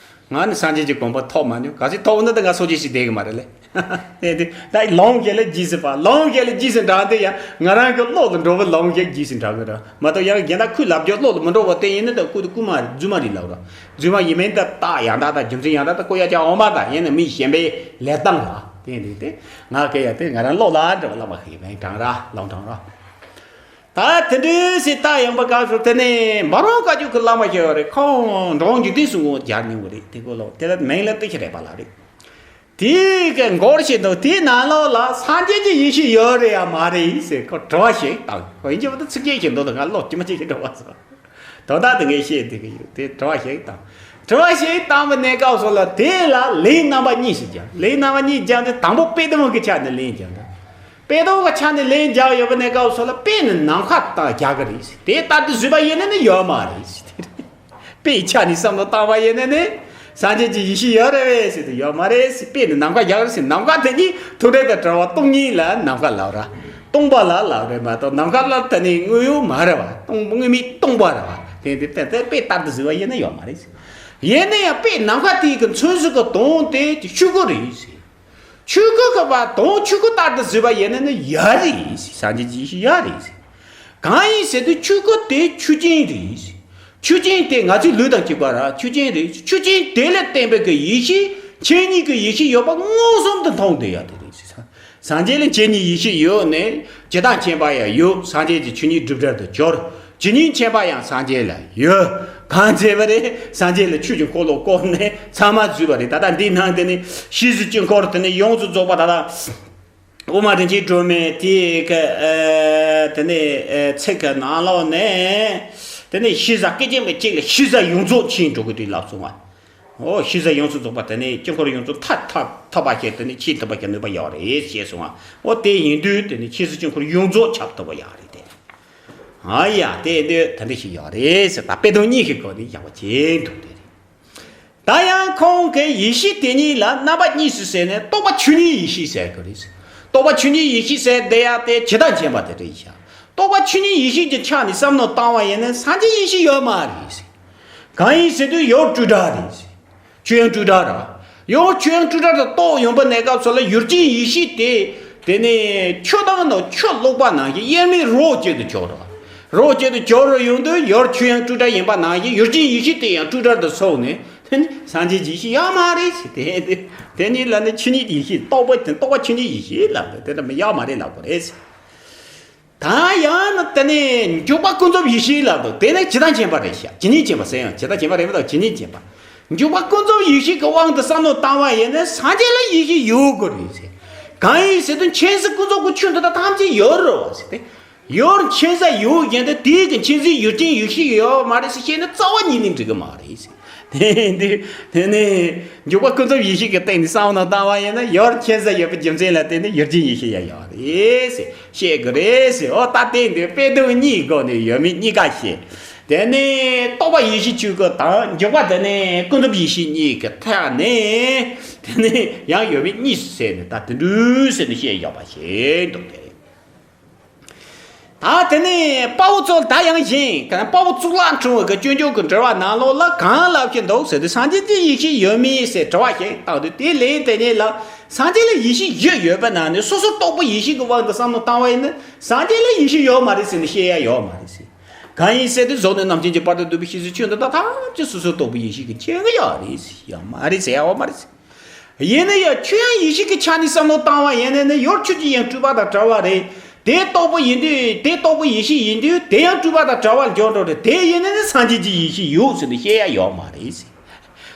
ང་ནི་སངས་རྒྱས་ཀྱི་དགོངས་པ་ཐོབ་མ་མྱོང་། གལ་སྲིད་ཐོབ་ན་ད་ང་སོ་སྐྱེ་ཞིག་བསྡད་གི་མ་རེད་ལེ། དེ་དེ་ད་ལུང་གཞན་ལ་རྗེས་སུ་དཔག་ལུང་གཞན་ལ་རྗེས་སུ་འབྲང་དེ་ཡང་ང་རང་གི་བློ་ལ་འགྲོ་བའི་ལུང་གཞན་རྗེས་སུ་འབྲང་གི་རེད་མ་གཏོགས། ཡང་གཞན་དག་ཁོའི་ལབ་རྒྱུ་བློ་ལ་མི་འགྲོ་བ་དེ་ཡིན་ན་ད་ཁོ་དེ་རྐུན་མ་རེད། རྫུན་མ་རེད་ལབ་ར། རྫུན་མ་ཡིན་མིན་ད་རྟགས་ཡང་དག་དང་རྒྱུ་མཚན་ཡང་དག་ད་ཁོ་ཡ་ཅག་འོང་མ་ད་ཡིན་ན་མི་གཞན་པའི་ལས་སྟངས་ལ་དེ་དེ་དེ་ང་གི་ཡ་དེ་ང་རང་བློ་ལ་འགྲོ་བ་ལབ་པ་ཞིག་ཡིན་དྲང་ར་ལུང་དྲང་ར། ད་དེ་འདྲའི་སྲིད་ད་ཡངས་པ་སྐབས་སུ་དེ་ནས་འབར་བ་བཀའ་བརྒྱུད་ཀྱི་བླ་མ་ཞིག་ཡོད་རེད། ཁོང་འབྲོང་འཇིག་རྟེན་གསུམ་མགོན་རྒྱལ་མྱོང་བ་རེད། དེ་ཁོ་ལོ་དེ་ལ་མིང་ལ་ཏི་ཤ་རས་པ་ལ་རེད། དེའི་གི་མགོར་བྱེད་དོ་དེའི་ནང་ལོགས་ལ་སངས་རྒྱས་ཀྱི་ཡེ་ཤེས་ཡོད་རེད་ཡ་མ་རེད་ཟེར་ཁོ་དྲི་བ་ཞིག་བཏང་། ཁོ་ཡིན་གྱི་མ་གཏོགས་ཚིག་སྐྱེལ་བྱེད་འདོད་དུ་ང་ལོག་ཅི་མ་ཅིག་གི་དྲི་བ་སོང་། དོན་དག་དེ་ངས་བཤད་བསྡད་ཀྱི་ཡོད། དེ་དྲི་བ་ཞིག་བཏང་། དྲི་བ་ཞིག་བཏང་བའི་གནས་སྐབས་སུ་ལ་དེ་ལ་ལན་རྣམ་པ་གཉིས་སུ་སྦྱར། ལན་རྣམ་པ་གཉིས་སྦྱར་ཏེ་དང་པོ་དཔེ་དེ་མོ་གི་ཆ་ནས་ལན་སྦྱར་འདུག་དཔེ་དེ་མོ་གི་ཆ་ནས་ལན་སྦྱར་ཡོད་པའི་གནས་སྐབས་སུ་ལ་དཔེ་ནི་ནམ་མཁའ་ལྟར་རྒྱག་གི་རེད། དེ་ལྟར་དུ་བཟོས་པ་ཡིན་ན་ནི་ཡོད་མ་རེད། དཔེའི་ཆ་ནས་བསམ་བློ་བཏང་བ་ཡིན་ན་ནི་སངས་རྒྱས་ཀྱི་ཡེ་ཤེས་ཡོད་རེད་བས་ཟེར་དུ་ཡོད་མ་རེད་ཟེར། དཔེ་ནི་ནམ་མཁའ་རྒྱག་རེད་ཟེར། ནམ་མཁའ་དེ་ཉིད་ཐུགས་འགྲེལ་དང་བྲལ་བ་སྟོང་ཉིད་ལ་ནམ་མཁའ་ལབ་ར། སྟོང་པ་ལ་ལབ་རེད་མ་གཏོགས་ནམ་མཁའ་ལ་དེ་ནི་དངོས་ཡོད་མ་རེད་བ། སྟོང་དངོས་མེད་སྟོང་པ་རེད་བ། དེ་དེ་དཔེ་དཔེ་ལྟར་དུ་བཟོས་པ་ཡིན་ན་ཡོད་མ་རེད་ཟེར། ཡིན་ན་ཡང་དཔེ་ནམ་མཁའ་དེ་གི་མཚོན་བྱེད་ཀྱི་དོན་དེ་ཆོས་སྐུ་རེད་ཟེར། ཆོས་སྐུ་གི་བ་དོན་ཆོས་སྐུ་ལྟར་དུ་བཟོས་པ་ཡིན་ན་ནི་ཡོད་རེད་ཟེར། སངས་རྒྱས་ཀྱི་ཡེ་ཤེས་ཡོད་རེད་ཟེར། གང་ཡིན་ཟེར་དུས་ཆོས་སྐུ་དེ་ཆོས་ཅན་རེད་ཟེར། ཆོས་ཅན་དེ་ང་ཚོའི་ལུས་དང་གཅིག་པ་ར། ཆོས་ཅན་རེད། ཆོས་ཅན་དེ་ལ་བརྟེན་པའི་གི་ཡེ་ཤེས་ཆོས་ཉིད་ཀྱི་ཡེ་ཤེས་ཡོད་པ་མངོན་སུམ་དུ་མཐོང་བསྡད་ཡ་དེ་རེད་ཟེར། སངས་རྒྱས་ལ་ཆོས་ཉིད་ཡེ་ཤེས་ཡོད་ནས་ཇི་ལྟར་མཁྱེན་པ་ཡང་ཡོད། སངས་རྒྱས་ཀྱི་ཆོས་ཉིད་སྒྲུབ་བྱེད་དུ་གྱུར། ཇི་སྙེད་མཁྱེན་པ་ཡང་སངས་རྒྱས་ལ་ཡོད། གང་བྱས་པ་རེད། སངས་རྒྱས་ལ་ཆོས་ཀྱི་འཁོར་ལོ་བསྐོར་ནས་ཚང་མ་བརྫུས་པ་རེད། ད་ལྟ་འདིའི་ནང་དེ་ནི་ཤེས་བྱའི་དཀྱིལ་འཁོར་དེ་ནི་ཡོངས་སུ་རྫོགས་པ་ད་ལྟ་དབུ་མ་རིན་ཆེན་སྒྲོན་མེ་དེའི་གི་ཨ་དེ་ནི་ཨ་ཚིག་གི་ནང་ལོགས་ནས་དེ་ནི་ཤེས་བྱ་སྐད་ཅིག་མ་གཅིག་ལ་ཤེས་བྱ་ཡོངས་རྫོགས་ཕྱིན་འགྲོ་གི་དུས་ལབ་སོང་བ། འོ་ཤེས་བྱ་ཡོངས་སུ་རྫོགས་པ་དེ་ནི་དཀྱིལ་འཁོར་ཡོངས་སུ་ཐ་ཐ་ཐོབ་པ་ཞིག་དེ་ནི་ཤེས་ཐུབ་པ་ཞིག་ནུས་པ་ཡོད་རེད་ཅེས་གསུངས་བ། འོ་དེ་ཡིན་དུས་དེ་ནི་ཤེས་བྱའི་དཀྱིལ་འཁོར་ཡོངས་རྫོགས་ཁྱབ་ཐུབ་པ་ཡོད་རེད་དེ། ཨ་ཡ་དེ་འདི་ད་འདི་ཞིག་ཡོད་རེད་ཟེར། ད་དཔེ་དོན་གཉིས་ཀྱི་སྒོ་ནས་ཡག་པོ་བྱས་འདུག་དེ་རེད། ད་ཡང་ཁོང་གིས་ཡེ་ཤེས་དེ་ཉིད་ལ་རྣམ་པ་གཉིས་སུ་ཟེར་ནས་རྟོག་པ་ཆོས་ཉིད་ཡེ་ཤེས་ཟེར་གི་རེད། རྟོག་པ་ཆོས་ཉིད་ཡེ་ཤེས་ཟེར་བསྡད་ཡ་དེ་ཇི་ལྟར་མཁྱེན་པ་དེ་རེད་ཤག་རྟོག་པ་ཆོས་ཉིད་ཡེ་ཤེས་ཀྱི་ཆ་ནས་བསམ་བློ་བཏང་བ་ཡིན་ན་སངས་རྒྱས་ཡེ་ཤེས་ཡོད་མ་རེད། གང་ཡིན་ཟེར་དུས་ཡུལ་སྤྲོས་བྲལ་རེད། ཆོས་དབྱིངས་སྤྲོས་བྲལ་ར། ཡང་ཆོས་དབྱིངས་སྤྲོས་བྲལ་དུ་རྟོགས་ཡོང་པའི་གནས་སྐབས་སུ་ལ་ཡུལ་ཅན་ཡེ་ཤེས་དེ། དེ་ནས་ཆུ་དྭངས་ནང་ཆུ་བླུགས་པ་ནང་བཞིན་དབྱེར་མེད་རོ་གཅིག་ཏུ་གྱུར་རོ། རོ་གཅིག་ཏུ་གྱུར་རོ་ཡོང་དུས་ཡུལ་ཆོས་དབྱིངས་སྤྲོས་བྲལ་ཡིན་པ་ནང་བཞིན་ཡུལ་ཅན་ཡེ་ཤེས་དེ་ཡང་སྤྲོས་བྲལ་དུ་སོང་ནས་དེ་ནི་སངས་རྒྱས་ཀྱི་ཡེ་ཤེས་ཡོད་མ་རེད་ཟེར། དེ་དེ་ནི་ལ་ནི་ཆོས་ཉིད་ཡེ་ཤེས་རྟོག་པ་དེ་རྟོག་པ་ཆོས་ཉིད་ཡེ་ཤེས་ལབ་དེ་དེ་ལ་མི་ཡོད་མ་རེད་ལབ་དགོས་རེད་ཟེར། ད་ཡང་ན་དེ་ནས་འཇུག་པ་ཀུན་རྫོབ་ཡེ་ཤེས་ལབ་དུས་དེ་ནི་ཇི་ལྟར་མཁྱེན་པ་རེད་ཤག་ཇི་སྙེད་མཁྱེན་པ་ཟེར་ཡང་ཇི་ལྟར་མཁྱེན་པ་རེད་མ་གཏོགས་ཇི་སྙེད་མཁྱེན་པ། འཇུག་པ་ཀུན་རྫོབ་ཡེ་ཤེས་ཀྱི་དབང་དུ་བསམ་བློ་བཏང་བ་ཡིན་ན་སངས་རྒྱས་ལ་ཡེ་ཤེས་ཡོད་དགོས་རེད་ཟེར། གང་ཡིན་ཟེར་དུས་མཁྱེན་གཟིགས་ཀུན་རྫོབ་ཀྱི་ཆོས་འདི་དག་ཐམས་ཅད་ཡོད་རེད་ཟེར་ཏེ། ཡོད་མཁྱེན་གཟིགས་ཡོད་བཞིན་དུ་དེའི་གི་མཁྱེན་གཟིགས་ཡུལ་ཅན་ཡེ་ཤེས་ཡོད་མ་རེད་ཟེར་བཤད་ན་རྩ་བ་ཉིད་ནས་འགྲིག་གི་མ་རེད་ཟེར། དེ་འདི་དེ་ནི་འཇུག་པ་ཀུན་རྫོབ་ཡེ་ཤེས་ཀྱི་སྟེང་ནས་བསམ་བློ་བཏང་བ་ཡིན་ན་ཡོད་མཁྱེན་གཟིགས་ཡོད་པའི་རྒྱུ་མཚན་ལ་བརྟེན་ནས་ཡུལ་ཅན་ཡེ་ཤེས་ཡང་ཡོད་རེད་ཟེར་བཤད་དགོས་རེད་ཟེར། འོ་ད་དེ་འདི་དཔེ་དོན་གཉིས་སྒོ་ནས་ཡོད་མེད་གཉིས་ཀ་བཤད། དེ་ནས་རྟོག་པ་ཡེ་ཤེས་བཅུ་དགུ་དང་འཇུག་པ་དེ་ནས་ཀུན་རྫོབ་ཡེ་ཤེས་གཉིས་ཀྱི་ཐད་ནས་དེ་ནས་ཡང་ཡོད་མེད་གཉིས་སུ་ཟད་ནས་ད་དེ་འདྲ་ཟེར་ནས་བཤད་ཡོད་པ་ཞིག་འདུག་སྟེ། ད་དེ་ནས་དཔའ་བོ་ཚོ་ད་ཡང་བཞིན་དཔའ་བོ་གཙུག་ལག་ཕྲེང་བ་གི་སྤྱོད་འཇུག་གི་འགྲེལ་བ་ནང་ལོགས་ལ་གང་ལབ་ཀྱི་འདུག་ཟེར་དུས་སངས་རྒྱས་ཀྱི་ཡེ་ཤེས་ཡོད་མེད་ཟེར་དྲི་བ་ཞིག་བཏང་དུས་དེ་ལན་དེ་ཉིད་ལ་སངས་རྒྱས་ལ་ཡེ་ཤེས་བཞི་ཡོད་པ་ན་ནི་སོ་སོ་རྟོག་པའི་ཡེ་ཤེས་ཀྱི་དབང་དུ་བསམ་བློ་བཏང་བ་ཡིན་ན་སངས་རྒྱས་ལ་ཡེ་ཤེས་ཡོད་མ་རེད་ཟེར་ནས་བཤད་ཡ་ཡོད་མ་རེད་ཟེར། གང་ཡིན་ཟེར་དུས་གཟུགས་ནས་རྣམ་མཁྱེན་གྱི་བར་དུ་འདུས་པའི་ཤེས་བྱའི་ཆོས་འདི་དག་ཐམས་ཅད་སོ་སོའི་རྟོག་པའི་ཡེ་ཤེས་ཀྱི་སྤྱོད་ཡུལ་ཡོད་རེད་ཟེར་ཡོད་མ་རེད་ཟེར་ཡ་ཡོད་མ་རེད་ཟེར། ཡིན་ན་ཡང་ཁྱོད་ཡང་ཡེ་ཤེས་ཀྱི་ཆ་ནས་བསམ་བློ་བཏང་བ་ཡིན་ན་ནི་ཡོད་ཆོས་ཀྱི་དབྱིངས་སྤྲོས་པ་དང་བྲལ་བ་རེད། དེ་རྟོག་པ་ཡིན་དུས་དེ་རྟོག་པའི་ཡེ་ཤེས་ཡིན་དུས་དེ་ཡང་སྤྲོས་པ་དང་བྲལ་བར་འགྱུར་འགྲོ་རེད། དེ་ཡིན་ན་ནི་སངས་རྒྱས་ཀྱི་ཡེ་ཤེས་ཡོད་ཟེར་ནས་བཤད་ཡ་ཡོད་མ་རེད་ཟེར།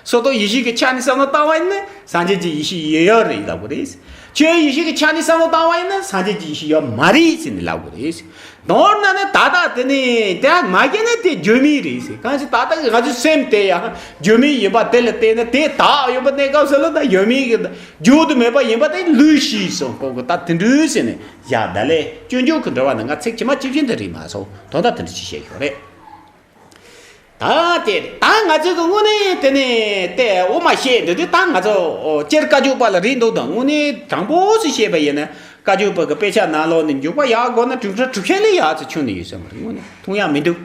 སོ་སོ་ཡེ་ཤེས་ཀྱི་ཆ་ནས་བསམ་བློ་བཏང་བ་ཡིན་ན་སངས་རྒྱས་ཀྱི་ཡེ་ཤེས་ཡོད་རེད་ལབ་དགོས་རེད། ཁྱོད་ཡེ་ཤེས་ཀྱི་ཆ་ནས་བསམ་བློ་བཏང་བ་ཡིན་ན་སངས་རྒྱས་ཀྱི་ཡེ་ཤེས་ཡོད་མ་རེད་ཟེར་ནས་ལབ་དགོས་རེད། མདོར་ན་ནི་ད་ལྟ་དེ་ནི་དེ་མ་སྐྱེས་ན་དེ་བརྗོད་མེད་རེད་ཟེར། གང་ཞིག་ད་ལྟ་ང་ཚོའི་སེམས་དེ་ཡང་བརྗོད་མེད་ཡིན་པ་དེ་ལ་བརྟེན་ནས་དེ་དག་ཡོད་པ་གནས་སྐབས་སུ་ལ་ད་ཡོད་མེད་ཀྱི་བརྗོད་དུ་མེད་པ་ཡིན་པ་དེ་ལུས་ཤེས་སོ་ཁོ་གི་ད་དེ་འདྲ་ཟེར་ནས་བཞག་ད་ལས་སྤྱོད་འཇུག་གི་འགྲེལ་བ་ནི་ང་ཚིག་ཇི་མ་ཇི་བཞིན་དུ་རེད་མ་སོང་དོན་དག་དེ་འདྲ་ཞིག་བཤད་ཡོད་རེད། ད་དེ་ད་ང་ཚོས་ཀྱི་དངོས་གནས་དེ་ནས་དེ་དབུ་མ་བཤད་འདི་དུས་ད་ང་ཚོ་སྤྱིར་བཀའ་བརྒྱུད་པ་ལ་རེད་འདུག་དང་དངོས་གནས་དྲང་པོ་ཞིག་བཤད་པ་ཡིན་ན་བཀའ་བརྒྱུད་པ་གི་དཔེ་ཆ་ནང་ལོགས་ནས་འཇུག་པ་ཡག་དགོས་ན་དྲུག་ཕྲག་དྲུག་ཤན་ལས་ཡག་ཚོ་ཁྱོན་ནས་ཡོད་ས་མ་རེད། དངོས་གནས་མཐོང་ཡག་མི་འདུག་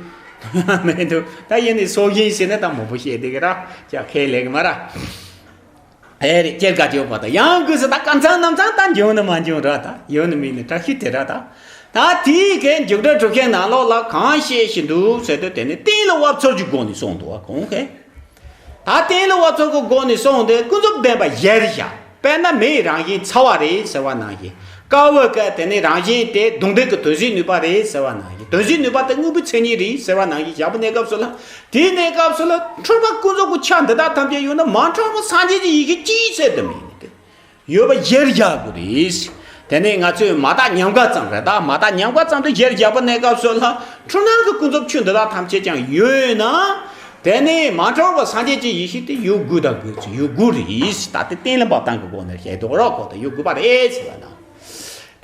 མཐོང་ཡག་མི་འདུག་ད་ཡིན་ནས་སྲོག་ཤིང་ཟེར་ན་ད་མང་པོ་བཤད་བསྡད་གི་ར་ཅག་ཁས་ལེན་གི་མ་ར། ཨེ་རེད་སྐྱེར་དགའ་སྐྱོ་པ་དང་ཡང་སྒོས་སུ་ད་ཀམ་ཚང་ནམ་ཚང་ད་འཇོན་ནི་མ་འཇོན་ར་ད་ཡོད་ནི་མིན་ནི་བཀྲ་ཤིས་དེ་ར་ད། ད་དེའི་གན་མཇུག་སྒྲིལ་གྲུབ་ཆེན་ནང་ལོགས་ལ་གང་བཤད་བཞིན་འདུག་ཟེར་དུས་དེ་ནི་གཏན་ལ་དབབ་ཚོར་གྱི་སྒོ་ནས་གསུངས་འདུག་བ་གོང་གན། ད་གཏན་ལ་དབབ་ཚོར་གྱི་སྒོ་ནས་གསུངས་ཏེ་ཀུན་རྫོབ་བདེན་པ་གཞིར་བཞག་དཔེར་ན་མེའི་རང་བཞིན་ཚ་བ་རེད་ཟེར་བ་ནང་བཞིན། ཀ་བོ་ཀ་དེ་ནི་རང་བཞིན་དེ་རྡུང་རྡེག་གི་དོན་བྱེད་ནུས་པ་རེད་ཟེར་བ་ནང་བཞིན། དོན་བྱེད་ནུས་པ་དེ་དངོས་པོའི་མཚན་ཉིད་རེད་ཟེར་བ་ནང་བཞིན་བཞག་པའི་གནས་སྐབས་སུ་ལ། དེའི་གནས་སྐབས་སུ་ལ་འཁྲུལ་པ་ཀུན་རྫོབ་ཀྱི་ཆ་འདི་དག་ཐམས་ཅད་ཡོད་ན་མ་འཁྲུལ་བ་སངས་རྒྱས་ཀྱི་ཡེ་ཤེས་གཅིག་ཟེར་དུ་མེད་ནི་དེ། ཡོད་པ་གཞིར་བཞག་དགོས་རེད། དེ་ནས་ང་ཚོས་མ་དག་ཉམས་དགའ་ཙམ་རེད་ད་མ་དག་ཉམས་དགའ་ཙམ་དུ་གཞིར་བཞག་པའི་གནས་སྐབས་སུ་ལ་འཁྲུལ་སྣང་གི་ཀུན་རྫོབ་ཆོས་འདི་དག་ཐམས་ཅད་ཀྱང་ཡོད་ན། དེ་ནས་མ་འཁྲུལ་བ་སངས་རྒྱས་ཀྱི་ཡེ་ཤེས་དེ་ཡོད་དགོས་དང་དགོས་ཚུལ་ཡོད་དགོས་རེད། ད་དེ་གཏན་ལ་དབབ་སྟངས་ཀྱི་སྒོ་ནས་བཤད་དོ་རོགས་གོ་དང་ཡོད་དགོས་པ་རེད་ཟེར་བ་དང་།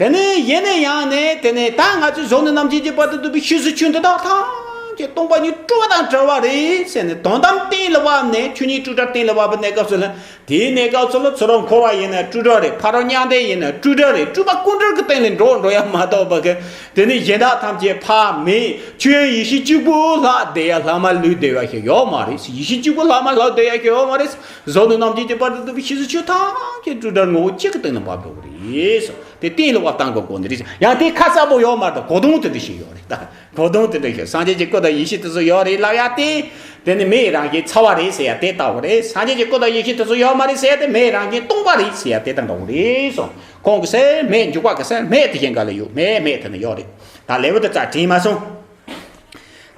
དེ་ནས་ཡེ་ནས་ཡང་ནས་དེ་ནས་ད་ང་ཚོས་གཟུགས་ནས་རྣམ་མཁྱེན་གྱི་བར་དུ་འདུས་པའི་ཤེས་བྱའི་ཆོས་འདི་དག་ཐམས་ཅད་སྟོང་པ་ཉིད་སྤྲོས་པ་དང་བྲལ་བ་རེད་ཟེར་ནས་དོན་དམ་གཏན་ལ་དབབ་ནས་ཆོས་ཉིད་སྤྲོས་བྲལ་གཏན་ལ་དབབ་པའི་གནས་སྐབས་སུ་ལ་དེའི་གནས་སྐབས་སུ་ལ་ཚུར་རང་འཁོར་བ་ཡིན་ན་སྤྲོས་བྲལ་རེད། ཕ་རོལ་མྱང་འདས་ཡིན་ན་སྤྲོས་བྲལ་རེད། སྤྲོས་པ་ཀུན་བྲལ་གྱི་སྟེང་ལ་འགྲོ་འགྲོ་ཡ་མ་གཏོགས་པ་གི་དེ་ནས་གཞན་དག་ཐམས་ཅད་ཕ་མེས་ཆོས་དབྱིངས་ཡེ་ཤེས་གཅིག་པུ་ལྷག་བསྡད་ཡ་ལྷག་མ་ལུས་བསྡད་ཡ་ཞིག་ཡོད་མ་རེད། ཡེ་ཤེས་གཅིག་པུ་ལྷག་མ་ལྷག་བསྡད་ཡ་ཞིག་ཡོད་མ་རེད། གཟུགས་ནས་རྣམ་མཁྱེན་གྱི་བར་དུ་འདུས་པའི་ཤེས་བྱའི་ཆོས་ཐམས་ཅད་སྤྲོས་བྲལ་ངོ་བོ་གཅིག་གི་སྟེང་ལ་འབབ་འགྲོ་གི་རེད། དེ་གཏན་ལ་དབབ་སྟངས་ཀྱི་སྒོ་ནས་རེད། ཡང་དེ་ཁ་གསལ་པོ་ཡོད་མ་རེད། གོ་དོན་དེ་འདྲ་ཞིག་ཡོད་རེད་ད། གོ་དོན་དེ་འདྲ་ཞིག་སངས་རྒྱས་ཀྱི་སྐུ་དང་ཡེ་ཤེས་དེ་ཚོ་ཡོད་རེད་ལབ་ཡ་དེ། དེ་ནི་མེའི་རང་བཞིན་ཚ་བ་རེད་ཟེར་ཡ་དེ་ལྟ་བུ་རེད། སངས་རྒྱས་ཀྱི་སྐུ་དང་ཡེ་ཤེས་དེ་ཚོ་ཡོད་མ་རེད་ཟེར་ཡ་དེ་མེའི་རང་བཞིན་སྟོང་པ་རེད་ཟེར་ཡ་དེ་དང་འདྲ་བོ་རེད་སོང་། ཁོང་གི་སེམས་མེ་འཇུག་པ་གི་སེམས་མེ་དེ་གཞན་ག་ལ་ཡོད། མེ་མེ་དེ་ནི་ཡོད་རེད། ད་ལེའུ་དེ་རྩ་དྲན་མ་སོང་།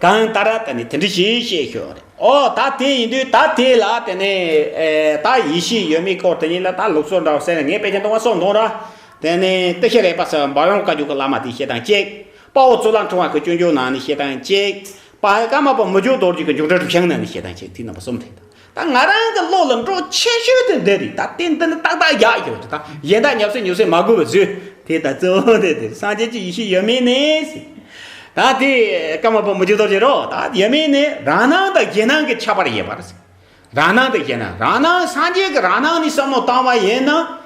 གང་ལྟར་དེ་ནི་དེ་འདྲ་ཞིག་བཤད་ཤོག་རེད། ཨོ་ད་དེ་ཡིན་དུས་ད་དེ་ལ་དེ་ནི་ཨེ་ད་ཡེ་ཤེས་ཡོད་མེད་སྐོར་དེ་ཉིད་ལ་ད་ལུགས་སྲོལ་འདྲ་བ་ཟེར་ནས་ངས་དཔེ་ཆ་འདོན་པ་སོགས་འདོན་ར། དེ་ནི་ཏི་ཤ་རས་པ་ཟེར་བ་འབའ་ཡོང་བཀའ་བརྒྱུད་ཀྱི་བླ་མ་དེའི་བཤད་སྟངས་གཅིག་དཔའ་བོ་གཙུག་ལག་ཕྲེང་བ་གི་སྤྱོད་འཇུག་ནང་ནས་བཤད་སྟངས་གཅིག་དཔལ་ཀརྨ་པ་མི་བསྐྱོད་རྡོ་རྗེ་གི་མཇུག་སྒྲིལ་གྲུབ་ཆེན་ནང་ནས་བཤད་སྟངས་གཅིག་དེ་རྣམ་པ་གསུམ་རེད། ད་ང་རང་གི་བློ་ལ་འགྲོ་ཆེ་ཤོས་དེ་འདི་རེད། ད་དེ་འདི་ནི་ཏག་ཏག་རྒྱག་ཡོད་རེད། ད་གཞན་དག་ཉབ་སེ་ཉུབ་སེ་མ་དགོས་པ་བཟོས་དེ་ད་གཙོ་བོ་དེ་དེ་སངས་རྒྱས་ཀྱི་ཡེ་ཤེས་ཡོད་མེད་ནས་ཟེར། ད་དེ་ཀརྨ་པ་མི་བསྐྱོད་རྡོ་རྗེ་རོ་ད་ཡོད་མེད་ནས་རང་སྣང་དང་གཞན་སྣང་གི་ཁྱད་པར་ཡོད་པ་རེད། རང་སྣང་དང་གཞན་སྣང་རང་སྣང་སངས་རྒྱས་ཀྱི་རང་སྣང་ནས་བསམ་བློ་བཏང་བ་ཡིན་ན།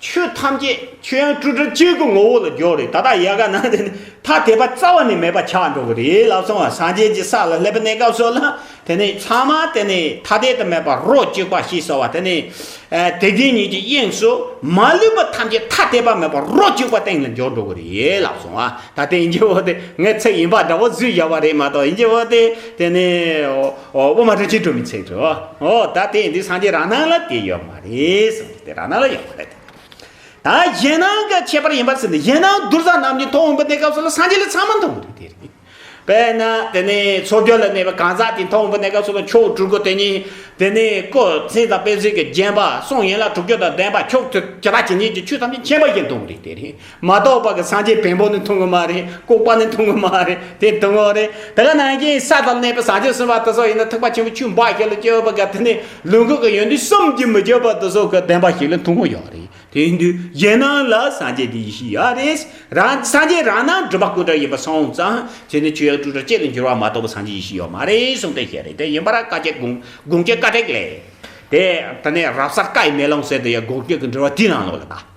ཆོས་ཐམས་ཅད་ཆོས་དབྱིངས་སྤྲོས་བྲལ་གཅིག་གི་ངོ་བོ་ལ་འགྱུར་རེད། ད་ལྟ་ཡལ་ག་ནང་དེ་ནི་ཐ་དད་པ་རྩ་བ་ནས་མེད་པ་ཆགས་འགྲོ་གི་རེད་ལབ་སོང་བ། སངས་རྒྱས་ཀྱི་ས་ལ་སླེབས་པའི་གནས་སྐབས་སུ་ལ་དེ་ནི་ཚང་མ་དེ་ནི་ཐ་དད་དུ་མེད་པ་རོ་གཅིག་པ་ཞེས་སོགས་པ་དེ་ནི་དེ་དགེ་གཉིས་ཀྱི་དབྱིངས་སུ་མ་ལུས་པ་ཐམས་ཅད་ཐ་དད་པ་མེད་པ་རོ་གཅིག་པ་སྟེང་ལ་འགྱུར་འགྲོ་གི་རེད་ལབ་སོང་བ། ད་དེ་ཡིན་གྱི་འོ་དེ་ངས་ཚིག་ཡིན་པ་འདྲ་བོ་བཟོས་བཞག་པ་རེད་མ་གཏོགས་ཡིན་གྱི་འོ་དེ་དེ་ནི་དབུ་མ་རིན་ཆེན་སྒྲོན་མེའི་ཚིག་རེད། འོ་ད་དེ་ཡིན་དུས་སངས་རྒྱས་རང་སྣང་ལ་དེ་ཡོད་མ་རེད་གསུངས་ཏེ་རང་སྣང་ལ་ཡོད་མ་རེད། ད་གཞན་སྣང་གི་ཁྱད་པར་ཡིན་པར་ཟེར་ནས་གཞན་སྣང་བསྡུར་ས་རྣམས་ཀྱི་མཐོང་བའི་གནས་སྐབས་སུ་ལ་སངས་རྒྱས་ལ་ཚང་མ་མཐོང་གི་རེད་དེ་རེད། དཔེར་ན་དེ་ནས་མཚོ་རྒྱལ་ལ་གནས་པའི་གང་ཟག་དེ་མཐོང་བའི་གནས་སྐབས་སུ་ལ་ཕྱོགས་དྲུག་གི་དེ་ཉིད་དེ་ནས་སྐུ་མཚན་དང་དཔེ་བྱད་ཀྱིས་བརྒྱན་པ་གསུང་ཡན་ལག་དྲུག་ཅུ་དང་ལྡན་པ་ཕྱོགས་དེ་ཇི་ལྟ་ཇི་སྙེད་ཀྱི་ཆོས་ཐམས་ཅད་མཁྱེན་པ་བཞིན་མཐོང་གི་རེད་དེ་རེད། མ་གཏོགས་པ་གི་སངས་རྒྱས་བེམ་པོ་ནི་མཐོང་གི་མ་རེད། ལྐུགས་པ་ནི་མཐོང་གི་མ་རེད། དེ་མཐོང་གི་རེད། དེ་ག་ནང་བཞིན་ས་དང་གནས་པའི་སངས་རྒྱས་གསུམ་པ་དེ་ཚོ་ཡིན་ན་ཐེག་པ་ཆེན་པོའི་ཆོས་འབའ་ཞིག་ལ་སྤྱོད་པ་ག་དེ་ནི་ལུས་འགོག་གི་ཡོན་ཏན་གསུམ་གྱིས་མི་ཁྱབ་པ་དེ་ཚོ་གི་ལྡན་པ་ཞིག་ལ་མཐོང་གི་ཡོད་རེད། དེ་ཡིན་དུས་གཞན་སྣང་ལ་སངས་རྒྱས་ཀྱི་ཡེ་ཤེས་ཡོད་རེད། རང་སངས་རྒྱས་རང་སྣང་སྒྲུབ་པ་ཀུན་གྲོལ་ཡིན་པ་སོང་ཙང་དེ་ནི་ཆོས་དབྱིངས་སྤྲོས་བྲལ་གཅིག་ལ་འགྱུར་བ་མ་གཏོགས་པ་སངས་རྒྱས་ཡེ་ཤེས་ཡོད་མ་རེད་གསུངས་ཏེ་བཤད་རེད། དེ་ཡིན་པར་བཀའ་བརྒྱད་དགོངས་དགོངས་གཅོད་བཀའ་དྲིན་ལས། དེ་ད་ནི་རབ་གསལ་བཀའ་ཡི་མེ་ལོང་ཟེར་དེ་ཡང་དགོངས་གཅོད་ཀྱི་འགྲེལ་པ་དེའི་ནང་ལོགས་ལ་ད།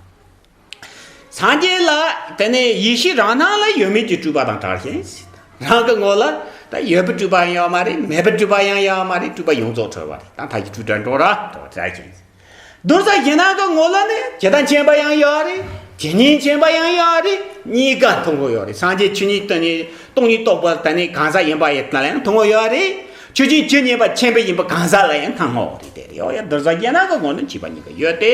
སངས་རྒྱས་ལ་དེ་ནས་ཡེ་ཤེས་རང་སྣང་ལ་ཡོད་མེད་ཀྱི་སྤྲོས་པ་དང་བྲལ་ཞིང་། རང་གི་ངོ་ལ་ད་ཡོད་པའི་སྤྲོས་པ་ཡང་ཡོད་མ་རེད། མེད་པའི་སྤྲོས་པ་ཡང་ཡོད་མ་རེད། སྤྲོས་པ་ཡོངས་རྫོགས་གྲོལ་བ་རེད། ད་མཐའ་ཀྱི་སྤྲོས་བྲལ་འགྲོ་ར་འགྲོ་བ་བྲལ་ཞིང་། རྡོར་བཟང་གཞན་སྣང་གི་ངོ་ལ་ནི་ཇི་ལྟར་མཁྱེན་པ་ཡང་ཡོད་རེད། ཇི་སྙེད་མཁྱེན་པ་ཡང་ཡོད་རེད། གཉིས་ཀ་མཐོང་གི་ཡོད་རེད། སངས་རྒྱས་ཆོས་ཉིད་དེ་ནི་སྟོང་ཉིད་རྟོགས་པ་དེ་ནི་གང་ཟག་ཡིན་པ་ཡིན་ལ་ཡང་མཐོང་གི་ཡོད་རེད། ཆོས་ཅན་ཇི་སྙེད་པ་མཁྱེན་པ་ཡིན་པ་གང་ཟག་ལ་ཡང་མཐོང་གི་ཡོད་རེད། དེ་རེད། ཡོད་ཡ། རྡོར་བཟང་གཞན་སྣང་གི་ངོ་ནི་མཁྱེན་པ་གཉིས་ཀ་ཡོད་དེ།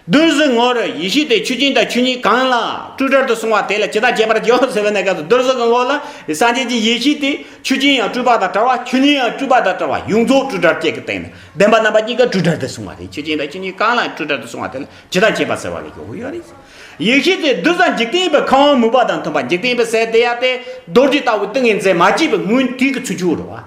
རྡོར་བཟང་ངོར་ཡེ་ཤེས་དེ་ཆོས་ཅན་དང་ཆོས་ཉིད་གང་ལ་སྤྲོས་བྲལ་དུ་སོང་བ་དེ་ལ་ཇི་ལྟར་བྱེད་པར་བྱའོ་ཟེར་བའི་གནས་སྐབས་སུ་རྡོར་བཟང་གི་ངོ་ལ་སངས་རྒྱས་ཀྱི་ཡེ་ཤེས་དེ་ཆོས་ཅན་ཡང་སྤྲོས་པ་དང་བྲལ་བ། ཆོས་ཉིད་ཡང་སྤྲོས་པ་དང་བྲལ་བ། ཡོངས་རྫོགས་སྤྲོས་བྲལ་བཅས་ཀྱི་སྟེང་ནས་བདེན་པ་རྣམ་པ་གཉིས་ཀ་སྤྲོས་བྲལ་དུ་སོང་བ་རེད། ཆོས་ཅན་དང་ཆོས་ཉིད་གང་ལ་སྤྲོས་བྲལ་དུ་སོང་བ་དེ་ལ་ཇི་ལྟར་བྱེད་པ་ཟེར་བ་ལ་འཇོག་གི་ཡོད་རེད། ཡེ་ཤེས་དེ་རྡོར་བཟང་འཇིག་རྟེན་པའི་ཁམས་དབང་མོས་པ་དང་མཐུན་པ། འཇིག་རྟེན་པའི་ཟེར་དེ་ཡང་དེ་རྡོ་རྗེ་ལྟ་བུའི་ཏིང་ངེ་འཛིན་མ་སྐྱེས་པའི་སྔོན་དུས་ཀྱི་ཚུལ་འཆོས་རེད་བ།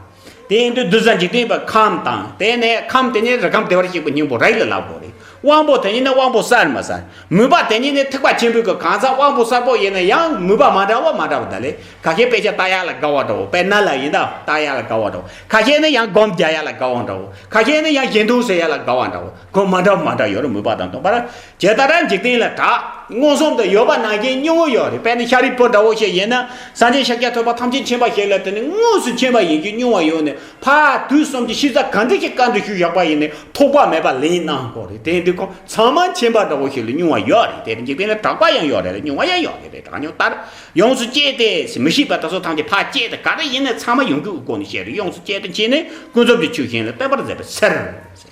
དེ་ཡིན་དུས་རྡོར་བཟང་འཇིག་རྟེན་པའི་ཁམས་དང་། དེ་ནས་ཁམས་དེ་ཉིད་རིགས་ཁམས་བདེ་བར་གཤེགས་པའི་སྙིང་པོ་རིགས་ལ་ལབ་དགོས་རེད། དབང་པོ་དེ་ཉིད་ནི་དབང་པོ་གསལ་མི་གསལ། མོས་པ་དེ་ཉིད་ནི་ཐེག་པ་ཆེན་པོའི་གི་གང་ཟག་དབང་པོ་གསལ་པོ་ཡིན་ན་ཡང་མོས་པ་མ་འདྲ་བ་མ་འདྲ་བ་ད་ལས། ཁ་ཤས་དཔེ་ཆ་ལྟ་ཡ་ལ་དགའ་བ་འདྲ་བོ། དཔེར་ན་ལ་ཡིན་ད་ལྟ་ཡ་ལ་དགའ་བ་འདྲ་བོ། ཁ་ཤས་ནི་ཡང་སྒོམ་རྒྱག་ཡ་ལ་དགའ་བ་འདྲ་བོ། ཁ་ཤས་ནི་ཡང་གཞན་དོན་ཟེར་ཡ་ལ་དགའ་བ་འདྲ་བོ། ཁོ་མ་འདྲ་བ་མ་འདྲ་ཡོད་རེད། མོས་པ་དང་མཐུན་པར། ཇི་ལྟར་འཇིག་རྟེན་ལ་གྲགས་མངོན་སུམ་དུ་ཡོད་པ་ནང་བཞིན་མྱོང་བ་ཡོད་རེད། དཔེར་ན་ཤཱ་རིའི་བུ་འདྲ་བོ་ཞིག་ཡིན་ན་སངས་རྒྱས་ཤཱཀྱ་ཐུབ་པ་ཐམས་ཅད་མཁྱེན་པ་ཞིག་ལ་དེ་ནི་དངོས་སུ་མཁྱེན་པ་ཡིན་གྱི་མྱོང་བ་ཡོད་ནས་ཕར་དུས་གསུམ་གྱི་ཤེས་བྱ་ག་འདྲ་ཞིག་བཀའ་འདྲི་ཞུས་བཞག་པ་ཡིན་ནས་ཐོགས་པ་མེད་པ་ལན་གནང་དགོས་རེད། དེ་ཡིན་དུས་ཁོ་ཚང་མ་མཁྱེན་པ་འདྲ་བོ་ཞིག་ལ་མྱོང་བ་ཡོད་རེད། དེ་འཇིག་རྟེན་ལ་གྲགས་པ་ཡང་ཡོད་རེད། མྱོང་བ་ཡང་ཡོད་རེད། གྲགས་མྱོང་ལྟར་ཡོངས་སུ་བཅད་དེ་མི་ཤེས་པ་དེ་ཚོ་ཐམས་ཅད་ཕར་བཅད་དེ་ག་རེ་ཡིན་ནའི་ཚང་མ་ཡོང་རྒྱུའི་སྒོ་ནས་བཤད་རེད། ཡོངས་སུ་བཅད་དེ་ཕྱེ་ནས་ཀུན་རྫོབ་ཀྱི་ཆོས་གཞན་ལ་བསྟན་པར་མཛད་པའི་ཕྱིར།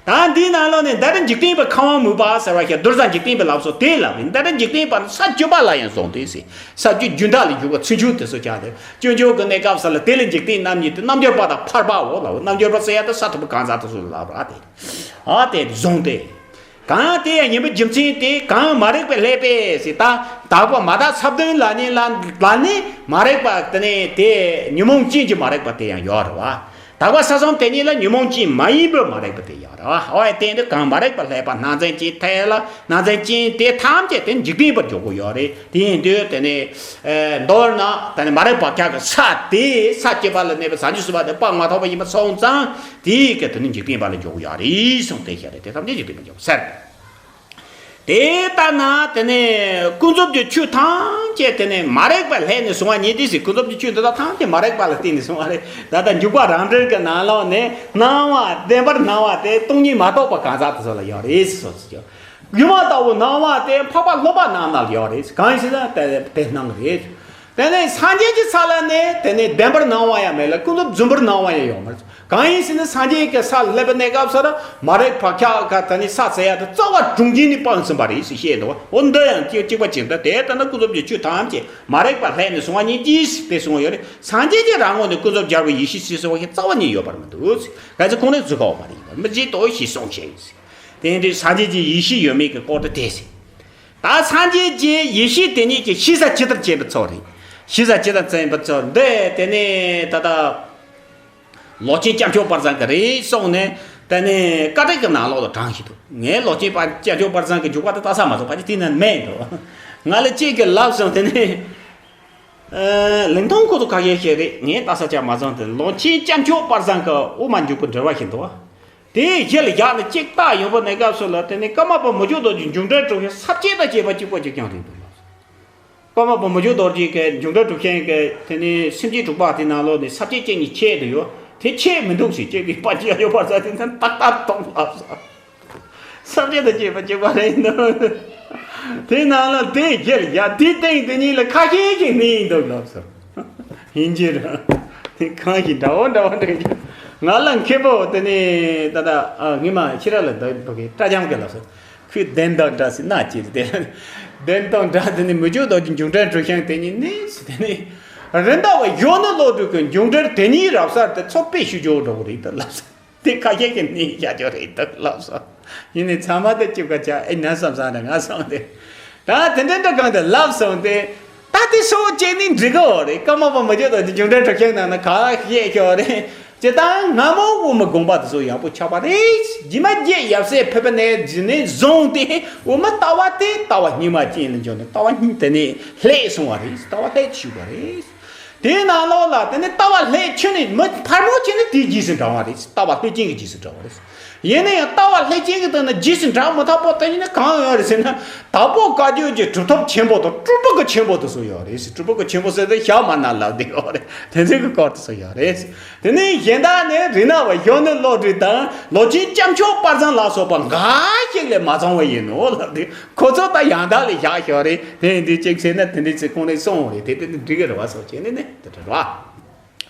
ད་འདིའི་ནང་ལོགས་ནས་འདི་ལྟར་འཇིག་རྟེན་པའི་ཁམས་དབང་མོས་པ་ཟེར་བ་ཞིག་རྡོར་བཟང་འཇིག་རྟེན་པའི་ལབ་སོ་དེ་ལབ་ཡིན། འདི་ལྟར་འཇིག་རྟེན་པ་ནི་ས་བཅུ་པ་ལ་ཡང་གསུངས་ཏེ་ཟེར། ས་བཅུ་རྒྱུན་མཐའ་ལ་འཇུག་པ་ཚུལ་འཆོས་དེ་ཚོ་ཀྱང་དེ་སྤྱོད་འཇུག་གི་གནས་སྐབས་ས་ལ་དེ་ལས་འཇིག་རྟེན་རྣམ་གཉིས་ཏེ། རྣལ་འབྱོར་པ་དང་ཕལ་པའོ་ལབ། རྣལ་འབྱོར་པ་ཟེར་ཡ་དེ་ས་ཐོབ་པའི་གང་ཟག་དེ་ཚོ་ལ་ལབ་ར་དེ། ཨ་དེ་བཟུང་སྟེ། གང་དེ་ཡང་ཡིན་པའི་རྒྱུ་མཚན་དེ་གང་མ་རིག་པའི་ཀླད་པས་ཟེར། ད་དག་པ་མ་དག་ས་བདུན་ལ་ནི་ལ་ལ་ནི་མ་རིག་པ་དེ་ནི་དེ་ཉོན་མོངས་ཅན་གྱི་མ་རིག་པ་དེ་ཡང་ཡོད་རེད་བ། དག་པ་ས་གསུམ་དེ་ཉིད་ལ་ཉོན་མོངས་ཅན་མ་ཡིན་པའི་མ་རིག་པ་དེ་ཡང་རེད་བ། འོ་ཡ། དེ་འདི་གང་མ་རིག་པ་ཀླད་པ་སྣང་མཛད་ཅན་ཐལ་ལ། སྣང་མཛད་ཅན་དེ་ཐམས་ཅད་དེ་འཇིག་རྟེན་པར་འཇོག་གི་ཡོད་རེད། དེ་ཡིན་དུས་དེ་ནི་མདོར་ན་དེ་ནི་མ་རིག་པ་ཁྱབ་ཀྱི་ས་དེ་ས་བཅུ་པ་ལ་གནས་པའི་བྱང་ཆུབ་སེམས་དཔའ་དེ་སྤང་མ་ཐོབ་པ་ཡིན་པ་སོང་ཙང་དེའི་གི་དེ་ནི་འཇིག་རྟེན་པ་ལ་འཇོག་གི་ཡོད་རེད་གསུངས་ཏེ་བཤད་རེད། དེ་ཐམས་ཅད་འཇིག་རྟེན་པར་འཇོག་ཟེར། དེ་ལྟ་ན་དེ་ནས་ཀུན་རྫོབ་ཀྱི་ཆོས་ཐམས་ཅད་དེ་ནས་མ་རིག་པ་ལྷད་ནས་བྱུང་བ་ཉིད་དེ་ཟེར། ཀུན་རྫོབ་ཀྱི་ཆོས་འདི་དག་ཐམས་ཅད་མ་རིག་པ་ལ་བརྟེན་ནས་བྱུང་བ་རེད། ད་ལྟ་འཇུག་པ་རང་འགྲེལ་གྱི་ནང་ལོགས་ནས་སྣང་བ་བདེན་པར་སྣང་བ་དེ་སྟོང་ཉིད་མ་རྟོགས་པ་གང་ཟག་དེ་ཚོ་ལ་ཡོད་རེད་ཟེར་སོ་ཟེར། སྒྱུ་མ་ལྟ་བུ་སྣང་བ་དེ་འཕགས་པ་སློབ་པ་རྣམས་ལ་ཡོད་རེད། གང་ཡིན་ཟེར་ན་དེ་དེ་སྣང་རེད། དེ་ནས་སངས་རྒྱས་ཀྱི་ས་ལ་ནི་དེ་ནི་བདེན་པར་སྣང་བ་ཡང་མེད་ལ་ཀུན་རྫོབ་རྫུན་པར་སྣང་བ་ཡང་ཡོད་མ་རེད། གང་ཡིན་ཟེར་ན་སངས་རྒྱས་ཀྱི་ས་ལ་སླེབས་པའི་གནས་སྐབས་སུ་མ་རིག་པ་ཁྱབ་ཀ་ད་ནི་ས་ཟེར་ཡ་དེ་རྩ་བ་གྲོང་ཁྱེར་ནས་སྤངས་ཟིན་པ་རེད་ཟེར་བཤད་འདུག་འོ་འདི་ཡང་གཅིག་གཅིག་པ་ཅིག་ད་དེ་ལྟ་ན་ཀུན་རྫོབ་ཀྱི་ཆོས་ཐམས་ཅད་མ་རིག་པ་ལྷད་ནས་བྱུང་བ་ཉིད་ཀྱིས་དེ་གསུངས་ཡོད་རེད། སངས་རྒྱས་ཀྱི་རང་ངོས་ནས་ཀུན་རྫོབ་སྦྱར་བའི་ཡེ་ཤེས་ཟེར་སོགས་ཀྱི་རྩ་བ་ཉིད་ཡོད་པར་མི་འདུག་གལ་སྲིད་ཁོང་ནས་བཟོད་དཀའ་བ་མ་རེད། མི་བརྗེད་དོ་ཞེས་གསུངས་ཤིང་། དེ་འདྲའི་སངས་རྒྱས་ཀྱི་ཡེ་ཤེས་ཡོད་མེད་ཀྱི་སྐོར་དུ་དེ་ཟེར། ད་སངས་རྒྱས་ཀྱི་ཡེ་ཤེས་དེ་ཉིད་ཀྱི་ཤེས་བྱ་ཇི་ལྟར་བྱེད་པའི་ཚུལ་རེད། ཤེས་བྱ་ཇི་ལྟར་བྱེད་པའི་ཚུལ་འདི་དེ་ནས་ད་ལྟ་ལོག་ཆེན་སྐྱབས་མཆོག་དཔལ་བཟང་གི་རེད་གསུངས་ནས་དེ་ནས་བཀའ་དྲིན་གྱི་ནང་ལོགས་ལ་དྲངས་ཤིག་འདུག་ངས་ལོག་ཆེན་དཔལ་སྐྱབས་མཆོག་དཔལ་བཟང་གི་འཇུག་པ་དེ་ལྟ་ས་མ་སོང་ཕལ་ཆེར་དེ་ན་མེད་འདུག་ང་ལ་གཅིག་གིས་ལབ་སོང་། དེ་ནས་ལིང་ཐང་ཁོ་ཚོ་ཁ་ཤས་ཤིག་རེད། ངས་ལྟ་ས་ཆ་མ་སོང་། དེ་ལོག་ཆེན་སྐྱབས་མཆོག་དཔལ་བཟང་གི་དབུ་མ་འཇུག་པའི་འགྲེལ་པ་ཞིག་འདུག་དེའི་གཞི་ལ་བཞག་ནས་གཅིག་བལྟ་ཡོང་བའི་གནས་སྐབས་སུ་ལ་དེ་ནས་ཀརྨ་པ་མི་བསྐྱོད་རྡོ་རྗེ་འབྱུང་འགྲེལ་གྲུབ་ཆེན་ས་བཅད་དང་བཅས་པ་གཅིག་པ་གཅིག་རྐྱང་རེད་འདུག་ལགས། ཀརྨ་པ་མི་བསྐྱོད་རྡོ་རྗེ་གི་འབྱུང་འགྲེལ་གྲུབ་ཆེན་གྱི་དེ་ནས་སེམས་བསྐྱེད་དྲུག་པ་དེ་ནང་ལོགས་ནས་ས་བཅད་གཅིག་གཉིས་ཆད་འདུག་ཡོད། དེ་ཆད་མི་འདུག་ཟེར་གཅིག་གིས་དཔལ་ཆེན་ཡབ་ཡུམ་དཔལ་བཟང་དེ་ཚོ་ཏག་ཏག་མཐོང་ལགས་སོ། ས་བཅད་དང་བཅས་པ་གཅིག་པ་རེད་འདུག་དེ་ནང་ལ་དེ་རྒྱལ་ཡ་དེ་སྟེང་དེ་གཉིས་ལ་ཁ་ཤས་ཤིག་ནི་ཡིན་འདུག་ལགས་སོ། ཡིན་གྱི་རེད། དེ་གང་ཞིག་འདྲ་བོ་འདྲ་བོ་འདྲ་གི། ང་ལ་མཁས་པོ་དེ་ནི་ད་ལྟ་ཨ་ངི་མ་ཕྱི་ར་ལ་འདུག་གི་སྐྲ་འཇམ་གི་ལགས་སོ། ཁོས་བདེན་དང་འདྲ་ཟེར་ན་ཅི་རེད་དེ། བདེན་དང་འདྲ་དེ་ནི་མི་བསྐྱོད་རྡོ་རྗེ་འབྱུང་འགྲེལ་གྲུབ་ཆེན་དེ་ཉིད་ནི་ཟེར་དེ་ནི། རིན་ཟླ་བ་གཞོན་ནུ་བློ་གྲོས་ཀྱི་འབྱུང་འགྲེལ་དེ་ཉིད་རབ་གསལ་དེ་ཚོ་དཔེ་ཞུ་རྒྱུ་འདྲ་བོ་རེད་ད་ལགས་སོ། དེ་ཁ་ཤས་ཀྱིས་ནི་བྱ་རྒྱུ་རེད་འདུག་ལབ་སོང་། ཡིན་ནའི་ཚང་མ་དེ་གཅིག་པ་ཆགས་ཨེ་ན་བསམ་བསམ་རེད་ང་སོང་སྟེ། ད་དེ་འདྲ་འདྲ་གང་དུ་ལབ་སོང་སྟེ། ད་དེ་སོ་བཅད་ནི་འགྲིག་གི་རེད། ཀརྨ་པ་མི་བསྐྱོད་རྡོ་རྗེ་འབྱུང་འགྲེལ་གྲུབ་ཆེན་ནང་ན་ག་ཤེས་ཤོག་རེད། སྤྱིར་བཏང་སྔ་མོ་འོ་མ་དགོངས་པ་དེ་ཚོ་ཡག་པོ་ཆགས་པ་རེད། རྗེས་མ་རྗེ་ཡབ་སྲས་ཕེབས་པ་ནས་རྗེས་ནས་བཟུང་སྟེ་འོ་མ་ལྟ་བ་དེ་ལྟ་བ་རྙིང་མ་ཅན་ལ་འགྱུར་ནས་ལྟ་བ་རྙིང་དེ་ནས་ལྷད་སོང་བ་རེད། ལྟ་བ་ལྷད་ཞུགས་པ་རེད། དེའི་ནང་ལོགས་ལ་དེ་ནས་ལྟ་བ་ལྷད་ཆེ་ནས་མི་ཕལ་མོ་ཆེ་ནི་དེའི་རྗེས་སུ་འབྲང་བ་རེད། ལྟ་བ་ལྷད་ཅན་གྱི་རྗེས་སུ་འབྲང་བ་རེད། ཡིན་ན་ཡང་ལྟ་བ་ལྷད་ཅན་གྱི་སྟེང་ན་རྗེས་སུ་འབྲང་མི་ཐུབ་པོ་དེ་ཡིན་ན་གང་ཡོད་རེད་ཟེར་ན། དྭགས་པོ་བཀའ་བརྒྱུད་ཀྱི་གྲུབ་ཐོབ་ཆེན་པོ་དང་སྤྲུལ་པ་གི་ཆེན་པོ་དེ་ཚོ་ཡོད་རེད། སྤྲུལ་པ་གི་ཆེན་པོ་ཟེར་ཏེ་ཞྭ་དམར་ནག་ལབ་བསྡད་ཡོད་རེད། དེ་ཚོ་གི་སྐོར་དེ་ཚོ་ཡོད་རེད། དེ་ནས་གཞན་དག་ནི་རིག་སྔགས་པ་གཞོན་ནུ་བློ་གྲོས་དང་ལོ་ཆེན་སྐྱབས་མཆོག་དཔལ་བཟང་ལ་སོགས་པ་འགའ་ཞིག་ལས་མ་ཚང་བ་ཡིན་ནོ་ལབ་སྟེ། ཁོ་ཚོ་ད་ཡང་དག་ལས་བཞག་ཞོར་རེད། དེ་ཡིན་དུས་གཅིག་བྱས་ན་དེ་འདྲའི་ཚིག་ཁོང་ནས་གསུངས་རེད། དེ་དེ་འདི་འགྲིག་གི་རེད་བ། སོགས་བྱས་ནས་ནི་དེ་འདྲ་རེད་བ།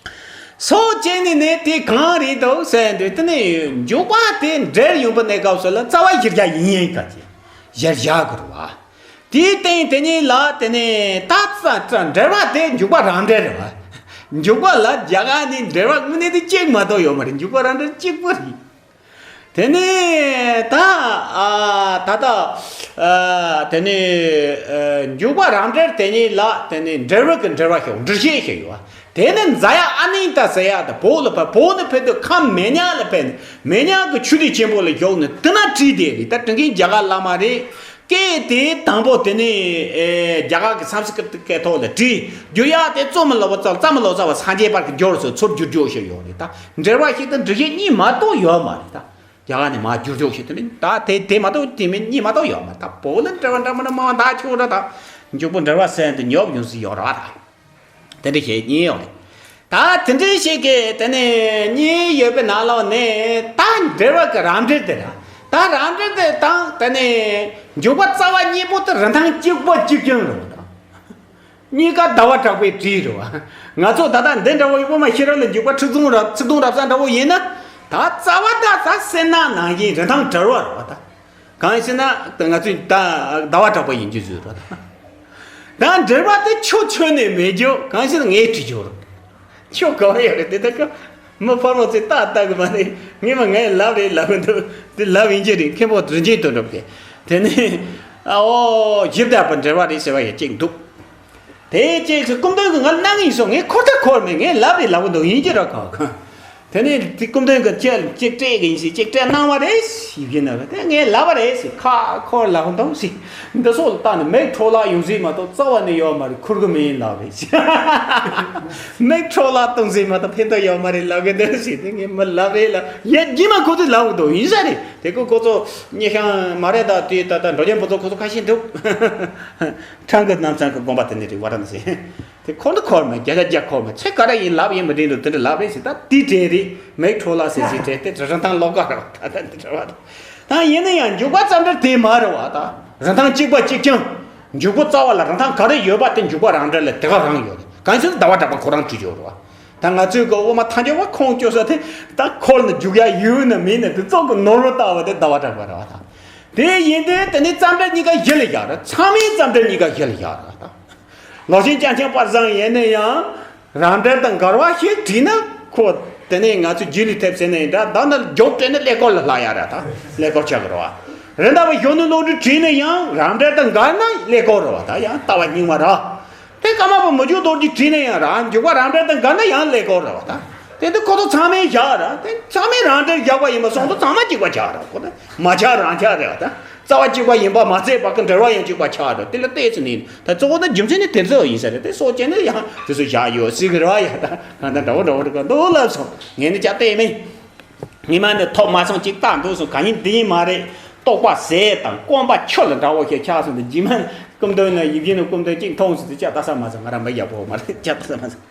སོགས་བྱས་ནས་ནི་དེ་གང་རེད་འདུག་ཟེར་དུས་དེ་ནི་འཇུག་པ་དེ་འབྲེལ་ཡོང་པ་གནས་སྐབས་སུ་ལ་རྩ་བ་གཞིར་བཞག་ཡིན་ཡིན་ག་ཅེས་གཞིར་བཞག་དགོས་རེད་བ། དེའི་སྟེང་དེ་ཉིད་ལ་དེ་ནི་ད་རྩ་རྩ་འབྲེལ་བ་དེ་འཇུག་པ་རང་འབྲེལ་རེད་བ། འཇུག་པ་ལ་རྒྱ་གར་ནས་འབྲེལ་བ་དངོས་གནས་དེ་གཅིག་མ་གཏོགས་ཡོད་མ་རེད། འཇུག་པ་རང་འབྲེལ་གཅིག་པུ་རེད། དེ་ནས་ད་ཨ་ད་ལྟ་ཨ་དེ་ནས་ཨ་འཇུག་པ་རང་འབྲེལ་དེ་ཉིད་ལ་དེ་ནས་འབྲེལ་བ་གི་འབྲེལ་བ་ཞིག་འབྲེལ་བཤད་ཞིག་ཡོད་བ། དེ་ནས་ཛ་ཡ་ཨ་ནི་ཏ་ཟེར་ཡ་དེ་བོད་ལ་ཕེབས། བོད་ནས་ཕེབས་དུས་ཁམས་མེ་ཉག་ལ་ཕེབས་ནས་མེ་ཉག་གི་ཆོས་སྡེ་ཆེན་པོ་ལ་བཞུགས་ནས་དེ་ན་བྲིས་ཏེ་རེད། ད་དྲིན་ཆེན་རྒྱ་གར་བླ་མ་རེད། སྐད་དེ་དང་པོ་དེ་ནས་ཨེ་རྒྱ་གར་གྱི་སཾ་སྐྲྀཏ་སྐད་ཐོག་ལ་བྲིས། བསྒྱུར་ཡག་དེ་ཙོ་མི་ལོ་པ་ཙམ་ཙམ་མི་ལོ་ཙམ་བ་སངས་རྒྱས་པར་གྱི་སྦྱོར་སོགས་ཚུར་བསྒྱུར་བསྒྱུར་ཞིག་ཡོད་རེད། ད་འབྲེལ་བ་ཞིག་དང་འབྲེལ་བཤད་གཉིས་མ་གཏོགས་ཡོད་མ་རེད། ད་རྒྱ་གར་ནས་མར་བསྒྱུར་བསྒྱུར་ཞིག་དེ་ནི་ད་དེ་དེ་མ་གཏོགས་དེ་མིན་གཉིས་མ་གཏོགས་ཡོད་མ་རེད། ད་བོད་ལ་འབྲེལ་བ་འདྲ་མི་འདྲ་མང་བ་ད་ཆོག་འདྲ། ད་འཇུག་པ་འབྲེལ་བ་ཟེར་དེ་ཉོབ་ཡོང་སྲིད་ཡོད་རེད་བ། ད། དེ་འདྲ་ཞིག་གཉིས་ཡོད་རེད། ད་དེ་འདྲ་ཞིག་གི་དེ་ནས་གཉིས་ཡོད་པའི་ནང་ལོགས་ནས་ད་འབྲེལ་བ་གི་རང་འབྲེལ་དེ་ར། ད་རང་འབྲེལ་དེ་དང་དེ་ནས་འཇུག་པ་རྩ་བ་ཉིད་པོ་དེ་རིན་ཐང་གཅིག་པ་གཅིག་རྐྱང་རེད་བ། ད་གཉིས་ཀ་ཟླ་བ་གྲགས་པས་བྲིས་རེད་བ། ང་ཚོ་ད་ལྟ་འདི་འདྲ་བོ་ཡི་དབུ་མ་ཤེས་རབ་ལ་འཇུག་པ་ཁྲི་སྟོང་རབ་ཁྲི་སྟོང་རབ་གསལ་འདྲ་བོ་ཡིན་ན། ད་རྩ་བ་ད་ད་སེར་སྣ་ནང་བཞིན་རིན་ཐང་བྲལ་བ་རེད་བ་ད། གང་ཡིན་ཟེར་ན་ང་ཚོས་ད་ཟླ་བ་གྲགས་པ་ཡིན་རྒྱུ་བཟོས་རོགས་དང་། ད་འབྲེལ་བ་དེ་ཁྱོད་ཁྱོན་ནས་མེད་རྒྱུ། གང་ཡིན་ཟེར་ན་ངས་བྲིས་རྒྱུ་རེད། ཁྱོད་ག་བ་ཡོད་རེད། དེ་ལྟར་ཀ་མི་ཕལ་མོ་ཚོས་ཏག་ཏག་གི་མ་རེད། ངས་མ་ངའི་ལབ་རེད་ལབ་གི་འདུག་དེ་ལབ་ཡིན་གྱི་རེད། མཁན་པོ་རིན་ཆེན་དོན་གྲུབ་ཀྱིས་དེ་ནས་ཨ་ཨོ་ཞིབ་ལྟ་བུ་འབྲེལ་བ་རེད་ཟེར་བ་ཡང་གཅིག་འདུག་དེ་གཅིག་སུ་སྐུ་མདུན་གྱི་ང་གནང་ཡིན་སོང་། ངས་ཁོ་ཐག་ཁོར་མེད། ངས་ལབ་རེད་ལབ་གི་འདུག་ཡིན་གྱི་ར་གང་གང་། དེ་ནས་དེ་སྐུ་མདུན་གྱི་ཅེ་གཅིག་སྤྲད་གི་ཡིན་ཟེར། གཅིག་སྤྲད་གནང་བ་རེད་ཟེར་ཡིན་ན། དེ་ངས་ལབ་པ་རེད་ཟེར། ཁ་ཁོར་ལབ་གི་འདུག་ཟེར། འདི་སོགས་ལ་བལྟས་ནས་མིག་འཕྲོ་བརླག་ཡོང་ཟེར་མ་གཏོགས་རྩ་བ་ནས་ཡོད་མ་རེད། ཁུར་གི་མིན་ལབ་རེད་ཟེར། མིག་འཕྲོ་བརླག་གཏོང་ཟེར་མ་གཏོགས་ཕན་ཐོགས་ཡོད་མ་རེད་ལབ་གི་འདུག་ཟེར། དེ་ངས་མི་ལབ་རེད་ལབ། ཡ་རྗེས་མ་ཁོ་ཚོས་ལབ་གི་འདུག་ཡིན་ས་རེད། དེ་ཁོ་ཁོ་ཚོ་སྙེ་ཤང་མ་རེད། ད་དེ་ད་ད་འགྲོ་མཁན་པོ་ཚོ་ཁོ་ཚོ་ཁ་ཤས་འདུག་ཁྲང་གི་རྣམ་ཚང་གི་དགོངས་པ་དེ་ནི་རེད་བ་ར་ན་ཟེར། དེ་ཁོ་འདི་ཁོར་མ་བརྒྱ་ཆ་བརྒྱ་ཁོར་མ། ཚེ་ག་རེ་ཡིན་ལབ་ཡིན་མི་དྲན་འདུག་དེ་འདྲ་ལབ་རེད་ཟེར། ད་དེ་དྲན་རེད། མིག་འཕྲོ་བརླག་ཟེར་ཟེར་དྲན་དེ་རིན་ཐང་ལོག་ག་རེད་བ། ད་ད་འདི་འདྲ་བ་ད། ད་ཡིན་ན་ཡང་འཇུག་པ་རྩ་འབྲེལ་དེ་མ་རེད་བ། ད་རིན་ཐང་གཅིག་པ་གཅིག་རྐྱང་། འཇུག་པ་རྩ་བ་ལ་རིན་ཐང་ག་རེ་ཡོད་པ་དེ་འཇུག་པ་རང་འབྲེལ་ལ་དེ་ག་རང་ཡོད་རེད། གང་ཡིན་ཟེར་ན་ཟླ་བ་གྲགས་པ་ཁོ་རང་བྲིས་ཡོད་རེད་བ། ད་ང་ཚོའི་གི་དབུ་མ་ཐལ་འགྱུར་བ་ཁོང་བཅོལ་ས་དེ་ད་ཁོར་ནས་འཇུག་ཡ་ཡོད་ན་མེད་ན་དེ་ཚོ་གི་ནོར་བུ་ལྟ་བུ་དེ་ཟླ་བ་གྲགས་པ་རེད་བ། ད་དེ་ཡིན་དུས་དེ་ནས་རྩ་འབྲེལ་གཉིས་ཀ་གཞི་ལ་བཞག་རེད། ཚང་མས་རྩ་འབྲེལ་གཉིས་ཀ་གཞི་ལ་བཞག་རེད་བ། ད་ལོ་ཆེན་སྐྱབས་མཆོག་དཔལ་བཟང་ཡིན་ན་ཡང་རང་འབྲེལ་དང་འགལ་བ་ཞིག་བྲིས་ན་ཁོ་དེ་ནས་ང་ཚོས་རྗེས་ལུས་ཐེབས་ཟེར་ན་ཡིན་འདྲ། ད་ནི་མགྱོགས་སྤྲད་ན་ཀླད་ཀོར་ལ་ལྷག་ཡ་རེད། ད་ཀླད་ཀོར་ཆགས་གི་རེད་བ། རེད་འདྲ་བ་གཞོན་ནུ་བློ་གྲོས་བྲིས་ན་ཡང་རང་འབྲེལ་དང་འགལ་ན་ཀླད་ཀོར་རེད་བ། ད་ཡང་ལྟ་བ་རྙིང་བ་རེད། དེ་ཀརྨ་པ་མི་བསྐྱོད་རྡོ་རྗེ་བྲིས་ན་ཡང་རང་འཇུག་པ་རང་འབྲེལ་དང་འགལ་ན་ཡང་ཀླད་ཀོར་རེད་བ། ད་དེ་འདི་ཁོ་ཚོ་ཚང་མས་བཞག་ར། དེ་ཚང་མས་རང་འབྲེལ་བཞག་པ་ཡིན་པ་སོང་ཙང་ཚང་མ་གཅིག་པ་ཆགས་ར། ཁོ་ད་མ་ཆགས་རང་ཆགས་རེད་བ། ད་རྩ་བ་གཅིག་པ་ཡིན་པ་མ་ཚད་པ་གི་འབྲེལ་བ་ཡང་གཅིག་པ་ཆགས་ར། དེ་ལ་བལྟས་ཚེ་ནི་ད་གཙོ་བོ་ད་རྒྱུ་མཚན་ནི་དེ་ཚོ་ཡིན་ས་རེད། དེ་སོགས་བྱས་ནས་ཡང་དེ་ཚོ་བཞག་ཡོད་སྲིད་གི་རེད་བ། ཡ་ད་གང་ལྟར་འདྲ་བོ་འདྲ་བོ་འདྲ་གང་འདུག་ལབ་སོང་། ངས་ནི་ཅག་བལྟས་མེད། ཉི་མ་ནི་ཐོག་མ་སོང་གཅིག་བལྟ་འདུག་སོང་། གང་ཡིན་འདི་ཡིན་མ་རེད། རྟོག་པ་ཟད་དང་སྐོམ་པ་ཆུ་ལ་འདྲ་བོ་ཞིག་ཆགས་སོང་། འདི་རྗེས་མ་སྐུ་མདུན་ན་ཡིད་བཞིན་ནོ་སྐུ་མདུན་གཅིག་མཐོང་སོང་། དེ་ཅག་ལྟ་ས་མ་སོང་། ང་རང་མི་ཡག་པོ་མ་རེད། ཅག་ལྟ་ས་མ་སོང་།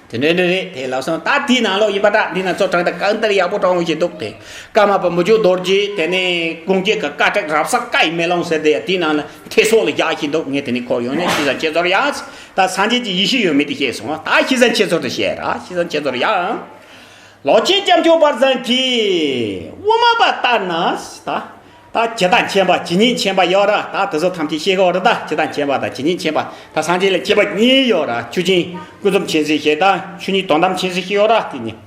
དེ་འདྲ་འདྲ་རེད། དེ་ལབ་སོང་། ད་དེའི་ནང་ལོགས་ཡིན་པ་འདྲ། འདི་ན་ཚོ་དྲང་ད་གང་ལྟར་ཡག་པོ་དྲང་བོ་ཞིག་འདུག་དེ་ཀརྨ་པ་མི་བསྐྱོད་རྡོ་རྗེ་དེ་ནས་ཀུན་མཁྱེན་གྱི་བཀའ་དྲིན་རབ་གསལ་བཀའ་ཡི་མེ་ལོང་ཟེར་དེ་དེའི་ནང་ལ་ཐེ་སོགས་ལ་བཞག་བཞིན་འདུག་ངས་དེ་ནས་ཁོ་ཡོང་ནས་ཤེས་བཟང་ཁྱེད་ཚོར་ཡང་ད་སངས་རྒྱས་ཀྱི་ཡེ་ཤེས་ཡོད་མེད་དེ་ཤེས་སོང་། ད་ཤེས་བཟང་ཁྱེད་ཚོར་དེ་བཤད་ར། ཤེས་བཟང་ཁྱེད་ཚོར་ཡང་། ལོ་ཆེན་སྐྱབས་མཆོག་དཔལ་བཟང་གིས་དབུ་མ་པ་ལྟར་ན་ད། ད་ཇི་ལྟར་མཁྱེན་པ་ཇི་སྙེད་མཁྱེན་པ་ཡོད་ར། ད་དེ་ཚོ་ཐམས་ཅད་ཤེས་ཀྱི་ཡོད་ར། ད་ཇི་ལྟར་མཁྱེན་པ་དང་ཇི་སྙེད་མཁྱེན་པ། ད་སངས་རྒྱས་ལ་མཁྱེན་པ་གཉིས་ཡོད་ར། ཆོས་ཅན་ཀུན་རྫོབ་མཁྱེན་ཟེར་ཞིག་དང་ཆོས་ཉིད་དོན་དམ་མཁྱེན་ཟེར་ཞིག་ཡོད་ར། དེ་གཉིས།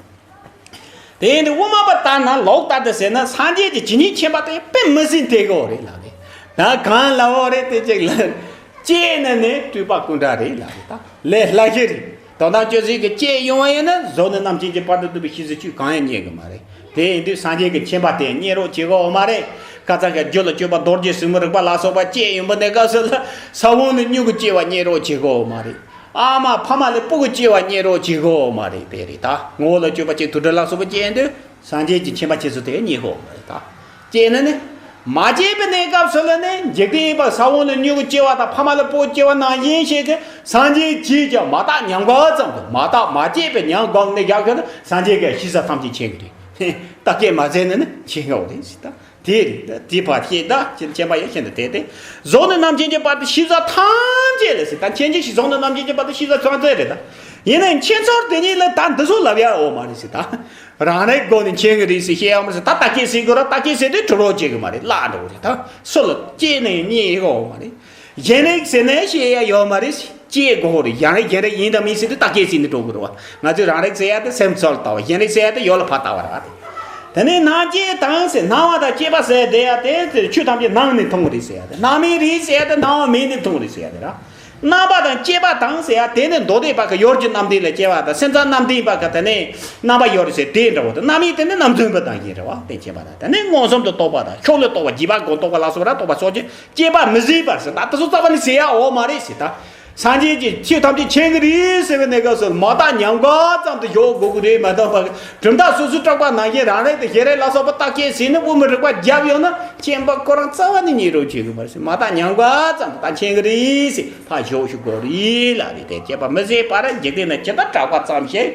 དེ་ཡིན་དུས་དབུ་མ་པ་ལྟར་ན་ལོག་ལྟར་དུ་ཟེར་ན་སངས་རྒྱས་ཀྱི་ཇི་སྙེད་མཁྱེན་པ་དེ་དཔེ་མི་སྲིད་དེ་གོ་རེད་ལབ་རེད། ད་གང་ལབ་འོ་རེད་དེ་ཅིག་ལ། ལྕེ་ནི་ནི་སྤྲུལ་པ་ཀུན་འདྲ་རེད་ལབ་རེད། ད་ལས་སླ་ཤོས་རེད། དོན་དམ་དཔྱོད་བཟོད་ཀྱིས་དཔྱད་ཡོང་བ་ཡིན་ན་གཟུགས་ནས་རྣམ་མཁྱེན་གྱི་བར་དུ་བསྡུས་པའི་ཤེས་བཟོད་ཆོས་གང་ཡང་རྙེད་གི་མ་རེད། དེ་ཡིན་དུས་སངས་རྒྱས་ཀྱི་མཁྱེན་པ་དེ་རྙེད་རོགས་བྱེད་གོ་མ་རེད། ཁ་ཚ་གི་རྒྱུད་ལ་སྤྱོད་པ་རྡོ་རྗེ་ཟེའུ་འབྲུ་རིག་པ་ལ་སོགས་པ་དཔྱད་ཡོང་བ་ནས་སྐབས་སུ་ལ་ས་བོན་ནས་མྱུ་གུ་སྐྱེ་བ་རྙེད་རོགས་བྱེད་གོ་མ་རེད། ཨ་མ་ཕ་མ་ལས་སྤུ་གུ་སྐྱེ་བ་རྙེད་རོགས་བྱེད་གོ་མ་རེད། དེ་རེད་ད། ངོ་བོ་ལ་སྤྱོད་པ་གཅིག་དུག་སྦྲུལ་ལ་སོགས་པ་སྐྱེ་དུས་སངས་རྒྱས་ཀྱི་མཁྱེན་པ་ཁྱེད་ཚོ་དེ་རྙེད་གོ་མ་རེད་ད། ཅེས་ནི་ནི། མ་སྐྱེས་པའི་གནས་སྐབས་སུ་ལ་ནི་འཇིག་རྟེན་པ་ས་བོན་ལ་མྱུ་གུ་སྐྱེ་བ་དང་ཕ་མ་ལ་སྤུ་གུ་སྐྱེ་བ་ནང་བཞིན་ཞིག་གི་སངས་རྒྱས་ཀྱིས་ཀྱང་མ་དག་ཉམས་དགའ་ཙམ་དུ་མ་དག་མ་སྐྱེས་པའི་ཉམས་དགའ་ནི་རྒྱག་གི་ནི་སངས་རྒྱས་ཀྱི་ཤེས་བྱ་ཐམས་ཅད་མཁྱེན་གི་རེད། ད་སྐད་མ་ཟད་ནི་ནི་མཁྱེན་གི་རེད་ཟེར་ད། དེ་རེད་ད། དེ་བར་ཤེས་ད་ཅེས་མཁྱེན་པ་ཡང་ཤིན་ཏུ་དད་དེ། གཟུགས་ནས་རྣམ་མཁྱེན་གྱི་བར་དུ་ཤེས་བྱ་ཐམས་ཅད་ལ་ཟེར་ད། མཁྱེན་གྱི་ཤེས་གཟུགས་ནས་རྣམ་མཁྱེན་གྱི་བར་དུ་ཤེས་བྱ་ཐམས་ཅད་རེད་ད། ཡིན་ནའི་མཁྱེན་ཚོར་དེ་ཉིད་ལ་ད་འདི་ཚོ་ལབ་ཡ་འོ་མ་རེད་ཟེར་ད། རང་རིག་སྒོ་ནས་མཁྱེན་གི་རེད་ཟེར་བཤད་ཡ་མ་རེད་ཟེར་ད། ལྟ་སྐྱེས་ཟེར་དགོས་ར། ལྟ་སྐྱེས་ཟེར་དུས་གྲུབ་རོགས་བྱེད་གི་མ་རེད། བརླག་འགྲོ་གི་རེད་ད། སུ་ལ་སྐྱེས་ནས་རྙེད་ཡོད་མ་རེད། གཞན་རིག་ཟེར་ནས་བཤད་ཡ་ཡོད་མ་རེད། སྐྱེས་དགོས་རེད། གཞན་རིག་གཞན་རིག་ཡིན་དང་མིན་ཟེར་དུས་ལྟ་སྐྱེས་ཟེར་ནས་འགྲོ་དགོས་རེད་བ། ང་ཚོས་རང་རིག་ཟེར་ཡ་དེ་སེམས་ཚོར་ལྟ་བ། གཞན་རིག་ཟེར་ཡ་དེ་ཡོད་ལ་ཕར་ལྟ་བ་རེད་བ། དེ་ནས་སྣང་སྐྱེས་དང་ཟེར་སྣང་བ་དང་སྐྱེས་པ་ཟེར་བསྡད་ཡ་དེ་ཆོས་ཐམས་ཅད་སྣང་ནས་མཐོང་གི་རེད་ཟེར་ཡ་དེ། སྣང་མེད་རིག་ཟེར་ཡ་དེ་སྣང་བ་མེད་ནས་མཐོང་གི་རེད་ཟེར་ཡ་དེ་ར། སྣང་བ་དང་སྐྱེས་པ་དང་ཟེར་ཡ་དེ་ནི་མདོ་སྡེ་པ་གི་ཡུལ་གྱི་རྣམ་ལྡན་ལ་སྐྱེ་བ་དང་སེམས་ཙམ་རྣམ་ལྡན་པ་གི་དེ་ནི་རྣམ་པ་ཡོད་རེད་ཟེར་དེ་འདྲ་བོ་དང་། རྣམ་མེད་དེ་ནི་རྣམ་རྫུན་པ་དང་བཞིན་རེད་བ། དེ་བྱེད་པ་དང་དེ་ནི་མངོན་སུམ་དུ་རྟོགས་པ་དང་ཕྱོགས་ལས་རྟོགས་པ་རྗེས་དཔག་སྒོམ་རྟོགས་པ་ལ་སོགས་པ་རྟོགས་པ་སོགས་ཀྱི་སྐྱེས་པ་མི་བཟད་པར་ཟེར་ད་དེ་ཚོ་རྩ་བ་ནས་ཟེར་ཡ་འོ་མ་རེད་ཟེར་ད། སངས་རྒྱས་ཀྱིས་ཆོས་ཐམས་ཅད་མཁྱེན་གྱི་རེད་ཟེར་བའི་གནས་སྐབས་སུ་མ་དག་ཉམས་དགའ་ཙམ་དུ་ཞོག་དགོས་ཀྱི་རེད་མ་གཏོགས་པ། གྲུབ་མཐའ་སོ་སོའི་གྲགས་པ་ནང་བཞིན་རང་རིག་དང་གཞན་རིག་ལ་སོགས་པ་ལྟ་སྐྱེས་ཟེར་ནས་དབུ་མའི་རིགས་པ་བརྒྱབ་ཡོང་ན་མཁྱེན་པ་ཁོ་རང་རྩ་བ་ནས་རྙེད་རོགས་བྱེད་ཀྱི་མ་རེད་ཟེར། མ་དག་ཉམས་དགའ་ཙམ་དུ་ད་མཁྱེན་གྱི་རེད་ཟེར་ཕར་ཞོག་ཞུ་དགོས་རེད་ལབ་རེད་དེ། སྐྱེས་པ་མི་བཟད་པར་འཇིག་རྟེན་ན་ཇི་ལྟར་གྲགས་པ་ཙམ་ཞིག་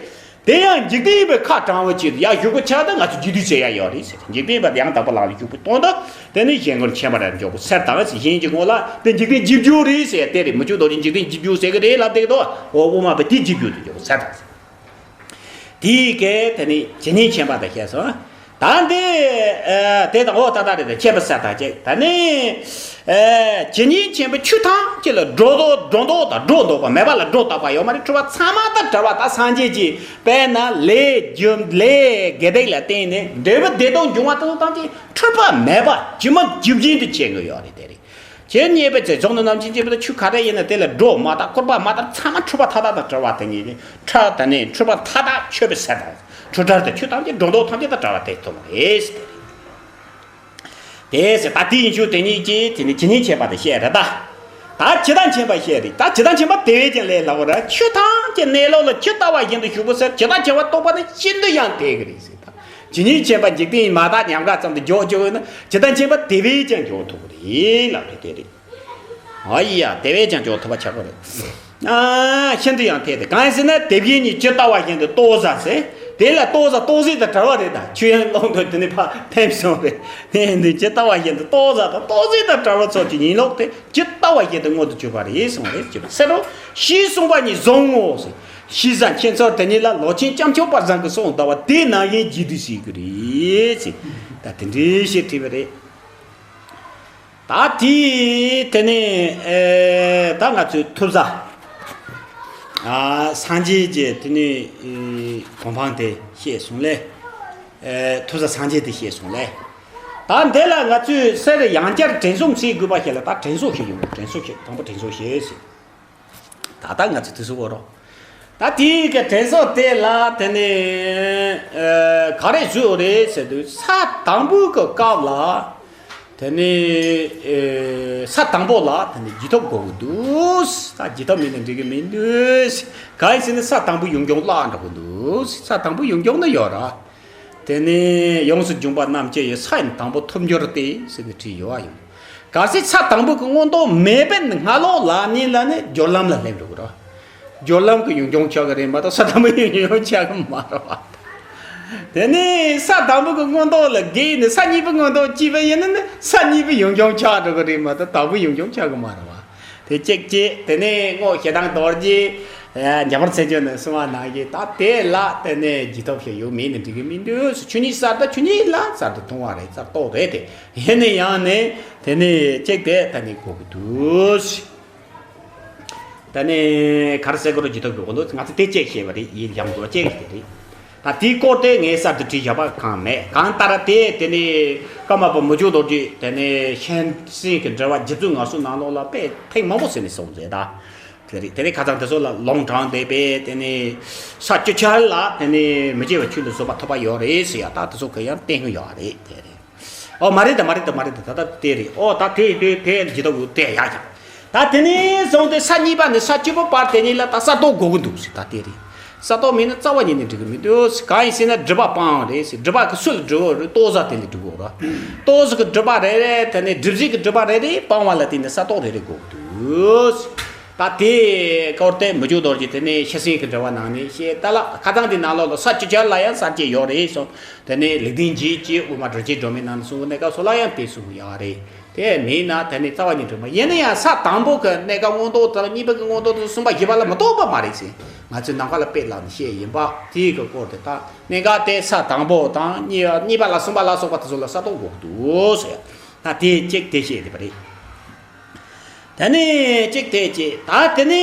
དེ་ཡང་འཇིག་རྟེན་པའི་ཁ་དྲང་བའི་ཆེད་དུ་ཡར་ཞུ་དགོས་ཆགས་ཏེ་ང་ཚོ་རྒྱུད་སྡུད་བྱེད་ཡ་ཡོད་རེད་ཟེར། འཇིག་རྟེན་པ་དེ་ཡང་དག་པ་ལ་ཞུགས་པའི་དོན་དུ་དེ་ནི་གཞན་ངོར་མཁྱེན་པར་འཇོག་དགོས་ཟེར་དང་ཟེར། གཞན་གྱི་ངོ་ལ་དེ་འཇིག་རྟེན་རྗེས་འཇུག་རེད་ཟེར་དེ་རེད། མི་བསྐྱོད་རྡོ་རྗེ་འཇིག་རྟེན་རྗེས་འཇུག་ཟེར་གི་རེད་ལབ་བསྡད་ཀྱི་འདུག་འོ་དབུ་མ་པ་དེ་རྗེས་འཇུག་ཏུ་འཇོག་དགོས་ཟེར་དང་ཟེར། དེའི་སྐད་དེ་ནི་ཇི་སྙེད་མཁྱེན་པ་དང་ཞེས་སོ། ད་འདི་ཨ་དེ་དང་འོ་ད་ད་རེད་དེ་མཁྱེན་པ་ཟེར་དང་ཅེས་ད་ནི། ཨེ་ཇི་སྙེད་མཁྱེན་པའི་ཆོས་ཐམས་ཅད་ལ་སྒྲོ་འདོགས་སྒྲོ་འདོགས་དང་སྒྲོ་འདོགས་པ་མེད་པ་ལ་སྒྲོ་བཏགས་པ་ཡོད་མ་རེད། འཁྲུལ་པ་ཚང་མ་དང་བྲལ་བ་དང་སངས་རྒྱས་ཀྱིས་དཔེར་ན་ལས་རྒྱུ་ལས་དགེ་སྡིག་ལ་བརྟེན་ནས་འབྲས་བུ་བདེ་སྡུག་འབྱུང་བ་དེ་ཚོ་ཐམས་ཅད་འཁྲུལ་པ་མེད་པ་ཇི་མ་ཇི་བཞིན་དུ་མཁྱེན་གྱི་ཡོད་རེད། དེ་རེད། ཇི་སྙེད་པའི་ཚེ་གཟུགས་ནི་རྣམ་མཁྱེན་ཅེས་པ་དང་ཆོས་ག་རེ་ཡིན་ན་དེ་ལ་སྒྲོ་མ་བཏགས་སྐུར་པ་མ་བཏགས་ཚང་མ་འཁྲུལ་པ་མཐའ་དག་དང་བྲལ་བ་དེ་ཉིད་ནི་ཁྲ་དེ་ནི་འཁྲུལ་པ་མཐའ་དག་ཆོད་པའི་ཟེར་དང་འཁྲུལ་བྲལ་དང་ཆོས་ཐམས་ཅད་སྒྲོ་འདོགས་ཐམས་ཅད་དང་བྲལ་བ་དེ་ཐོབ་པ་རེད། དེ་ཟེར་ད་དེ་ཡིན་ཞུ་དེ་ཉིད་ཀྱིས་དེ་ནི་ཇི་སྙེད་མཁྱེན་པ་དེ་བཤད་རེད་ད། ད་ཇི་ལྟར་མཁྱེན་པ་བཤད་རེད། ད་ཇི་ལྟར་མཁྱེན་པ་དེ་བས་ཀྱང་ལས་སླ་བོ་ར། ཆོས་ཐམས་ཅད་གནས་ལུགས་ལ་ཇི་ལྟ་བ་བཞིན་དུ་ཞུགས་པ་ཟེར། ཇི་ལྟར་མཁྱེན་པ་རྟོགས་པ་ནི་ཤིན་ཏུ་ཡང་དལ་གྱི་རེད་ཟེར་ད། ཇི་སྙེད་མཁྱེན་པ་འཇིག་རྟེན་མ་དག་ཉམས་དགའ་ཙམ་དུ་འཇོག་ཆོག་ཡོད་ན་ཇི་ལྟར་མཁྱེན་པ་དེ་བས་ཀྱང་འཇོག་ཐུབ་ཀྱི་རེད་ལབ་རེད། དེ་རེད། ཨ་ཡ་དེ་བས་ཀྱང་འཇོག་ཐུབ་པ་ཆགས་ཀྱི་རེད། ཨ་ཤིན་ཏུ་ཡང་དལ་ཏེ་གང་ཡིན་ཟེར་ན་དེ་བཞིན་ཉིད་ཇི་ལྟ་བ་བཞིན་དུ་རྟོགས་ཟ་ཟེར། དེ་ལ་རྟོགས་ཟ་རྟོགས་ཟད་དང་བྲལ་བ་རེད་ད། ཆོས་དབྱིངས་ཀློང་དུ་དེ་ནི་ཕར་འཐེན་སོང་རེད། དེ་འདི་ཇི་ལྟ་བ་བཞིན་དུ་རྟོགས་ཟ་དང་རྟོགས་ཟད་དང་བྲལ་བ་ཚོགས་ཀྱི་ཡིན་ལུགས་དེ་ཇི་ལྟ་བ་བཞིན་དུ་མངོན་དུ་གྱུར་པ་རེད་གསུངས་རེད། ཅེས་པ་ཟེར་རོ། ཞེས་གསུངས་པ་ཉིད་བཟུང་ངོ་ཟེར། ཤེས་བྱ་མཁྱེན་ཚོར་དེ་ཉིད་ལ་ལོག་ཆེན་སྐྱབས་མཆོག་དཔལ་བཟང་གིས་གསུངས་གདའ་བ་དེ་ནང་བཞིན་རྗེས་ཟློས་བྱེད་ཀྱི་རེད་ཟེར། ད་དེ་འདྲའི་ཞིག་བྲིས་པ་རེད། ད་དེ་དེ་ནས་ཨེ་ད་ང་ཚོས་ཐུབ་བཟའ་ཨ་སངས་རྒྱས་ཀྱི་དེ་ནས་ཨེ་གོ་འཕང་དེ་བཤད་སོང་ལེ། ཨེ་ཐུབ་བཟའ་སངས་རྒྱས་དེ་བཤད་སོང་ལེ། ད་འདི་ལ་ང་ཚོས་གསེར་ཡང་བསྐྱར་དྲན་གསོ་བྱེད་དགོས་པ་ཞིག་ལ་ད་དྲན་གསོ་ཞིག་ཡོང་དགོས། དྲན་གསོ་ཞིག་དང་པོ་དྲན་གསོ་ཞིག་ཟེར། ད་ལྟ་ང་ཚོས་དུས་སུ་བོ་རོགས། ད་དེའི་གི་དྲན་གསོ་དེ་ལ་དེ་ནས་ཨ་ག་རེ་བཟོས་ཡོད་རེད་ཟེར་དུས་ས་དང་པོའི་གི་སྐབས་ལ་དེ་ནས་ཨ་ས་དང་པོ་ལ་དེ་ནས་རྒྱུ་སྟོབས་དགོས་ཀྱི་འདུག་ད་རྒྱུ་སྟོབས་མེད་ན་འགྲིག་གི་མི་འདུག་གང་ཡིན་ཟེར་ན་ས་དང་པོ་ཡོངས་སྦྱོང་བརླག་འགྲོ་གི་འདུག་ས་དང་པོ་ཡོངས་སྦྱོང་ནི་ཡོད་ར། དེ་ནས་ཡོངས་སུ་འབྱུང་པ་རྣམས་སྐྱེ་ཡི་ས་ཡིན་དང་པོ་ཐོབ་འགྱུར་ཏེ་ཟེར་ནས་བྲིས་ཡོད་ཨ་ཡོང་། གལ་སྲིད་ས་དང་པོ་གི་མངོན་རྟོགས་མེད་པའི་སྔ་ལོགས་ལ་ནི་ལ་ནི་སྦྱོར་ལམ་ལ་སླེབས་འགྲོ་གི་རེད། སྦྱོར་ལམ་གི་ཡོངས་སྦྱོང་ཆགས་གི་རེད་མ་གཏོགས་ས་དང་པོའི་ཡོངས་སྦྱོང་ཆགས་གི་མ་རེད་བ། དེ་ནས་ས་དང་པོ་གི་མངོན་རྟོགས་ལ་བརྒལ་ནས་ས་གཉིས་པའི་མངོན་རྟོགས་སྐྱེས་པ་ཡིན་ན་ནི་ས་གཉིས་པའི་ཡོངས་སྦྱོང་ཆགས་འགྲོ་གི་རེད་མ་གཏོགས་དང་པོའི་ཡོངས་སྦྱོང་ཆགས་གི་མ་རེད་བ། དེ་གཅིག་བྱས། དེ་ནས་སྔོན་ཞེ་སྡང་རྡོ་རྗེ་འཇམ་དཔལ་མཚན་བརྗོད་ནས་གསུངས་པ་ནང་བཞིན་ད་དེ་ལ་དེ་ནས་རྒྱུ་སྟོབས་ཤིག་ཡོད་མེད་ནི་འགྲིག་གི་མི་འདུག་ཆོས་ཉིད་གསར་དུ་ཆོས་ཉིད་ལ་གསར་དུ་མཐོང་བ་རེད། གསར་རྟོགས་རེད་དེ། ཡིན་ན་ཡང་ནི་དེ་ནས་གཅིག་དེ་ད་ནི་གོ་གི་འདུག་ད་ནི་ག་རེ་ཟེར་དགོས་རེད། རྒྱུ་སྟོབས་ཀྱི་འོག་ཏུ་ང་ཚོ་དེ་གཅིག་ཤེས་པ་རེད། ཡིད་ཡང་དགོས་གཅིག་དེ་རེད། ད་དེའི་སྐོར་དེ་ངས་གསར་དུ་བྲིས་བཞག་པ་གང་མེད། གང་ལྟར་དེ་དེ་ནས་ཀརྨ་པ་མི་བསྐྱོད་རྡོ་རྗེ་དེ་ནས་གཤེན་སྲས་ཀྱི་འགྲེལ་པ་རྗེ་བཙུན་ངལ་གསོའི་ནང་ལོགས་ལ་དཔེ་ཐེངས་མང་པོ་ཟེར་ནས་གསུངས་མཛད་ད། དེ་རེད། དེ་ནས་ཁ་སང་དེ་ཚོ་ལ་ལུང་དྲངས་བསྡད་པས། དེ་ནས་ས་བཅུ་ཆར་ལ་དེ་ནས་མི་སྐྱེ་བའི་ཆོས་ལ་བཟོད་པ་ཐོབ་པ་ཡོད་རེད་ཟེར་ཡ། ད་དེ་ཚོ་ག་ཡང་བསྟན་ཡོད་རེད། དེ་རེད། ཨོ་མ་རེད་ད། མ་རེད་ད། མ་རེད་ད། ད་ད་དེ་རེད། ཨོ་ད་དེ་དེ་དེ་ཇི་ལྟ་བུ་དེ་ཡག་ཀྱང་། ད་དེ་ནས་བཟུང་སྟེ་ས་གཉིས་པ་ནས་ས་བཅུ་པ་བར་དེ་གཉིས་ལ་ད་ས་རྟོགས་དགོས་ཀྱི་འདུག་ཟེར། ད་དེ་རེད། ས་རྟོགས་མེད་ན་རྩ་བ་ཉིད་ནས་འགྲིག་གི་མི་འདུག། གང་ཡིན་ཟེར་ན་སྒྲིབ་པ་སྤང་བ་རེད་ཟེར། སྒྲིབ་པ་གི་སུ་ལ་སྒྲིབ་པ་རེད། རྟོག་བཟའ་དེ་ལ་སྒྲིབ་པ་རེད། རྟོག་བཟའ་གི་སྒྲིབ་པ་རེ་རེ། དེ་ནས་སྒྲིབ་བྱེད་ཀྱི་སྒྲིབ་པ་རེ་རེ་སྤང་བ་ལ་བརྟེན་ནས་ས་རྟོགས་རེ་རེ་དགོས་ཀྱི་འདུག། ད་དེ་སྐོར་དེ་མི་འཇུག་རྡོ་རྗེ་དེ་ནས་ཤེར་ཕྱིན་གྱི་འགྲེལ་པ་ནང་ནས་བཤད། ད་ལ་ཁ་སང་དེ་ནང་ལོགས་ལ་ས་བཅུ་ཆར་ལ་ཡང་ས་བརྒྱད་ཡོད་རེད་གསུངས། དེ་ནས་ལེགས་ལྡན་འབྱེད་ཀྱི་དབུ་མ་སྒྲུབ་བྱེད་སྒྲོན་མེ་ནང་ནས་གསུངས་པའི་གནས་སྐབས་སུ་ལ་ཡང་དེ་གསུངས་ཡོད་རེད། དེ་མིན་ན་དེ་ནི་རྩ་བ་ཉིད་གྲུབ་མ་ཡིན་ན་ཡང་ས་དང་པོ་གི་གནས་སྐབས་མངོན་རྟོགས་དང་གཉིས་པ་གི་མངོན་རྟོགས་དང་གསུམ་པ་བཞི་པ་ལ་མི་རྟོགས་པ་མ་རེད་ཟེར། ང་ཚོས་ནམ་མཁའ་ལ་དཔེ་བླངས་ནས་བཤད་ཡིན་པ་དེའི་གི་སྐོར་དེ། ད་གནས་སྐབས་དེ་ས་དང་པོ་དང་གཉིས་གཉིས་པ་ལ་གསུམ་པ་ལ་སོགས་པ་དེ་ཚོ་ལ་ས་རྟོགས་དགོས་འདུག་ཟེར། ད་དེ་གཅིག་དེ་བཤད་དེ་པ་རེད། དེ་ནས་གཅིག་དེ་གཅིག། ད་དེ་ནས་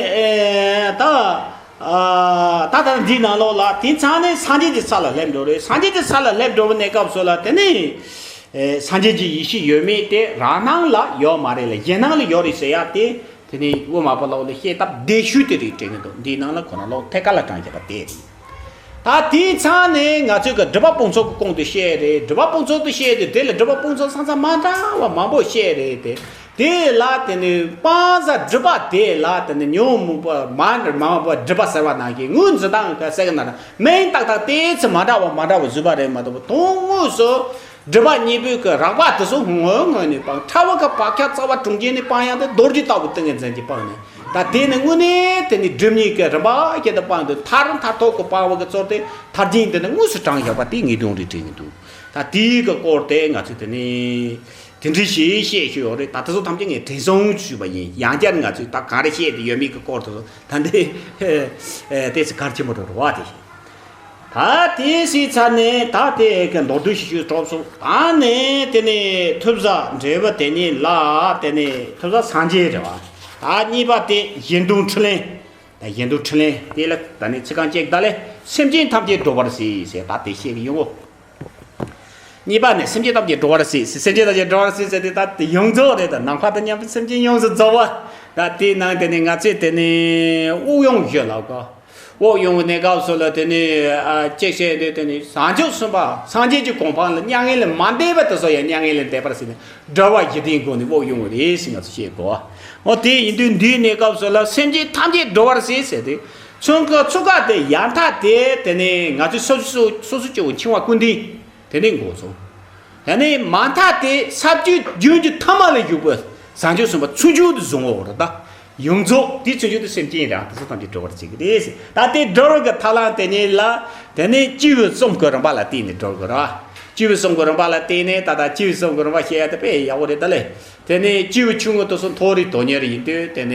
ཨེ་ད་ཨ་ད་ད་འདིའི་ནང་ལོགས་ལ་དེ་ཚང་ནས་སངས་རྒྱས་ཀྱི་ས་ལ་སླེབས་འགྲོ་རེད། སངས་རྒྱས་ཀྱི་ས་ལ་སླེབས་འགྲོ་བའི་གནས་སྐབས་སུ་ལ་དེ་ནས་ཨེ་སངས་རྒྱས་ཀྱི་ཡེ་ཤེས་ཡོད་མེད་དེ་རང་སྣང་ལ་ཡོད་མ་རེད་ལ། གཞན་སྣང་ལ་ཡོད་རེད་ཟེར་ཡ་དེ། དེ་ནས་དབུ་མ་པ་ལོག་ལ་བཤད་སྟབས་བརྡ་ཤུལ་དེ་རིགས་དྲན་གྱི་འདུག། འདིའི་ནང་ལ་ཁོ་ན་ལོག་ཐད་ཀ་ལ་དྲངས་བྱས་པ་དེ་རེད། ད་དེའི་ཚང་ནས་ང་ཚོས་ཀྱི་སྒྲིབ་པ་སྤོང་ཚུལ་གྱི་སྐོར་དུ་བཤད་རེད། སྒྲིབ་པ་སྤོང་ཚུལ་དུ་བཤད་དེ། དེ་ལ་སྒྲིབ་པ་སྤོང་ཚུལ་ས་མཚམས་མ་འདྲ་བ་མང་པོ་བཤད་རེད་དེ། དེ་ལ་དེ་ནི་སྤང་བྱ་སྒྲིབ་པ་དེ་ལ་དེ་ནི་ཉོན་མོངས་པ་མ་མང་པོ་སྒྲིབ་པ་ཟེར་བ་ནང་བཞིན་ངོས་འཛིན་སྟངས་ག་ཟེར་གི་ན། མིང་བཏགས་སྟངས་དེ་ཚོ་མ་འདྲ་བ་མ་འདྲ་བ་བཟོས་པ་རེད་མ་གཏོགས། དོན་དངོས་སུ་སྒྲིབ་པ་གཉིས་པོའི་གི་རགས་པ་དེ་ཚོ་སྔོན་སྔོན་ནས་སྤངས། ཕྲ་བ་གི་བག་ཆགས་རྩ་བ་དྲུང་འཇལ་ནས་སྤང་ཡག་དེ་རྡོ་རྗེ་ལྟ་བུ་ཏིང་ངེ་འཛིན་གྱིས་སྤངས་ནས། ད་དེ་ནི་དངོས་གནས་དེ་ནི་སྒྲིབ་གཉིས་ཀྱི་རིམ་པ་བཞིན་དུ་སྤངས་ཏེ། མཐར་མཐར་ཐུག་གི་སྤང་བ་གི་ཚུལ་དེ་མཐར་ཕྱིན་དེ་ནི་དངོས་སུ་དྲངས་བཞག་པ་དེ་ངེས་དོན་རེད་དྲན་གྱི་འདུག། ད་དེའི་གི་སྐོར་དེ་ང་ཚོས་དེ་ནི་དེ་འདྲ་ཞིག་བཤད་ཤེས་ཡོད་རེད། ད་དེ་ཚོ་ཐམས་ཅད་ངས་དྲན་སོང་ཞུས་པ་ཡིན། ཡང་བསྐྱར་ང་ཚོས་ད་ག་རེ་བཤད་དེ་ཡོད་མེད་ཀྱི་སྐོར་དེ་ཚོ་ད་འདི་ཏོག་ཙམ་གལ་ཆེན་པོ་རེད་བ་དེ། ད་དེ་སྲིད་ཚར་ནས་ད་དེ་གི་མདོར་བསྡུས་ཤིག་ཞུས་གྲོགས་སོང་། ད་ནས་དེ་ནས་ཐུབ་བྱ་འབྲས་བུ་དེ་ཉིད་ལ། དེ་ནས་ཐུབ་བྱ་སངས་རྒྱས་རེད་བ། ད་གཉིས་པ་དེ་གཞན་དོན་འཕྲིན་ལས། ད་གཞན་དོན་འཕྲིན་ལས་དེ་ལ་ད་ནི་ཚིག་རྐང་གཅིག་ད་ལས། སེམས་ཅན་ཐམས་ཅད་སྒྲོལ་བར་བྱེད་ཟེར། ད་དེ་བཤད་གི་ཡོང་ངོ་། གཉིས་པ་ནི་སེམས་ཅན་ཐམས་ཅད་སྒྲོལ་བར་བྱེད། སེམས་ཅན་ཐམས་ཅད་སྒྲོལ་བར་བྱེད་ཟེར་དེ་ད་དེ་ཡོངས་རྫོགས་རེད། ད་ནམ་མཁའ་དང་མཉམ་པའི་སེམས་ཅན་ཡོངས་སུ་རྫོགས་པ། ད་དེའི་ནང་དེ་ནི་ང་ཚོས་དེ་ནི་དབུགས་དབྱུང་ཞུ་ལབ་གོ། དབུགས་དབྱུང་གི་གནས་སྐབས་སུ་ལ་དེ་ནི་ཨ་གཅིག་བཤད་དུས། དེ་ནི་བྱང་ཆུབ་སེམས་དཔའ་སངས་རྒྱས་ཀྱི་གོ་འཕང་ལ་མྱ་ངན་ལས་མ་འདས་པ་དེ་ཚོ་ཡང་མྱ་ངན་ལས་འདས་པར་བྱས་ནས་སྒྲོལ་བ་བཞི་ལྡན་སྒོ་ནས་དབུགས་དབྱུང་བ་རེད་ཟེར་ང་ཚོས་བཤད་དགོས། འོ་དེ་ཡིན་དུས་འདིའི་གནས་སྐབས་སུ་ལ་སེམས་ཅན་ཐམས་ཅད་སྒྲོལ་བར་བྱེད་ཟེར་དུས། ཚུན་ཁ་ཚུགས་ཀ་དེ་ཡར་མཐའ་དེ་དེ་ནི་ང་ཚོས་སོ་སོ་སོ་སོ་སྐྱེ་བོ་འཆིང་བ་ཀུན་ལྡན། དེ་ནས་འགོ་ཚུགས། དེ་ནས་མ་མཐའ་དེ་ས་བཅུའི་རྒྱུན་གྱི་ཐ་མ་ལ་བཞུགས་པའི་བྱང་ཆུབ་སེམས་དཔའ་ཚུན་ཆད་དུ་བཟུང་བ་རེད། ད་ཡོངས་རྫོགས་དེ་ཚུན་ཆད་དུ་སེམས་ཅན་རང་དེ་ཚོ་ཐམས་ཅད་སྒྲོལ་བར་བྱེད་ཀྱི་རེད། ད་དེ་སྒྲོལ་བའི་ཐབས་ལམ་དེ་ཉིད་ལ་དེ་ནས་སྤྱི་བོའི་གསུམ་གྱི་རིམ་པ་ལ་བརྟེན་ནས་སྒྲོལ་དགོས་རེད། སྤྱི་བོའི་གསུམ་གྱི་རིམ་པ་ལ་བརྟེན་ནས། ད་ལྟ་སྤྱི་བོའི་གསུམ་གྱི་རིམ་པ་བཤད་ཡ་དེ་དཔེ་ཡག་པོ་རེད་ད་ལས། དེ་ནས་སྤྱི་བོ་ཆུང་ངུ་དེ་ཚོ་མཐོ་རིས་དོན་གཉེར་ཡིན་དུས། དེ་ནས་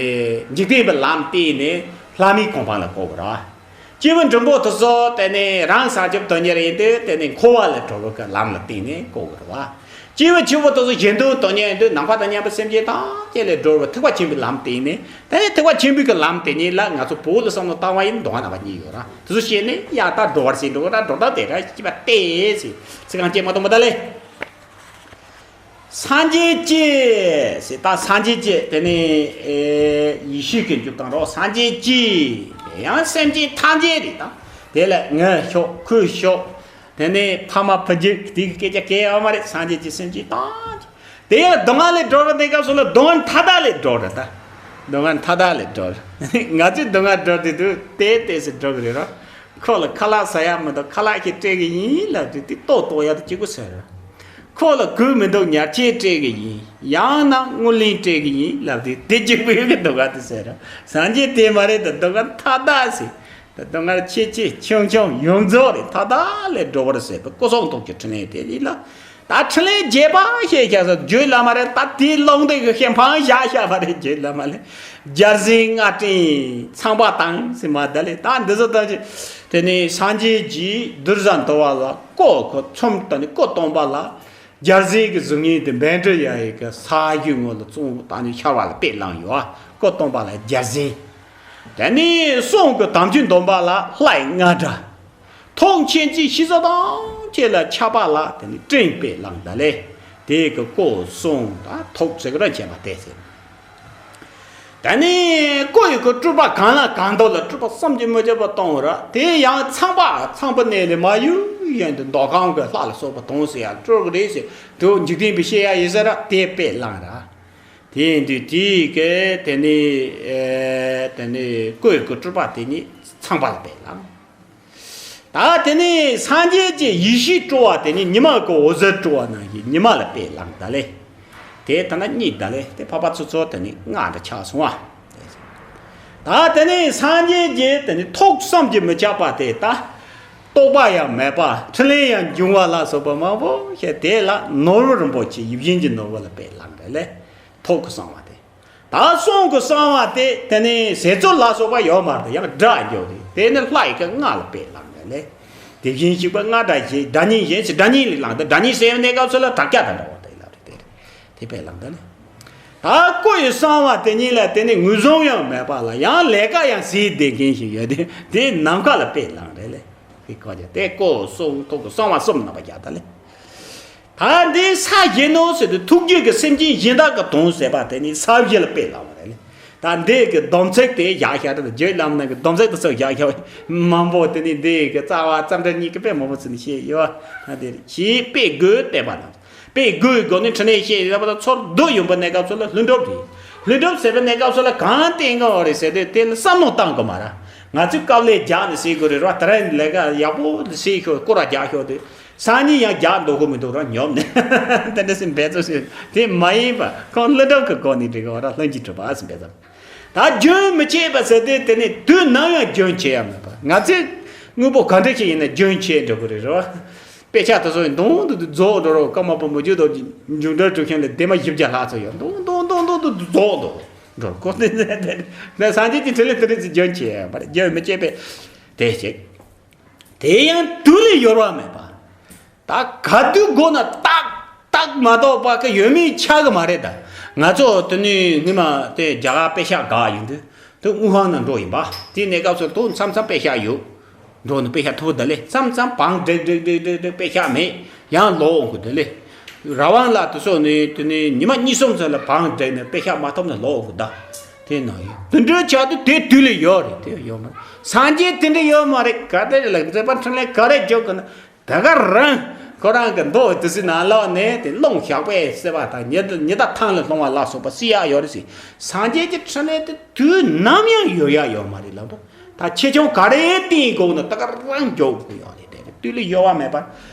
འཇིག་རྟེན་པའི་ལམ་བརྟེན་ནས་ལྷ་མིའི་གོ་འཕང་ལ་འགོད་དགོས་རེད། སྤྱི་བོ་འབྲིང་པོ་དེ་ཚོ་དེ་ནས་རང་བྱང་ཆུབ་དོན་གཉེར་ཡིན་དུས། དེ་ནས་འཁོར་བ་ལས་གྲོལ་བའི་ལམ་ལ་བརྟེན་ནས་འགོད་དགོས་རེད་བ། སྤྱི་བོ་ཆེ་བོ་དེ་ཚོ་གཞན་དོན་དོན་གཉེར་ཡིན་དུས། ནམ་མཁའ་དང་མཉམ་པའི་སེམས་ཅན་ཐམས་ཅད་ལས་སྒྲོལ་བའི་ཐེག་པ་ཆེན་པོའི་ལམ་བརྟེན་ནས། དེ་ནས་ཐེག་པ་ཆེན་པོའི་གི་ལམ་དེ་ཉིད་ལ་ང་ཚོ་བོད་ལ་བསམ་བློ་བཏང་བ་ཡིན་ན་མདོ་སྔགས་རྣམ་པ་གཉིས་ཡོད་ར། དེ་ཚོ་ཤེས་ནས་ཡ་ད་སྒྲོལ་བར་བྱེད་འགྲོ་ར། སྒྲོལ་ཐབས་དེ་ར་ཅི་བ་སྟེ་ཟེར། ཚིག་རྐང་གཅིག་མ་གཏོགས་མི་གདའ་ལེ། སངས་རྒྱས་ཀྱི་ཟེར། ད་སངས་རྒྱས་ཀྱི་དེ་ནས་ཨེ་ཡེ་ཤེས་ཀྱི་འཇུག་སྟངས་རོ། སངས་རྒྱས་ཀྱི་ཡང་སེམས་ཅན་ཐམས་ཅད་རེད། ད་དེ་ལ་ངས་ཤོག། ཁོས་ཤོག། དེ་ནས་ཕ་མ་བུ་རྒྱུད་དེ་གི་སྐད་ཆ་གལ་ཡོད་མ་རེད། སངས་རྒྱས་ཀྱི་སེམས་ཅན་ཐམས་ཅད། དེ་ཡང་སྡུག་བསྔལ་ལས་སྒྲོལ་བའི་གནས་སྐབས་སུ་ལ་སྡུག་བསྔལ་མཐའ་དག་ལས་སྒྲོལ་རེད། ད་སྡུག་བསྔལ་མཐའ་དག་ལས་སྒྲོལ། ང་ཚོས་སྡུག་བསྔལ་སྒྲོལ་དུས་དུས་དེ་ཏོག་ཙམ་སྒྲོལ་གི་རེད་རོ། ཁོ་ལ་ཁ་ལག་ཟ་ཡ་མི་འདུག། ཁ་ལག་ཞིག་སྤྲད་གི་ཡིན་ལབ་དུས་དེ་ལྟོ་ལྟོགས་ཡ་དེ་གཅིག་པུ་ཟེར་རོ། ཁོ་ལ་གོས་མི་འདུག། ཉལ་ཆས་སྤྲད་གི་ཡིན། ཡང་ན་རྔུལ་ལེན་སྤྲད་གི་ཡིན་ལབ་དུས་དེ་གཅིག་པུ་ཡོད་གི་སྡུག་བསྔལ་དེ་ཟེར་རོ། སངས་རྒྱས་དེ་མ་རེད། ད་སྡུག་བསྔལ་མཐའ་དག་ཟེར། ད་སྡུག་བསྔལ་ཆེ་ཆེ་ཆུང་ཆུང་ཡོངས་རྫོགས་རེད། མཐའ་དག་ལས་སྒྲོལ་བར་བྱེད་པའི་སྐུ་གསུང་ཐུགས་ཀྱི་འཕྲིན་ལས་དེ་ཡིན་ལ། ད་འཕྲིན་ལས་རྒྱས་པ་ཞེས་བྱ་ས་རྒྱུད་བླ་མ་རེད། ད་དེའི་ལུང་དེ་གི་ཤེས་འཕང་བཞག་བཞག་པ་རེད། རྒྱུད་བླ་མ་ལས། རྒྱལ་མཚན་རྔ་སྤྲིན་ཚངས་པ་དང་ཟེར་མ་ད་ལས། ད་འདི་ཚོ་ད་ཅི་དེ་ནས་སངས་རྒྱས་ཀྱིས་གདུལ་བྱ་འདུལ་བ་ལ་སྐུ་གི་ཚོམས་དང་ནི་སྐུ་སྟོང་པ་ལ། རྒྱལ་སྲས་ཀྱི་གཟུགས་བརྙན་དེ་འབེན་ཀྲི་ཡ་ཡི་གི་ས་གཞིའི་ངོས་ལ་བཙོང་བཏང་ནས་ཤར་བ་ལ་དཔེ་བླངས་ཡོད། སྐུ་སྟོང་པ་ལ་རྒྱལ་མཚན། དེ་ནས་གསུང་གི་དམ་ཆོས་འདོན་པ་ལ་ལྷའི་རྔ་སྒྲ། ཐུགས་མཁྱེན་ཅིང་ཤེས་བྱ་ཐམས་ཅད་ལ་ཁྱབ་པ་ལ་དེ་ནས་སྤྲིན་དཔེ་བླངས་ད་ལས། དེ་གི་སྐུ་གསུང་དང་ཐུགས་ཚིག་ར་མཁྱེན་པ་དེ་ཟེར། ད་ནི་ཀོ་ཡི་གི་སྤྲུལ་པ་གང་ལ་གང་འདུལ་ལ་སྤྲུལ་པ་བསམ་གྱིས་མི་ཁྱབ་པ་གཏོང་བ་ར། དེ་ཡང་ཚངས་པ་ཚངས་པ་གནས་ལས་མ་གཡོས་གཡོན་དུ་མདོ་ཁམས་ཀྱི་ལྷ་ལ་སོགས་པ་དོང་ཟེར་ཡང་སྤྲུལ་གི་རེད་ཟེར། དུ་འཇིག་རྟེན་པའི་བཤད་ཡ་ཡིན་ས་ར། དེ་དཔེ་བླངས་ར། དེ་ཡིན་དུས་དེའི་གི་དེ་ནི་ཨེ་དེ་ནི་ཀོ་ཡི་གི་སྤྲུལ་པ་དེ་ནི་ཚངས་པ་ལ་དཔེ་བླངས། ད་དེ་ནི་སངས་རྒྱས་ཀྱི་ཡེ་ཤེས་སྤྲོ་བ་དེ་ནི་ཉི་མ་གི་འོད་ཟེར་སྤྲོ་བ་ནང་བཞིན་ཉི་མ་ལ་དཔེ་བླངས་ད་ལེ། དེ་ལྟ་ན་གཉིས་ད་ལེ། དེ་འཕགས་པ་ཚོ་ཚོ་དེ་ནི་ལྔ་འདྲ་ཆགས་སོང་བ། ད་དེ་ནི་སངས་རྒྱས་ཀྱི་དེ་ནི་ཐུགས་བསམ་གྱིས་མི་ཁྱབ་པ་དེ་ད། རྟོགས་པ་ཡང་མེད་པ་འཕྲིན་ལས་ཡང་འབྱུང་བ་ལ་སོགས་པ་མང་པོ་ཞིག་དེ་ལ་ནོར་བུ་རིན་པོ་ཆེ་ཡིད་བཞིན་གྱི་ནོར་བུ་ལ་དཔེ་བླངས་ད་ལེ། ཐུགས་ཀྱི་གསང་བ་དེ། ད་གསུང་གི་གསང་བ་དེ་དེ་ནི་ཟས་ཚོད་ལ་སོགས་པ་ཡོད་མ་རེད། ཡང་སྒྲ་འཇོག་རེད། དེ་ནི་ལྷ་ཡི་གི་རྔ་ལ་དཔེ་བླངས་ནས་ལས། དེ་བཞིན་གཤེགས་པ་རྔ་སྒྲ་བཞིན་སྒྲ་སྙན་བཞིན་ཟེར་སྒྲ་སྙན་ལས་བླངས་ཏེ་སྒྲ་སྙན་ཟེར་བའི་གནས་སྐབས་སུ་ལ་དག་ཆ་དང་འདྲ་བ་དེ་ལ་རེད་དེ་རེད། དེ་དཔེ་བླངས་ཏེ་ནི། ད་ཀོ་ཡི་གསང་བ་དེ་ཉིད་ལ་དེ་ནི་ངོས་བཟུང་ཡང་མེད་པ་ལ་ཡང་ལས་ཀ་ཡང་ཟེར་བསྡད་མཁན་ཞིག་ཡོད་དེ་དེ་ནམ་མཁའ་ལ་དཔེ་བླངས་རེད་ལས། དེ་ཀོ་ཅི་དེ་ཀོ་གསུང་ཐུགས་ཀྱི་གསང་བ་གསུམ་རྣམ་པ་བརྒྱ་དང་ལས། ད་འདི་ས་གཞན་ནོ་ཟེར་དུས་ཐུགས་རྒྱུད་ཀྱི་སེམས་ཅན་གཞན་དག་གི་དོན་ཟེར་བ་དེ་ནི་ས་བཞི་ལ་དཔེ་བླངས་པ་རེད་ལེ། ད་འདི་གི་སྡོམ་ཚིག་དེ་བཞག་བཞག་རེད། རྗེ་བླ་མ་ནང་གི་སྡོམ་ཚིག་དེ་ཚོ་བཞག་བཞག་མང་པོ་དེ་ནི་འདི་གི་རྩ་བ་རྩ་འགྲེལ་གཉིས་ཀྱི་དཔེ་མང་པོ་ཚུལ་ནི་བཤད་ཡོད་བ། ད་དེ་ཞེས་དཔེ་དགོས་བསྟན་པ་དང་། དཔེ་དགོས་སྒོ་ནས་འཕྲིན་ལས་བཤད་ཡོད་པ་དང་ཚོར་འདུ་ཡོང་པའི་གནས་སྐབས་སུ་ལ་ལྷུན་གྲུབ་རེད། ལྷུན་གྲུབ་ཟེར་བའི་གནས་སྐབས་སུ་ལ་གང་བསྟན་གི་ཡོད་རེད་ཟེར་དུས་དེ་ལ་བསམ་བློ་བཏང་དགོས་མ་རེད། ང་ཚོས་དཀའ་ལས་རྒྱག་ནས་ཟེར་དགོས་རེད་ར། དེ་རིང་ལས་ཀ་ཡག་པོ་ཟེར་ཤོག་སྐོར་ར་རྒྱག་ཤོག་དུས། སང་ཉིན་ཡང་རྒྱག་འགྲོ་གི་མི་འདུག་ར། ཉོབ་ནས་དེ་འདྲ་སེ་འབད་རྩོལ་བྱེད། དེ་མ་ཡིན་པ་ཁོང་ལྷུན་གྲུབ་ཀྱི་སྒོ་ནས་འགྲིག་གི་ཡོད་ར། ལྷུན་གྱིས་གྲུབ་པ་ཟེར་འབད་རྩོལ། ད་རྒྱུན་མི་ཆད་པ་ཟེར་དུས་དེ་ནི་དུས་ནམ་ཡང་རྒྱུན་ཆད་ཡ་མེད་པ། ང་ཚོས་དངོས་པོ་ག་འདྲ་ཞིག་ཡིན་ན་རྒྱུན་ཆད་འགྲོ་གི་རེད་ར། དཔེ་ཆ་དེ་ཚོ་ཡིན་མདུང་དུ་རྫོགས་འགྲོ་རོགས། ཀརྨ་པ་མི་བསྐྱོད་རྡོ་རྗེ་འབྱུང་འགྲེལ་གྲུབ་ཆེན་ལ་དེ་མ་བཞི་བརྒྱ་ལྷག་ཙམ་ཡོད། མདུང་མདུང་མདུང་མདུང་དུ་རྫོགས་འགྲོ་རོགས། ཁོ་ནི་སངས་རྒྱས་ཀྱི་འཕྲིན་ལས་དེ་རིང་ཚེ་རྒྱུན་ཆད་ཡ་མ་རེད། རྒྱུན་མི་ཆད་པས་དེ་ཞིག་དེ་ཡང་དུས་ལས་ཡོལ་བ་མེད་པ། ད་ག་དུས་དགོས་ན་ཏག་ཏག་མ་གཏོགས་པ་གི་ཡོད་མེད་ཆགས་གི་མ་རེད། ད་ང་ཚོ་དེ་ནས་སྔོན་མ་དེ་རྒྱ་གར་པེ་ཤག་ག་ཡིན་དུས་དེ་དབུས་ཧང་ནང་འགྲོ་ཡིན་པ། དེ་གནས་སྐབས་སུ་དུ་མཚམས་མཚམས་པེ་ཤག་ཡོད། འགྲོ་ནི་པེ་ཤག་ཐུབ་ད་ལེ། མཚམས་མཚམས་བང་བསྒྲིགས་བསྒྲིགས་བསྒྲིགས་བསྒྲིགས་པེ་ཤག་མེད། ཡང་ལོག་འོང་གི་ད་ལེ། ར་ཝང་ལ་དུ་སོ་ནི་དེ་ནས་ཉི་མ་གཉིས་གསུམ་ཙམ་ལ་བང་བསྒྲིགས་ནས་པེ་ཤག་མ་ཐོབ་ན་ལོག་འོང་གི་ད། དེ་ནང་ཡོད། དེ་འདྲའི་ཆགས་དུས་དེ་དུས་ལས་ཡོལ་རེད། དེ་ཡོད་མ་རེད། སངས་རྒྱས་དེ་འདྲ་ཡོད་མ་རེད། ག་དེ་རེད་ལ་མཛད་པ་འཕྲིན་ལས་ག་རེ་འཇོག་གི་ན། ད་ག་རང་ཁོ་རང་གི་མདོ་དེ་ཚོའི་ནང་ལོག་ནས་དེ་རླུང་ཞགས་པས་བསྲེགས་པ་དང་ཉི་ཟླ་ཉི་ཟླ་ཐང་ལ་ལྷུང་བ་ལ་སོགས་པ་སྲིད་ཡག་ཡོད་རེད་ཟེར། སངས་རྒྱས་ཀྱི་འཕྲིན་ལས་དེ་དུས་ནམ་ཡང་ཡོལ་ཡག་ཡོད་མ་རེད་ལབ་དོ། ད་ཆེ་ཆུང་ག་རེ་བསྟན་དགོས་ན་ད་ག་རང་འཇོག་དགོས་ཡོད་རེད། དེ་རེད། དུས་ལས་ཡོལ་བ་མེད་པར།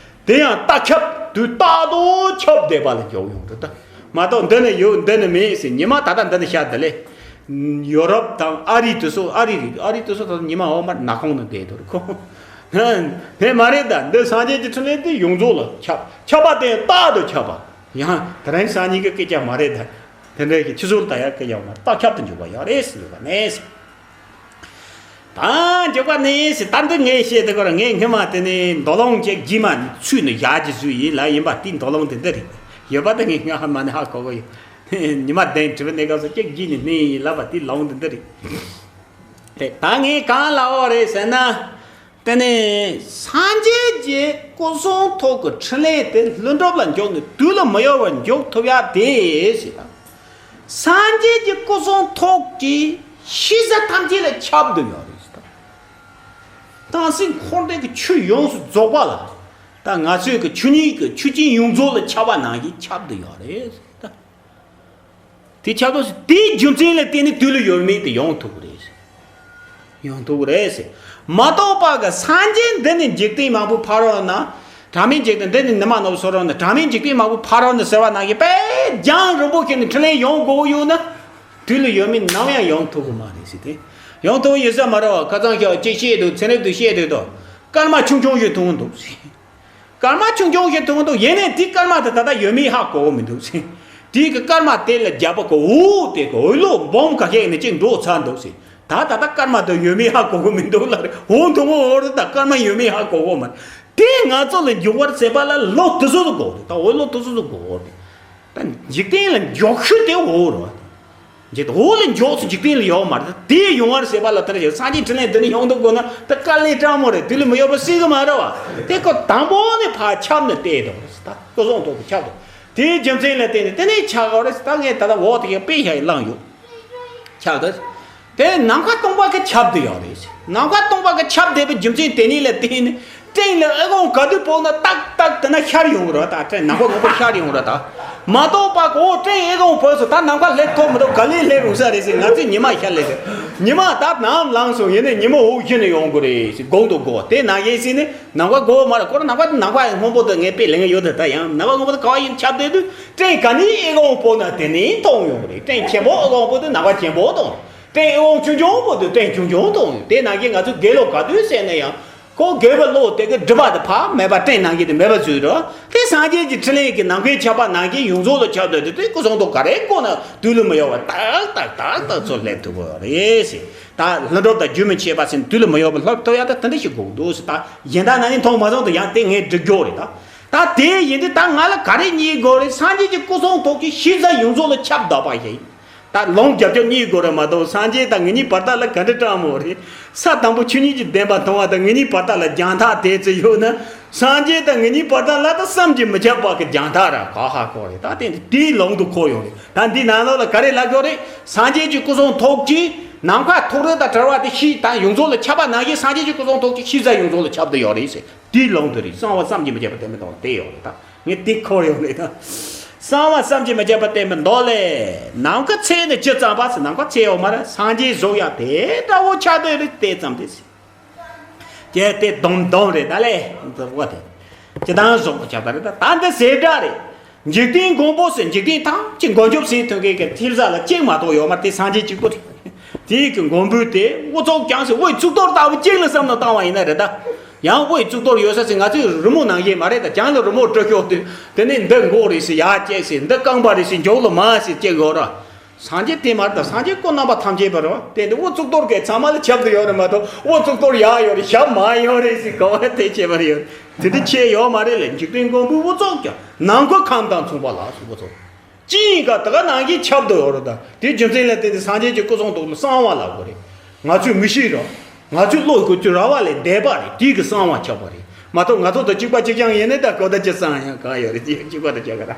དེ་ཡང་རྟག་ཁྱབ་དུས་རྟག་ཏུ་ཁྱབ་བསྡད་པ་ལ་འཇོག་ཡོང་འགྲོ་ད། མ་གཏོགས་འདི་ནི་ཡོད་འདི་ནི་མེད་ཟེར། ཉི་མ་ད་ལྟ་འདི་ནི་ཤར་འདི་ལས། ཡོ་རོབ་དང་ཨ་རི་དེ་ཚོ་ཨ་རི་རེད། ཨ་རི་དེ་ཚོ་ད་ཉི་མ་འོག་མར་ནག་ཁུང་ནང་བསྡད་འདུག་ཁོ། དེ་མ་རེད། ད་འདི་སངས་རྒྱས་ཀྱི་འཕྲིན་ལས་དེ་ཡོངས་རྫོགས་ལ་ཁྱབ། ཁྱབ་པ་དེ་རྟག་ཏུ་ཁྱབ་པ། ཡང་དེ་རིང་སང་ཉིན་གྱི་སྐད་ཆ་མ་རེད། ད་དེ་འདྲའི་གི་ཕྱི་ཚུལ་ད་ཡག་སྐད་ཆ་མ་རྟག་ཁྱབ་ཏུ་འཇུག་པ་ཡག་རེད་ཟེར་བ་ནས། ད་འཇོག་པ་ནི་ཟེར། ད་འདི་ངས་བཤད་དེ་ཁོ་ར་ངས་སྔོན་མ་དེ་ནས་མདོ་ལུང་ཅིག་རྗེས་མ་ཚུད་ནས་ཡག་ཅིག་བཟོས་ཡིན་ལ། ཡིན་པ་དེ་མདོ་ལུང་དེ་འདི་རེད། ཡོད་པ་དེ་ངས་སྔ་མ་ནས་ཧ་གོ་གོ་ཡོད། ཉི་མ་བདུན་དྲི་བའི་གནས་སྐབས་སུ་ཅིག་རྗེས་ནས་སྣེ་ཡིན་ལབ་པ་དེ་ལུང་དེ་འདི་རེད། དེ་ད་ངས་གང་ལབ་པ་རེད་ཟེར་ན། དེ་ནས་སངས་རྒྱས་ཀྱི་སྐུ་གསུང་ཐུགས་ཀྱི་འཕྲིན་ལས་དེ་ལྷུན་གྲུབ་ལ་འཇོག་ནས་དུས་ལ་མི་གཡོལ་བར་འཇོག་ཐུབ་ཡག་དེ་ཟེར་དང་། སངས་རྒྱས་ཀྱི་སྐུ་གསུང་ཐུགས་ཀྱི་ཤེས་བྱ་ཐམས་ཅད་ལ་ཁྱབ་བསྡད་ཡོད་རེད་ཟེར་དང་། དེང་སང་འཁོར་འདས་ཀྱི་ཆོས་ཡོངས་སུ་རྫོགས་པ་ལ། ད་ང་ཚོའི་གི་ཆོས་ཉིད་ཀྱི་ཆོས་ཅན་ཡོངས་རྫོགས་ལ་ཁྱབ་པ་ནང་བཞིན་ཁྱབ་བསྡད་ཡོད་རེད་ཟེར་དང་། དེ་ཁྱབ་ཏུ་དེའི་རྒྱུ་མཚན་ལ་བརྟེན་ནས་དུས་ལ་ཡོལ་མེད་དུ་ཡོང་ཐུབ་ཀྱི་རེད། ཡོང་ཐུབ་ཀྱི་རེད་ཟེར། མ་གཏོགས་པ་གི་སངས་རྒྱས་འདི་ནི་འཇིག་རྟེན་མང་པོའི་ཕ་རོལ་ན། གྲངས་མེད་འཇིག་རྟེན་འདི་ནི་ནི་མ་ནོར་སོ་རོ་ན་གྲངས་མེད་འཇིག་རྟེན་མང་པོའི་ཕ་རོལ་ན་ཟེར་བ་ནང་བཞིན་དཔེ་རྒྱང་རིང་པོ་ཁྱེར་ནས་འཕྲིན་ལས་ཡོང་དགོས་ཀྱི་ཡོད་ན། དུས་ལ་ཡོལ་མེད་ནམ་ཡང་ཡོང་ཐུབ་ཀྱི་མ་རེད་ཟེར་ཏེ། ཡོང་ཐུབ་ཀྱི་ཡོད་ས་མ་རེད་བ། ཁ་སང་ཁྱོད་ཅིག་བཤད་འདུག་ཚན་རིག་ཏུ་བཤད་འདུག་དོ། སྐར་མ་ཆུང་ཆུང་ཞིག་མཐོང་འདུག་ཟེར། སྐར་མ་ཆུང་ཆུང་ཞིག་མཐོང་འདུག་ཡིན་ནའི་དེའི་སྐར་མ་དེ་ད་ལྟ་ཡོད་མེད་ཧ་གོ་གི་མི་འདུག་ཟེར། དེའི་གི་སྐར་མ་དེ་ལ་རྒྱབ་པ་གི་འོད་དེ་གི་འོད་ལོག་སྦོམ་ཁ་ཤས་ནས་ཅིག་འགྲོ་ཚར་འདུག་ཟེར། ད་ད་ལྟ་སྐར་མ་དེ་ཡོད་མེད་ཧ་གོ་གི་མི་འདུག་ལ། འོད་མཐོང་གི་འོད་རེད། ད་སྐར་མ་ཡོད་མེད་ཧ་གོ་གི་མ་རེད། དེ་ང་ཚོ་ལ་འཇུག་པར་བྱེད་པ་ལ་ལོ་དུ་སུ་དུ་གོ་དུ་ད་འོད་ལོ་དུ་སུ་དུ་གོ་དུ་ད་འཇིག་རྟེན་ལ་འཇོག་ཤུལ་དེ་འོད་རེད་བ། འཇིག་འོག་ལ་འཇོག་སུ་འཇིག་རྟེན་ལ་ཡོད་མ་རེད། དེ་ཡོང་བར་བྱེད་པ་ལ་དེར་ཞིག་སངས་རྒྱས་འཕྲིན་ལས་འདི་ནི་ཡོང་འདུག་དགོས་ན་ད་དཀའ་ལས་དྲང་མོ་རེད། དེ་ལས་མི་ཡོད་པ་སྲིད་གི་མ་རེད་བ། དེ་ཁོ་དང་པོ་ནས་ཕར་ཁྱབ་ནས་བལྟས་དང་རེད་ད། སྐུ་གསུང་ཐུགས་ཀྱི་ཁྱབ་དང་། དེའི་རྒྱུ་མཚན་ལ་བརྟེན་ནས་དེ་ནས་ཆགས་དགོས་རེད། ད་ངས་ད་ལྟ་འོག་དེ་གའི་དཔེ་ཞིག་བླངས་ཡོད། ཁྱབ་དེ། དེ་ནམ་མཁའ་སྟོང་པ་གི་ཁྱབ་དེ་ཡོད་རེད། ནམ་མཁའ་སྟོང་པ་གི་ཁྱབ་དེ་པའི་རྒྱུ་མཚན་དེ་ཉིད་ལ་བརྟེན་ནས་སྤྲིན་ལ་ཨེ་ཀོང་ག་དུས་ཕོག་ན་ཏག་ཏག་དེ་ན་ཤར་ཡོང་གི་རེད། ད་སྤྲིན་ནམ་མཁའ་སྔོན་པོ་ཤར་ཡོང་གི་རེད། ད་མ་གཏོགས་པ་གོ་སྤྲིན་ཨེ་ཀོང་ཕོག་སོང་། ད་ནམ་མཁའ་སླེབས་ཐུབ་མི་འདུག་ག་ལེ་སླེབས་རུང་ས་རེད་ཟེར། ང་ཚོས་ཉི་མ་ཤར་ལེ་ཟེར། ཉི་མ་ད་ནམ་ལངས་སོང་། ཡིན་ནའི་ཉི་མ་འུ་བཞིན་ནས་ཡོང་གི་རེད་ཟེར། དགོངས་དུ་གོ་དེ་ནང་བཞིན་ཟེར་ནས། ནམ་མཁའ་གོ་མ་རེད། ཁོ་རང་ནམ་མཁའ་ནམ་མཁའ་སྔོན་པོ་དེ་ངས་དཔེ་ལེན་གི་ཡོད་དེ། ད་ཡང་ནམ་མཁའ་སྔོན་པོ་དེ་ག་བ་ཡིན་ཁྱབ་བསྡད་དུས་སྤྲིན་ག་ནས་ཨེ་ཀོང་ཕོག་ན་དེ་ནས་མཐོང་ཡོང་གི་རེད། སྤྲིན་ཆེན་པོ་ཨེ་ཀོང་ཕོག་དུས་ནམ་མཁའ་ཆེན་པོ་མཐོང་། སྤྲིན་ཨེ་ཀོང་ཆུང་ཆུང་ཕོག་དུས་སྤྲིན་ཆུང་ཆུང་མཐོང་ཡོང་། དེ་ནང་བཞིན་ང་ཚོས་དགེ་སློང་ག་དུས་ཟེར་ན་ཡང་ཁོ་དགེ་བའི་བློ་དེ་གི་སྒྲིབ་པ་དེ་ཕར་མེད་པ་སྤྲིན་ནང་བཞིན་དེ་མེད་པ་བཟོས་རོགས། དེ་སངས་རྒྱས་ཀྱི་ཕྲིན་ལས་ཀྱི་ནམ་མཁའི་ཁྱབ་པ་ནང་བཞིན་ཡོངས་རྫོགས་ལ་ཁྱབ་བསྡད་དུས་དེ་སྐུ་གསུང་ཐུགས་ག་རེ་བསྐོར་ན་དུས་ལ་མི་གཡོ་བར་ཏག་ཏག་ཏག་ཏག་ཚུར་སླེབས་ཐུབ་ཀྱི་རེད་ཟེར། ད་ལྷུན་གྲུབ་དང་རྒྱུན་མི་འཆད་པ་ཟེར་ན་དུས་ལ་མི་གཡོ་བར་སླེབས་ཐུབ་ཡག་ད་དེ་འདྲ་ཞིག་དགོས་འདུག་ཟེར། ད་གཞན་དག་ནང་ནས་མཐོང་མ་སོང་དུས་ཡང་དེ་ངས་འགྲིག་རྒྱུ་རེད། ད་ད་དེ་ཡིན་དུས་ད་ང་ལ་ག་རེ་རྙེད་དགོས་རེད། སངས་རྒྱས་ཀྱི་སྐུ་གསུང་ཐུགས་ཀྱི་ཤེས་བྱ་ཡོངས་རྫོགས་ལ་ཁྱབ་བསྡད་པ་ཞིག་ད་ལུང་རྒྱབ་སྐྱོར་རྙེད་དགོས་རེད་མ་གཏོགས། སངས་རྒྱས་དང་ང་གཉིས་བར་ཐག་ལ་ག་འདྲ་སྤྲང་མོ་རེད། ས་དང་པོ་ཆོས་ཉིད་ཀྱི་བདེན་པ་མཐོང་བ་དང་ང་གཉིས་བར་ཐག་ལ་རྒྱང་ཐག་དེ་ཙམ་ཡོད་ན། སངས་རྒྱས་དང་ང་གཉིས་བར་ཐག་ལ་ད་བསམ་གྱིས་མི་ཁྱབ་པ་གི་རྒྱང་ཐག་ར་ག་ཧ་གོ་རེད། ད་དེ་དེའི་ལུང་དུ་འཁོར་ཡོང་རེད། ད་འདི་ནང་ལོགས་ལ་ག་རེ་ལབ་ཀྱི་ཡོད་རེད། སངས་རྒྱས་ཀྱི་སྐུ་གསུང་ཐུགས་ཀྱིས་ནམ་མཁའ་ཐོག་རིས་དང་བྲལ་བ་དེ་ཤེས་དང་ཡོངས་རྫོགས་ལ་ཁྱབ་པ་ནང་བཞིན་སངས་རྒྱས་ཀྱི་སྐུ་གསུང་ཐུགས་ཀྱི་ཤེས་བྱ་ཡོངས་རྫོགས་ལ་ཁྱབ་བསྡད་ཡོད་རེད་ཟེར། དེའི་ལུང་དུ་རེད། གསང་བ་བསམ་གྱིས་མི་ཁྱབ་པ་བསྟན་པའི་མདོ་ལ་དེ་ཡོད་རེད། ད་ངས་དེ་འཁོར་ཡོང་ནས་ད། གསང་བ་བསམ་གྱིས་མི་ཁྱབ་པ་བསྟན་པའི་མདོ་ལས། ནམ་མཁའ་ཚད་ནི་ཇི་ཙམ་པ་ཟེར། ནམ་མཁའ་ཚད་ཡོད་མ་རེད། སངས་རྒྱས་གཟུགས་ཡང་དེ་འདྲ་བོ་ཆགས་བསྡད་རེད། དེ་ཙམ་དེ་ཟེར། ཀྱེ་དེ་སྡོམ་སྡོམ་རེད། ད་ལས་འདི་བོ་དེ་ཇི་ལྟར་གཟུགས་པོ་ཁྱབ་པ་རེད། ད་ད་འདི་ཟེར་སྒྲ་རེད། འཇིག་རྟེན་མགོན་པོ་ཟེར། འཇིག་རྟེན་ཐམས་ཅད་མགོན་སྐྱོབ་ཟེར་ཐོན་མཁན་གྱི་ཐེབས་རྩ་ལ་གཅིག་མ་གཏོགས་ཡོད་མ་རེད། དེ་སངས་རྒྱས་གཅིག་པུ་རེད། དེའི་གི་མགོན་པོ་དེ་དབུ་གཙུག་རྒྱན་ཟེར། དབུའི་གཙུག་ཏོར་ལྟ་བུ་གཅིག་ལ་བསམ་བློ་བཏང་བ་ཡིན་ན་རེད། ད་ཡང་དབུའི་གཙུག་ཏོར་ཡོད་ས་ཟེར། ང་ཚོའི་རི་མོ་ནང་བཞིན་མ་རེད། ད་རྒྱན་ལ་རི་མོ་བྲི་ཤོག་དུས་དེ་ནས་འདི་མགོ་རེད་ཟེར་ཡར་བཅད་ཟེར། འདི་རྐང་པ་རེད་ཟེར་མཇུག་ལ་མ་ཟེར་བཅད་ཡོད་ར། སངས་རྒྱས་དེ་མ་རེད། ད་སངས་རྒྱས་སྐུ་རྣམ་པ་ཐམས་ཅད་པ་རེད། དེ་འདི་དབུ་གཙུག་ཏོར་གྱི་ཚང་མ་ལ་ཁྱབ་བསྡད་ཡོད་རེད་མ་གཏོགས། དབུ་གཙུག་ཏོར་ཡར་ཡོད་རེད། ཞབས་མར་ཡོད་རེད་ཟེར་ག་བ་དེ་བྱས་པ་རེད། ཡོད་དེ་འདྲ་བྱས་ཡོད་མ་རེད་ལ། འཇིག་རྟེན་མགོན་པོའི་དབུ་གཙུག་ཀྱང་ནམ་མཁའ་ཁམས་དང་མཚུངས་པ་ལགས་སོ། དབུ་གཙུག་ཅི་ཡིན་ག་ད་ག་ནང་བཞིན་ཁྱབ་བསྡད་ཡོད་རེད། ད་དེའི་རྒྱུ་མཚན་ལ་བརྟེན་ཏེ་སངས་རྒྱས་ཀྱི་སྐུ་གསུང་ཐུགས་ལ་གསང་བ་ལབ་དགོས་རེད། ང་ཚོས་མི་ཤེས་རོགས། ང་ཚོའི་བློ་ཡི་གོ་ཆོད་ར་བ་ལས་འདས་པ་རེད། དེའི་གི་གསང་བ་ཁྱབ་པ་རེད་མ་གཏོགས། ང་ཚོ་དང་གཅིག་པ་གཅིག་རྐྱང་ཡིན་ནའི་ད་གོ་ད་ཅི་གསང་ཡང་གང་ཡོད་རེད། གཅིག་པ་དང་གཅིག་ར་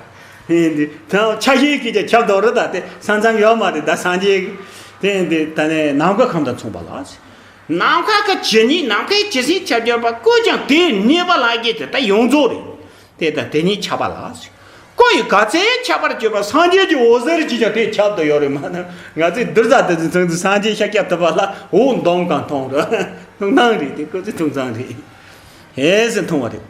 ཡིན་དུས་ད་ཆ་ཤས་ཀྱིས་ཀྱང་ཁྱབ་བསྡད་རེད། ད་དེ་ས་མཚམས་ཡོད་མ་རེད། ད་སངས་རྒྱས་དེ་འདི་ད་ནས་ནམ་མཁའ་ཁམས་དང་མཚུངས་པ་ལགས། ནམ་མཁའ་གི་ཇི་སྙེད། ནམ་མཁའི་ཇི་སྙེད་ཁྱབ་བསྒྲགས་པ་ཀུན་ཀྱང་དེ་སྙེད་པ་ལགས་ཀྱི་དེ་ད་ཡོངས་རྫོགས་རེད། དེ་དང་དེ་ཉིད་ཁྱབ་པ་ལགས། སྐུ་ཡི་ག་ཚད་ཁྱབ་པར་གྱུར་པ། སངས་རྒྱས་ཀྱི་འོད་ཟེར་གྱིས་ཀྱང་དེ་ཁྱབ་ཏུ་ཡོད་རེད་མ་ན། ང་ཚོས་བསྡུར་ས་དེ་ཚོ་ཚང་ཚོ་སངས་རྒྱས་ཤཱཀྱ་ཐུབ་པ་ལ་འོད་འདོམ་གང་མཐོང་རེད། ཐུགས་སྣང་རེད། དེ་ཁོ་ཚོའི་ཐུགས་སྣང་རེད། ཧེ་ཟེར་མཐོང་བ་རེད།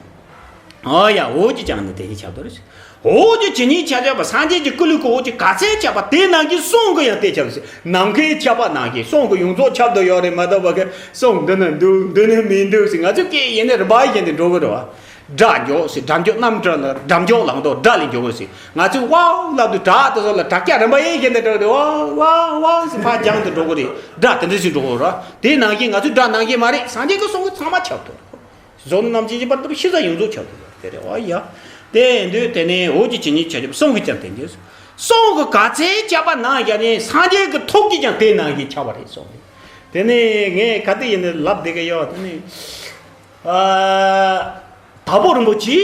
ཨོ་ཡ། འོད་ཀྱིས་ཀྱང་ནི་དེ་ཉིད་ཁྱབ་ཏུ་རེད། འོད་ཀྱི་ཇི་སྙེད་ཁྱབ་བསྒྲགས་པ། སངས་རྒྱས་ཀྱི་སྐུ་ལུས་ཀྱི་འོད་ཀྱིས་ག་ཚད་ཁྱབ་པ་དེ་ནང་གི་གསུང་གིས་ཡང་དེ་ཁྱབ་ཟེར། ནམ་མཁའི་ཁྱབ་པ་ནང་གི་གསུང་གིས་ཡོངས་རྫོགས་ཁྱབ་ཏུ་ཡོད་རེད་མ་གཏོགས་པ་གི་གསུང་འདི་ནི་འདུག་འདི་ནི་མི་འདུག་ཟེར་ང་ཚོས་སྐད་ཡིན་ནའི་རིམ་པ་བཞིན་དུ་འགྲོ་གི་རེད་བ། སྒྲ་མགྱོགས་ཟེར། སྒྲ་མགྱོགས་རྣམ་གྲོལ་ལ། སྒྲ་མགྱོགས་ལངས་དོ། སྒྲ་ལས་མགྱོགས་གི་ཟེར། ང་ཚོས་ཝའོ་ལབ་དུས་སྒྲ་དེ་ཚོ་ལ་དྲ་རྒྱ་རིམ་པ་ཡིན་བཞིན་དུ་འགྲོ་གི་རེད། ཝའོ་ཝའོ་ཝའོ་ཟེར་ཕར་རྒྱང་དུ་འགྲོ་གི་རེད། སྒྲ་དེ་འདྲ་ཞིག་འགྲོ་གི་རེད། དེ་ནང་བཞིན་ང་ཚོའི་སྒྲ་ནང་བཞིན་མ་རེད། སངས་རྒྱས་ཀྱི་གསུང་གིས་ཚང་མ་ཁྱབ་ཏུ། གཟུགས་ནས་རྣམ་མཁྱེན་གྱི་བར་དུ་ཤེས་བྱ་ཡོངས་རྫོགས་ཁྱབ་ཏུ་ཡོད་དེ་རེད་བ་ཡ། དེ་ཡིན་དུས་དེ་ནས་འོད་ཀྱི་ཇི་སྙེད་ཁྱབ་ཀྱི་གསུང་གིས་ཀྱང་དེ་འདྲ། གསུང་གིས་ག་ཚད་ཁྱབ་པ་ན་ཡང་ནི་སངས་རྒྱས་ཀྱི་ཐུགས་ཀྱིས་ཀྱང་དེ་ནང་བཞིན་ཁྱབ་པ་རེད་གསུངས། དེ་ནས་ངས་ག་དུས་ཡིན་ནའི་ལབ་བསྡད་ཀྱི་ཡོད། དེ་ནས་ཨ་དྭགས་པོ་རིན་པོ་ཆེ།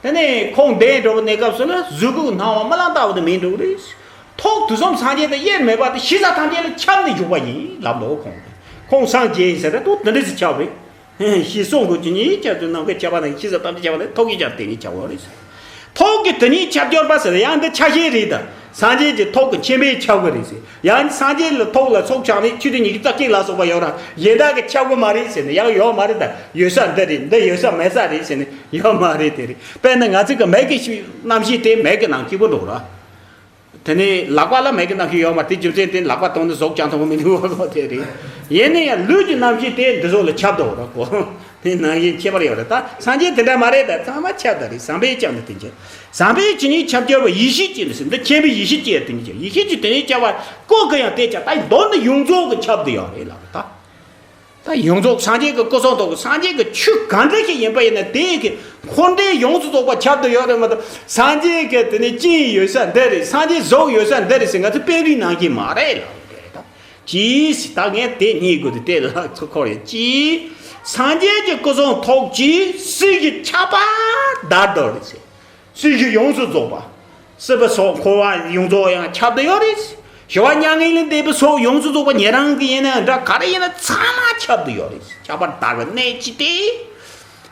དེ་ནས་ཁོང་གདན་འདྲ་བོ་གནས་སྐབས་སུ་ལ་གཟུགས་སྐུ་སྣང་བ་རྨི་ལམ་ལྟ་བུ་དེ་མིན་འགྲོ་གི་རེད། ཐུགས་དུས་གསུམ་སངས་རྒྱས་དང་དབྱེར་མེད་པ་དེ་ཤེས་བྱ་ཐམས་ཅད་ལ་ཁྱབ་ནས་བཞུགས་པ་ཡིན་ལབ་འདུག་ཁོང་། ཁོང་སངས་རྒྱས་ཡིན་ཟེར་ཏེ་དུས་དེ་འདྲ་ཞིག་ཁྱབ་རེད། ཞེས་གསུང་གི་ཇི་སྙེད་ཁྱབ་ཀྱི། ནམ་མཁའི་ཁྱབ་པ་དང་ཤེས་བྱ་ཐམས་ཅད་ཁྱབ་པ་ལས་ཐུགས་ཀྱིས་ཀྱང་དེ་ཉིད་ཁྱབ་པ་རེད། ཐུགས་ཀྱི་དེ་ཉིད་ཁྱབ་སྦྱོར་པ་ཟེར་ཡང་འདི་ཆ་ཤས་རེད། ད་སངས་རྒྱས་ཀྱི་ཐུགས་ཀྱི་མཁྱེན་པས་ཁྱབ་པ་རེད་ཟེར། ཡང་སངས་རྒྱས་ལ་ཐུགས་ལ་ཚོགས་ཆགས་ནས་ཆོས་དེ་ཉིད་ཀྱི་རྩ་གཅིག་ལ་སོགས་པ་ཡོད་ར། གཞན་དག་གིས་ཁྱབ་གི་མ་རེད་ཟེར་ནས་ཡང་ཡོད་མ་རེད། ད་ཡོད་ས་འདི་རེད། འདི་ཡོད་ས་མེད་ས་རེད་ཟེར་ནས་ཡོད་མ་རེད། དེ་རེད། དཔེར་ན་ང་ཚོ་གི་མིག་གི་རྣམ་ཤེས་དེ་མིག་གི་ནང་གཅིག་པུ་འགྲོ་ར། དེ་ནས་ལག་པ་ལ་མིག་གི་རྣམ་ཤེས་ཡོད་མ་རེད། དེ་རྒྱུ་མཚན་དེ་ལག་པ་གཏོང་ནས་གཟུགས་ཀྱང་མཐོང་གི་མི་འདུག་གོ། དེ་རེད། ཡིན་ན་ཡང་ལུས་ཀྱི་རྣམ་ཤེས་དེ་འདི་ཚོ་ལ་ཁྱབ་འགྲོ་ར་གོ། དེ་ནང་བཞིན་ཁྱད་པར་ཡོད་རེད། ད་སངས་རྒྱས་དེ་འདྲ་མ་རེད། ད་ཚང་མ་ཁྱབ་ད་རེད། བྱམས་པས་ཀྱང་ནི་དེ་འགྱུར། བྱམས་པས་ཇི་སྙེད་ཁྱབ་སྦྱོར་བ། ཡེ་ཤེས་ཀྱིས་ནི་ཟེར། འདི་མཁྱེན་པའི་ཡེ་ཤེས་ཀྱིས་དེ་ཉིད་ཀྱང་། ཡེ་ཤེས་ཀྱིས་དེ་ཉིད་ཀྱང་བ་ཀོ་གི་ཡང་དེ་ཀྱང་ད་མདོར་ན་ཡོངས་རྫོགས་ཀྱི་ཁྱབ་བསྡད་ཡོད་རེད་ལབ་རེད་ད། ད་ཡོངས་རྫོགས་སངས་རྒྱས་ཀྱི་སྐུ་གསུང་ཐུགས་ཀྱི་སངས་རྒྱས་ཀྱི་ཆོས་གང་འདྲ་ཞིག་ཡིན་པ་ཡིན་ན་དེ་གི་འཁོར་འདས་ཡོངས་སུ་རྫོགས་པ་ཁྱབ་བསྡད་ཡོད་རེད་མ་གཏོགས། སངས་རྒྱས་ཀྱི་དེ་ནི་སྤྱན་ཡོད་ས་འདི་རེད། སངས་རྒྱས་གཟུགས་ཡོད་ས་འདི་རེད་ཟེར་ང་ཚོ་དཔེ་རིས་ནང་བཞིན་མ་རེད་ལབ་རེད་ད། ཅིས། ད་ངས་དེ་རྙེད་དགོས་དུས་དེ་ལ་ཚོ་འཁོར་ཡོད། ཅིས། སངས་རྒྱས་ཀྱི་སྐུ་གསུང་ཐུགས་ཀྱིས་སྲིད་ཞིའི་ཆགས་པ་བརྡར་དོ་རེད་ཟེར། སྲིད་ཞི་ཡོངས་སུ་རྫོགས་པ། སྲིད་པ་སོགས་འཁོར་བ་ཡོངས་རྫོགས་ཡང་ཁྱབ་བསྡད་ཡོད་རེད། ཞི་བ་མྱ་ངན་ལས་འདས་པའི་ཚོགས་ཡོངས་སུ་རྫོགས་པ་ཉན་རང་གི་ཡིན་ན་འདྲ་ག་རེ་ཡིན་ན་ཚང་མ་ཁྱབ་བསྡད་ཡོད་རེད། ཁྱབ་པར་དར་བའི་གནད་ཀྱིས་ཏེ།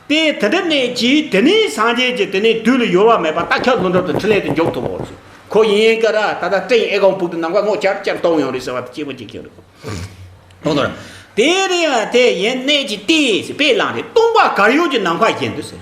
དེ་དེ་འདྲ་གནད་ཀྱིས་དེ་ནས་སངས་རྒྱས་ཀྱི་དེ་ནས་དུས་ལ་ཡོལ་བ་མེད་པར་རྟ་ཁྱབ་ལྷུན་གྲུབ་ཏུ་འཕྲིན་ལས་དེ་མགྱོགས་ཐུབ་པ་རེད། ཁོ་ཡིན་ཡིན་ག་ར་ད་ལྟ་སྤྲིན་ཨེ་ཀོང་ཕུག་ཏུ་ནམ་མཁའ་སྔོ་འཆར་འཆར་གཏོང་ཡོང་རེད་ཟེར་བ་དེ་གཅིག་པ་གཅིག་རྐྱང་རེད། གཏོང་དང་། དེ་རིང་ཡང་དེ་ཡིན་གནད་ཀྱིས་ཏེ་ཟེར་དཔེ་བླངས་རེད། སྟོང་པ་གར་ཡོད་ཀྱི་ནམ་མཁའ་བཞིན་དུ་ཟེར།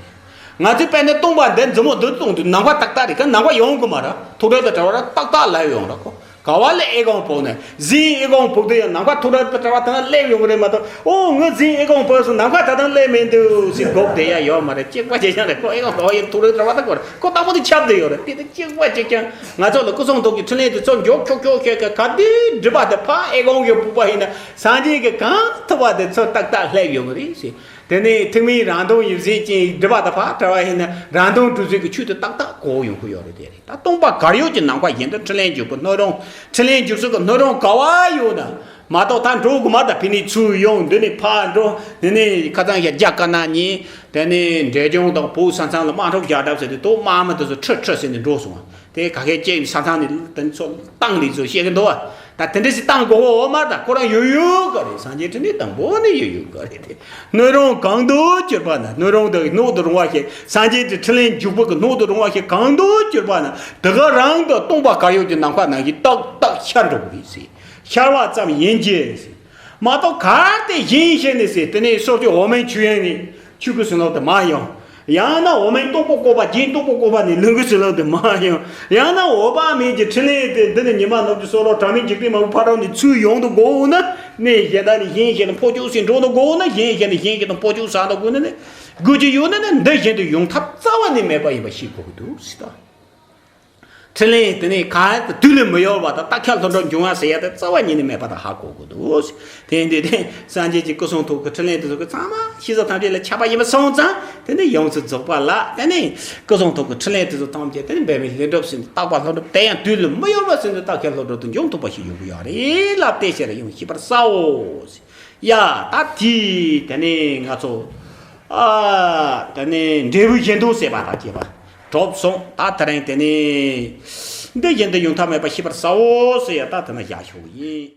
ང་ཚོས་དཔེར་ན་སྟོང་པ་འདི་མཛུབ་མོ་འདི་བཙུགས་དུས་ནམ་མཁའ་ཏག་ཏག་རེད། ག་ནམ་མཁའ་ཡོང་གི་མ་རེད། ཐུགས་སྒྲ་དང་བྲལ་བ་ར་ཏག་ཏག་ལབ་ཡོང་ར་ཁོ། ག་བ་ལ་ཨེ་ཀོང་ཕུག་ནས་གཟིགས། ཨེ་ཀོང་ཕུག་ཏུ་ཡང་ནམ་མཁའ་ཐུགས་སྒྲ་དང་བྲལ་བ་དེ་ན་སླེབས་ཡོང་གི་རེད་མ་གཏོགས། ཨོ་ང་གཟིགས་ཨེ་ཀོང་ཕུག་སོང་ནམ་མཁའ་ད་དུང་སླེབས་མི་འདུག་ཟེར་དགོད་བསྡད་ཡ་ཡོད་མ་རེད། གཅིག་པ་གཅིག་རྐྱང་རེད། ཁོ་ཨེ་ཀོང་ཕུག་ཡིན་ཐུགས་སྒྲ་དང་བྲལ་བ་དེ་གོ་རེད། ཁོ་རྟག་པར་དུ་ཁྱབ་བསྡད་ཡོད་རེད། དེ་དང་གཅིག་པ་གཅིག་རྐྱང་ང་ཚོ་ལ་སྐུ་གསུང་ཐུགས་ཀྱི་འཕྲིན་ལས་དེ་ཚོ་མགྱོགས་ཁྱོག་ཁྱོག་ཁྱོག་ག་ག་དུས་སྒྲུབ་པ་དེ་ཕ་ཨེ་ཀོང་གི་ཕུག་པ་ཡིན་ན་སངས་རྒྱས་ཀྱི་གང་ཐུབ་པ་དེ་ཚོ་ཏག་ཏག་སླེབས་ཡོང་གི་རེད་ཟེར། དེ་ནས་ཐེག་དམན་རང་སྟོང་ཡིན་ཟེར་ཅིང་སྒྲུབ་པ་དང་ཕར་བྲལ་བ་ཡིན་ན་རང་སྟོང་གྲུབ་ཚུལ་གྱི་ཆོས་དེ་ཏག་ཏག་གོ་ཡོང་གི་ཡོད་རེད། དེ་རེད། ད་སྟོང་པ་གར་ཡོད་ཀྱི་ནམ་མཁའ་བཞིན་དུ་འཕྲིན་ལས་འཇུག་པའི་སྣོད་རུང་། འཕྲིན་ལས་འཇུག་ས་གི་སྣོད་རུང་ག་བ་ཡོད་ན་མ་གཏོགས་ད་འགྲོ་དགོས་མ་རེད། ད་ཕི་ནས་ཚུར་ཡོང་འདི་ནས་ཕར་འགྲོ་འདི་ནས་ཁ་སང་ཞག་རྒྱ་དཀར་ནག་ཉིན་དེ་ནས་འབྲས་ལྗོངས་དང་བོད་ས་མཚམས་ལ་དམག་འཁྲུག་རྒྱག་གྲབས་ཟེར་དུས་དོ་དམག་མི་དེ་ཚོ་ཁྲིད་ཁྲིད་ཟེར་ནས་འགྲོ་སོང་བ། དེ་ག་གེ་ཅེས་ས་ཐང་ནས་དེ་ཚོ་བཏང་ལས་ཚོ་བཤད་གི་འདུག་བ། ད་དེ་འདྲ་ཞིག་བཏང་དགོས་འོ་མ་ད་ཁོ་རང་ཡོད་ཡོད་ག་རེད། སངས་རྒྱས་འཕྲིན་ལས་དང་པོ་ནས་ཡོད་ཡོད་ག་རེད། དེ་སྣོད་རུང་གང་དུ་གྱུར་པ་ན། སྣོད་རུང་དེ་སྣོད་དུ་རུང་བ་ཞིག་སངས་རྒྱས་ཀྱི་འཕྲིན་ལས་འཇུག་པ་གི་སྣོད་དུ་རུང་བ་ཞིག་གང་དུ་གྱུར་པ་ན་དེ་ག་རང་དུ་སྟོང་པ་གར་ཡོད་ཀྱི་ནམ་མཁའ་ནང་བཞིན་ཏག་ཏག་ཤར་འགྲོ་གི་རེད་ཟེར། ཤར་བ་ཙམ་ཡིན་གྱི་ཟེར། མ་གཏོགས་གར་དེ་གཞན་ཞིག་ནས་ཟེར། དེ་ནས་སོགས་ཀྱི་འོག་མིན་ཆོས་དབྱིངས་ནས་ཆོས་སྐུ་ཟིན་ལོག་དུ་མ་ཡོང་། ཡང་ན་འོག་མིན་སྟོང་པ་བཀོད་པ་རྒྱན་སྟོང་པ་བཀོད་པ་ནས་ལྷུན་གྱིས་ཟིན་ལོག་དུ་མ་ཡོང་། ཡང་ན་འོད་དཔག་མེད་ཀྱི་འཕྲིན་ལས་དེ་འདི་ནི་ཉི་མ་ནུབ་ཀྱི་སོགས་ལོག་དྲ་མིག་འཇིག་རྟེན་མ་བུ་ཕ་རོལ་ནས་ཚུར་ཡོང་དུ་དགོས་ན། གནས་གཞན་དག་ནས་གཞན་ཞིག་ལ་འཕོ་འགྱུར་ཟིན་འགྲོ་དུ་དགོས་ན། གཞན་ཞིག་ནས་གཞན་ཞིག་ཏུ་འཕོ་འགྱུར་ཟ་དུ་དགོས་ན་ནི་དགོས་ཀྱི་ཡོད་ན་ནི་འདི་བཞིན་དུ་ཡོང་ཐབས་རྩ་བ་ནས་མེད་པ་ཡིན་པ་ཤེས་དགོས་ཀྱི་འདུག་ཟེར་ད། འཕྲིན་ལས་དེ་ནས་གང་དུས་ལས་མི་ཡོལ་བ་དང་རྟག་ཁྱབ་ལྷུན་གྲུབ་འབྱུང་བ་ཟེར་ཡ་དེ་རྩ་བ་ཉིད་ནས་མེད་པ་དང་ཧ་གོ་དགོས་འདུག། དེ་འདི་དེ་སངས་རྒྱས་ཀྱི་སྐུ་གསུང་ཐུགས་ཀྱི་འཕྲིན་ལས་དེ་ཚོ་གི་ཚང་མ་ཤེས་བྱ་ཐམས་ཅད་ལ་ཁྱབ་པ་ཡིན་པ་སོང་ཙང་དེ་ནས་ཡོངས་སུ་རྫོགས་པ་ལ། དེ་ནས་སྐུ་གསུང་ཐུགས་ཀྱི་འཕྲིན་ལས་དེ་ཚོ་ཐམས་ཅད་དེ་ནས་འབད་མེད་ལྷུན་གྲུབ་ཟིན་ཏེ་རྟག་པ་ལྷུན་གྲུབ་དེ་ཡང་དུས་ལས་མི་ཡོལ་བ་ཟིན་ཏེ་རྟག་ཁྱབ་ལྷུན་གྲུབ་ཏུ་འབྱུང་ཐུབ་པ་ཞིག་ཡོང་གི་ཡོད་རེད་ལབ་དེ་ཤེས་ར་ཡོང་ཤེས་པར་བྱའོ། ཡ་ད་དེ་དེ་ནས་ང་ཚོ་ཨ་དེ་ནས་འབྲས་བུ་གཞན་དུ་ཟད་པ་དང་བཅས་པ་གྲུབ་སོང་། ད་དེ་རིང་དེ་ནས་འདི་བཞིན་དུ་ཡོང་ཐབས་མེད་པ་ཤེས་པར་བྱའོ་ཟེར་ཡ་ད་དེ་ན་བཞག་ཆོག་གི་ཡིན།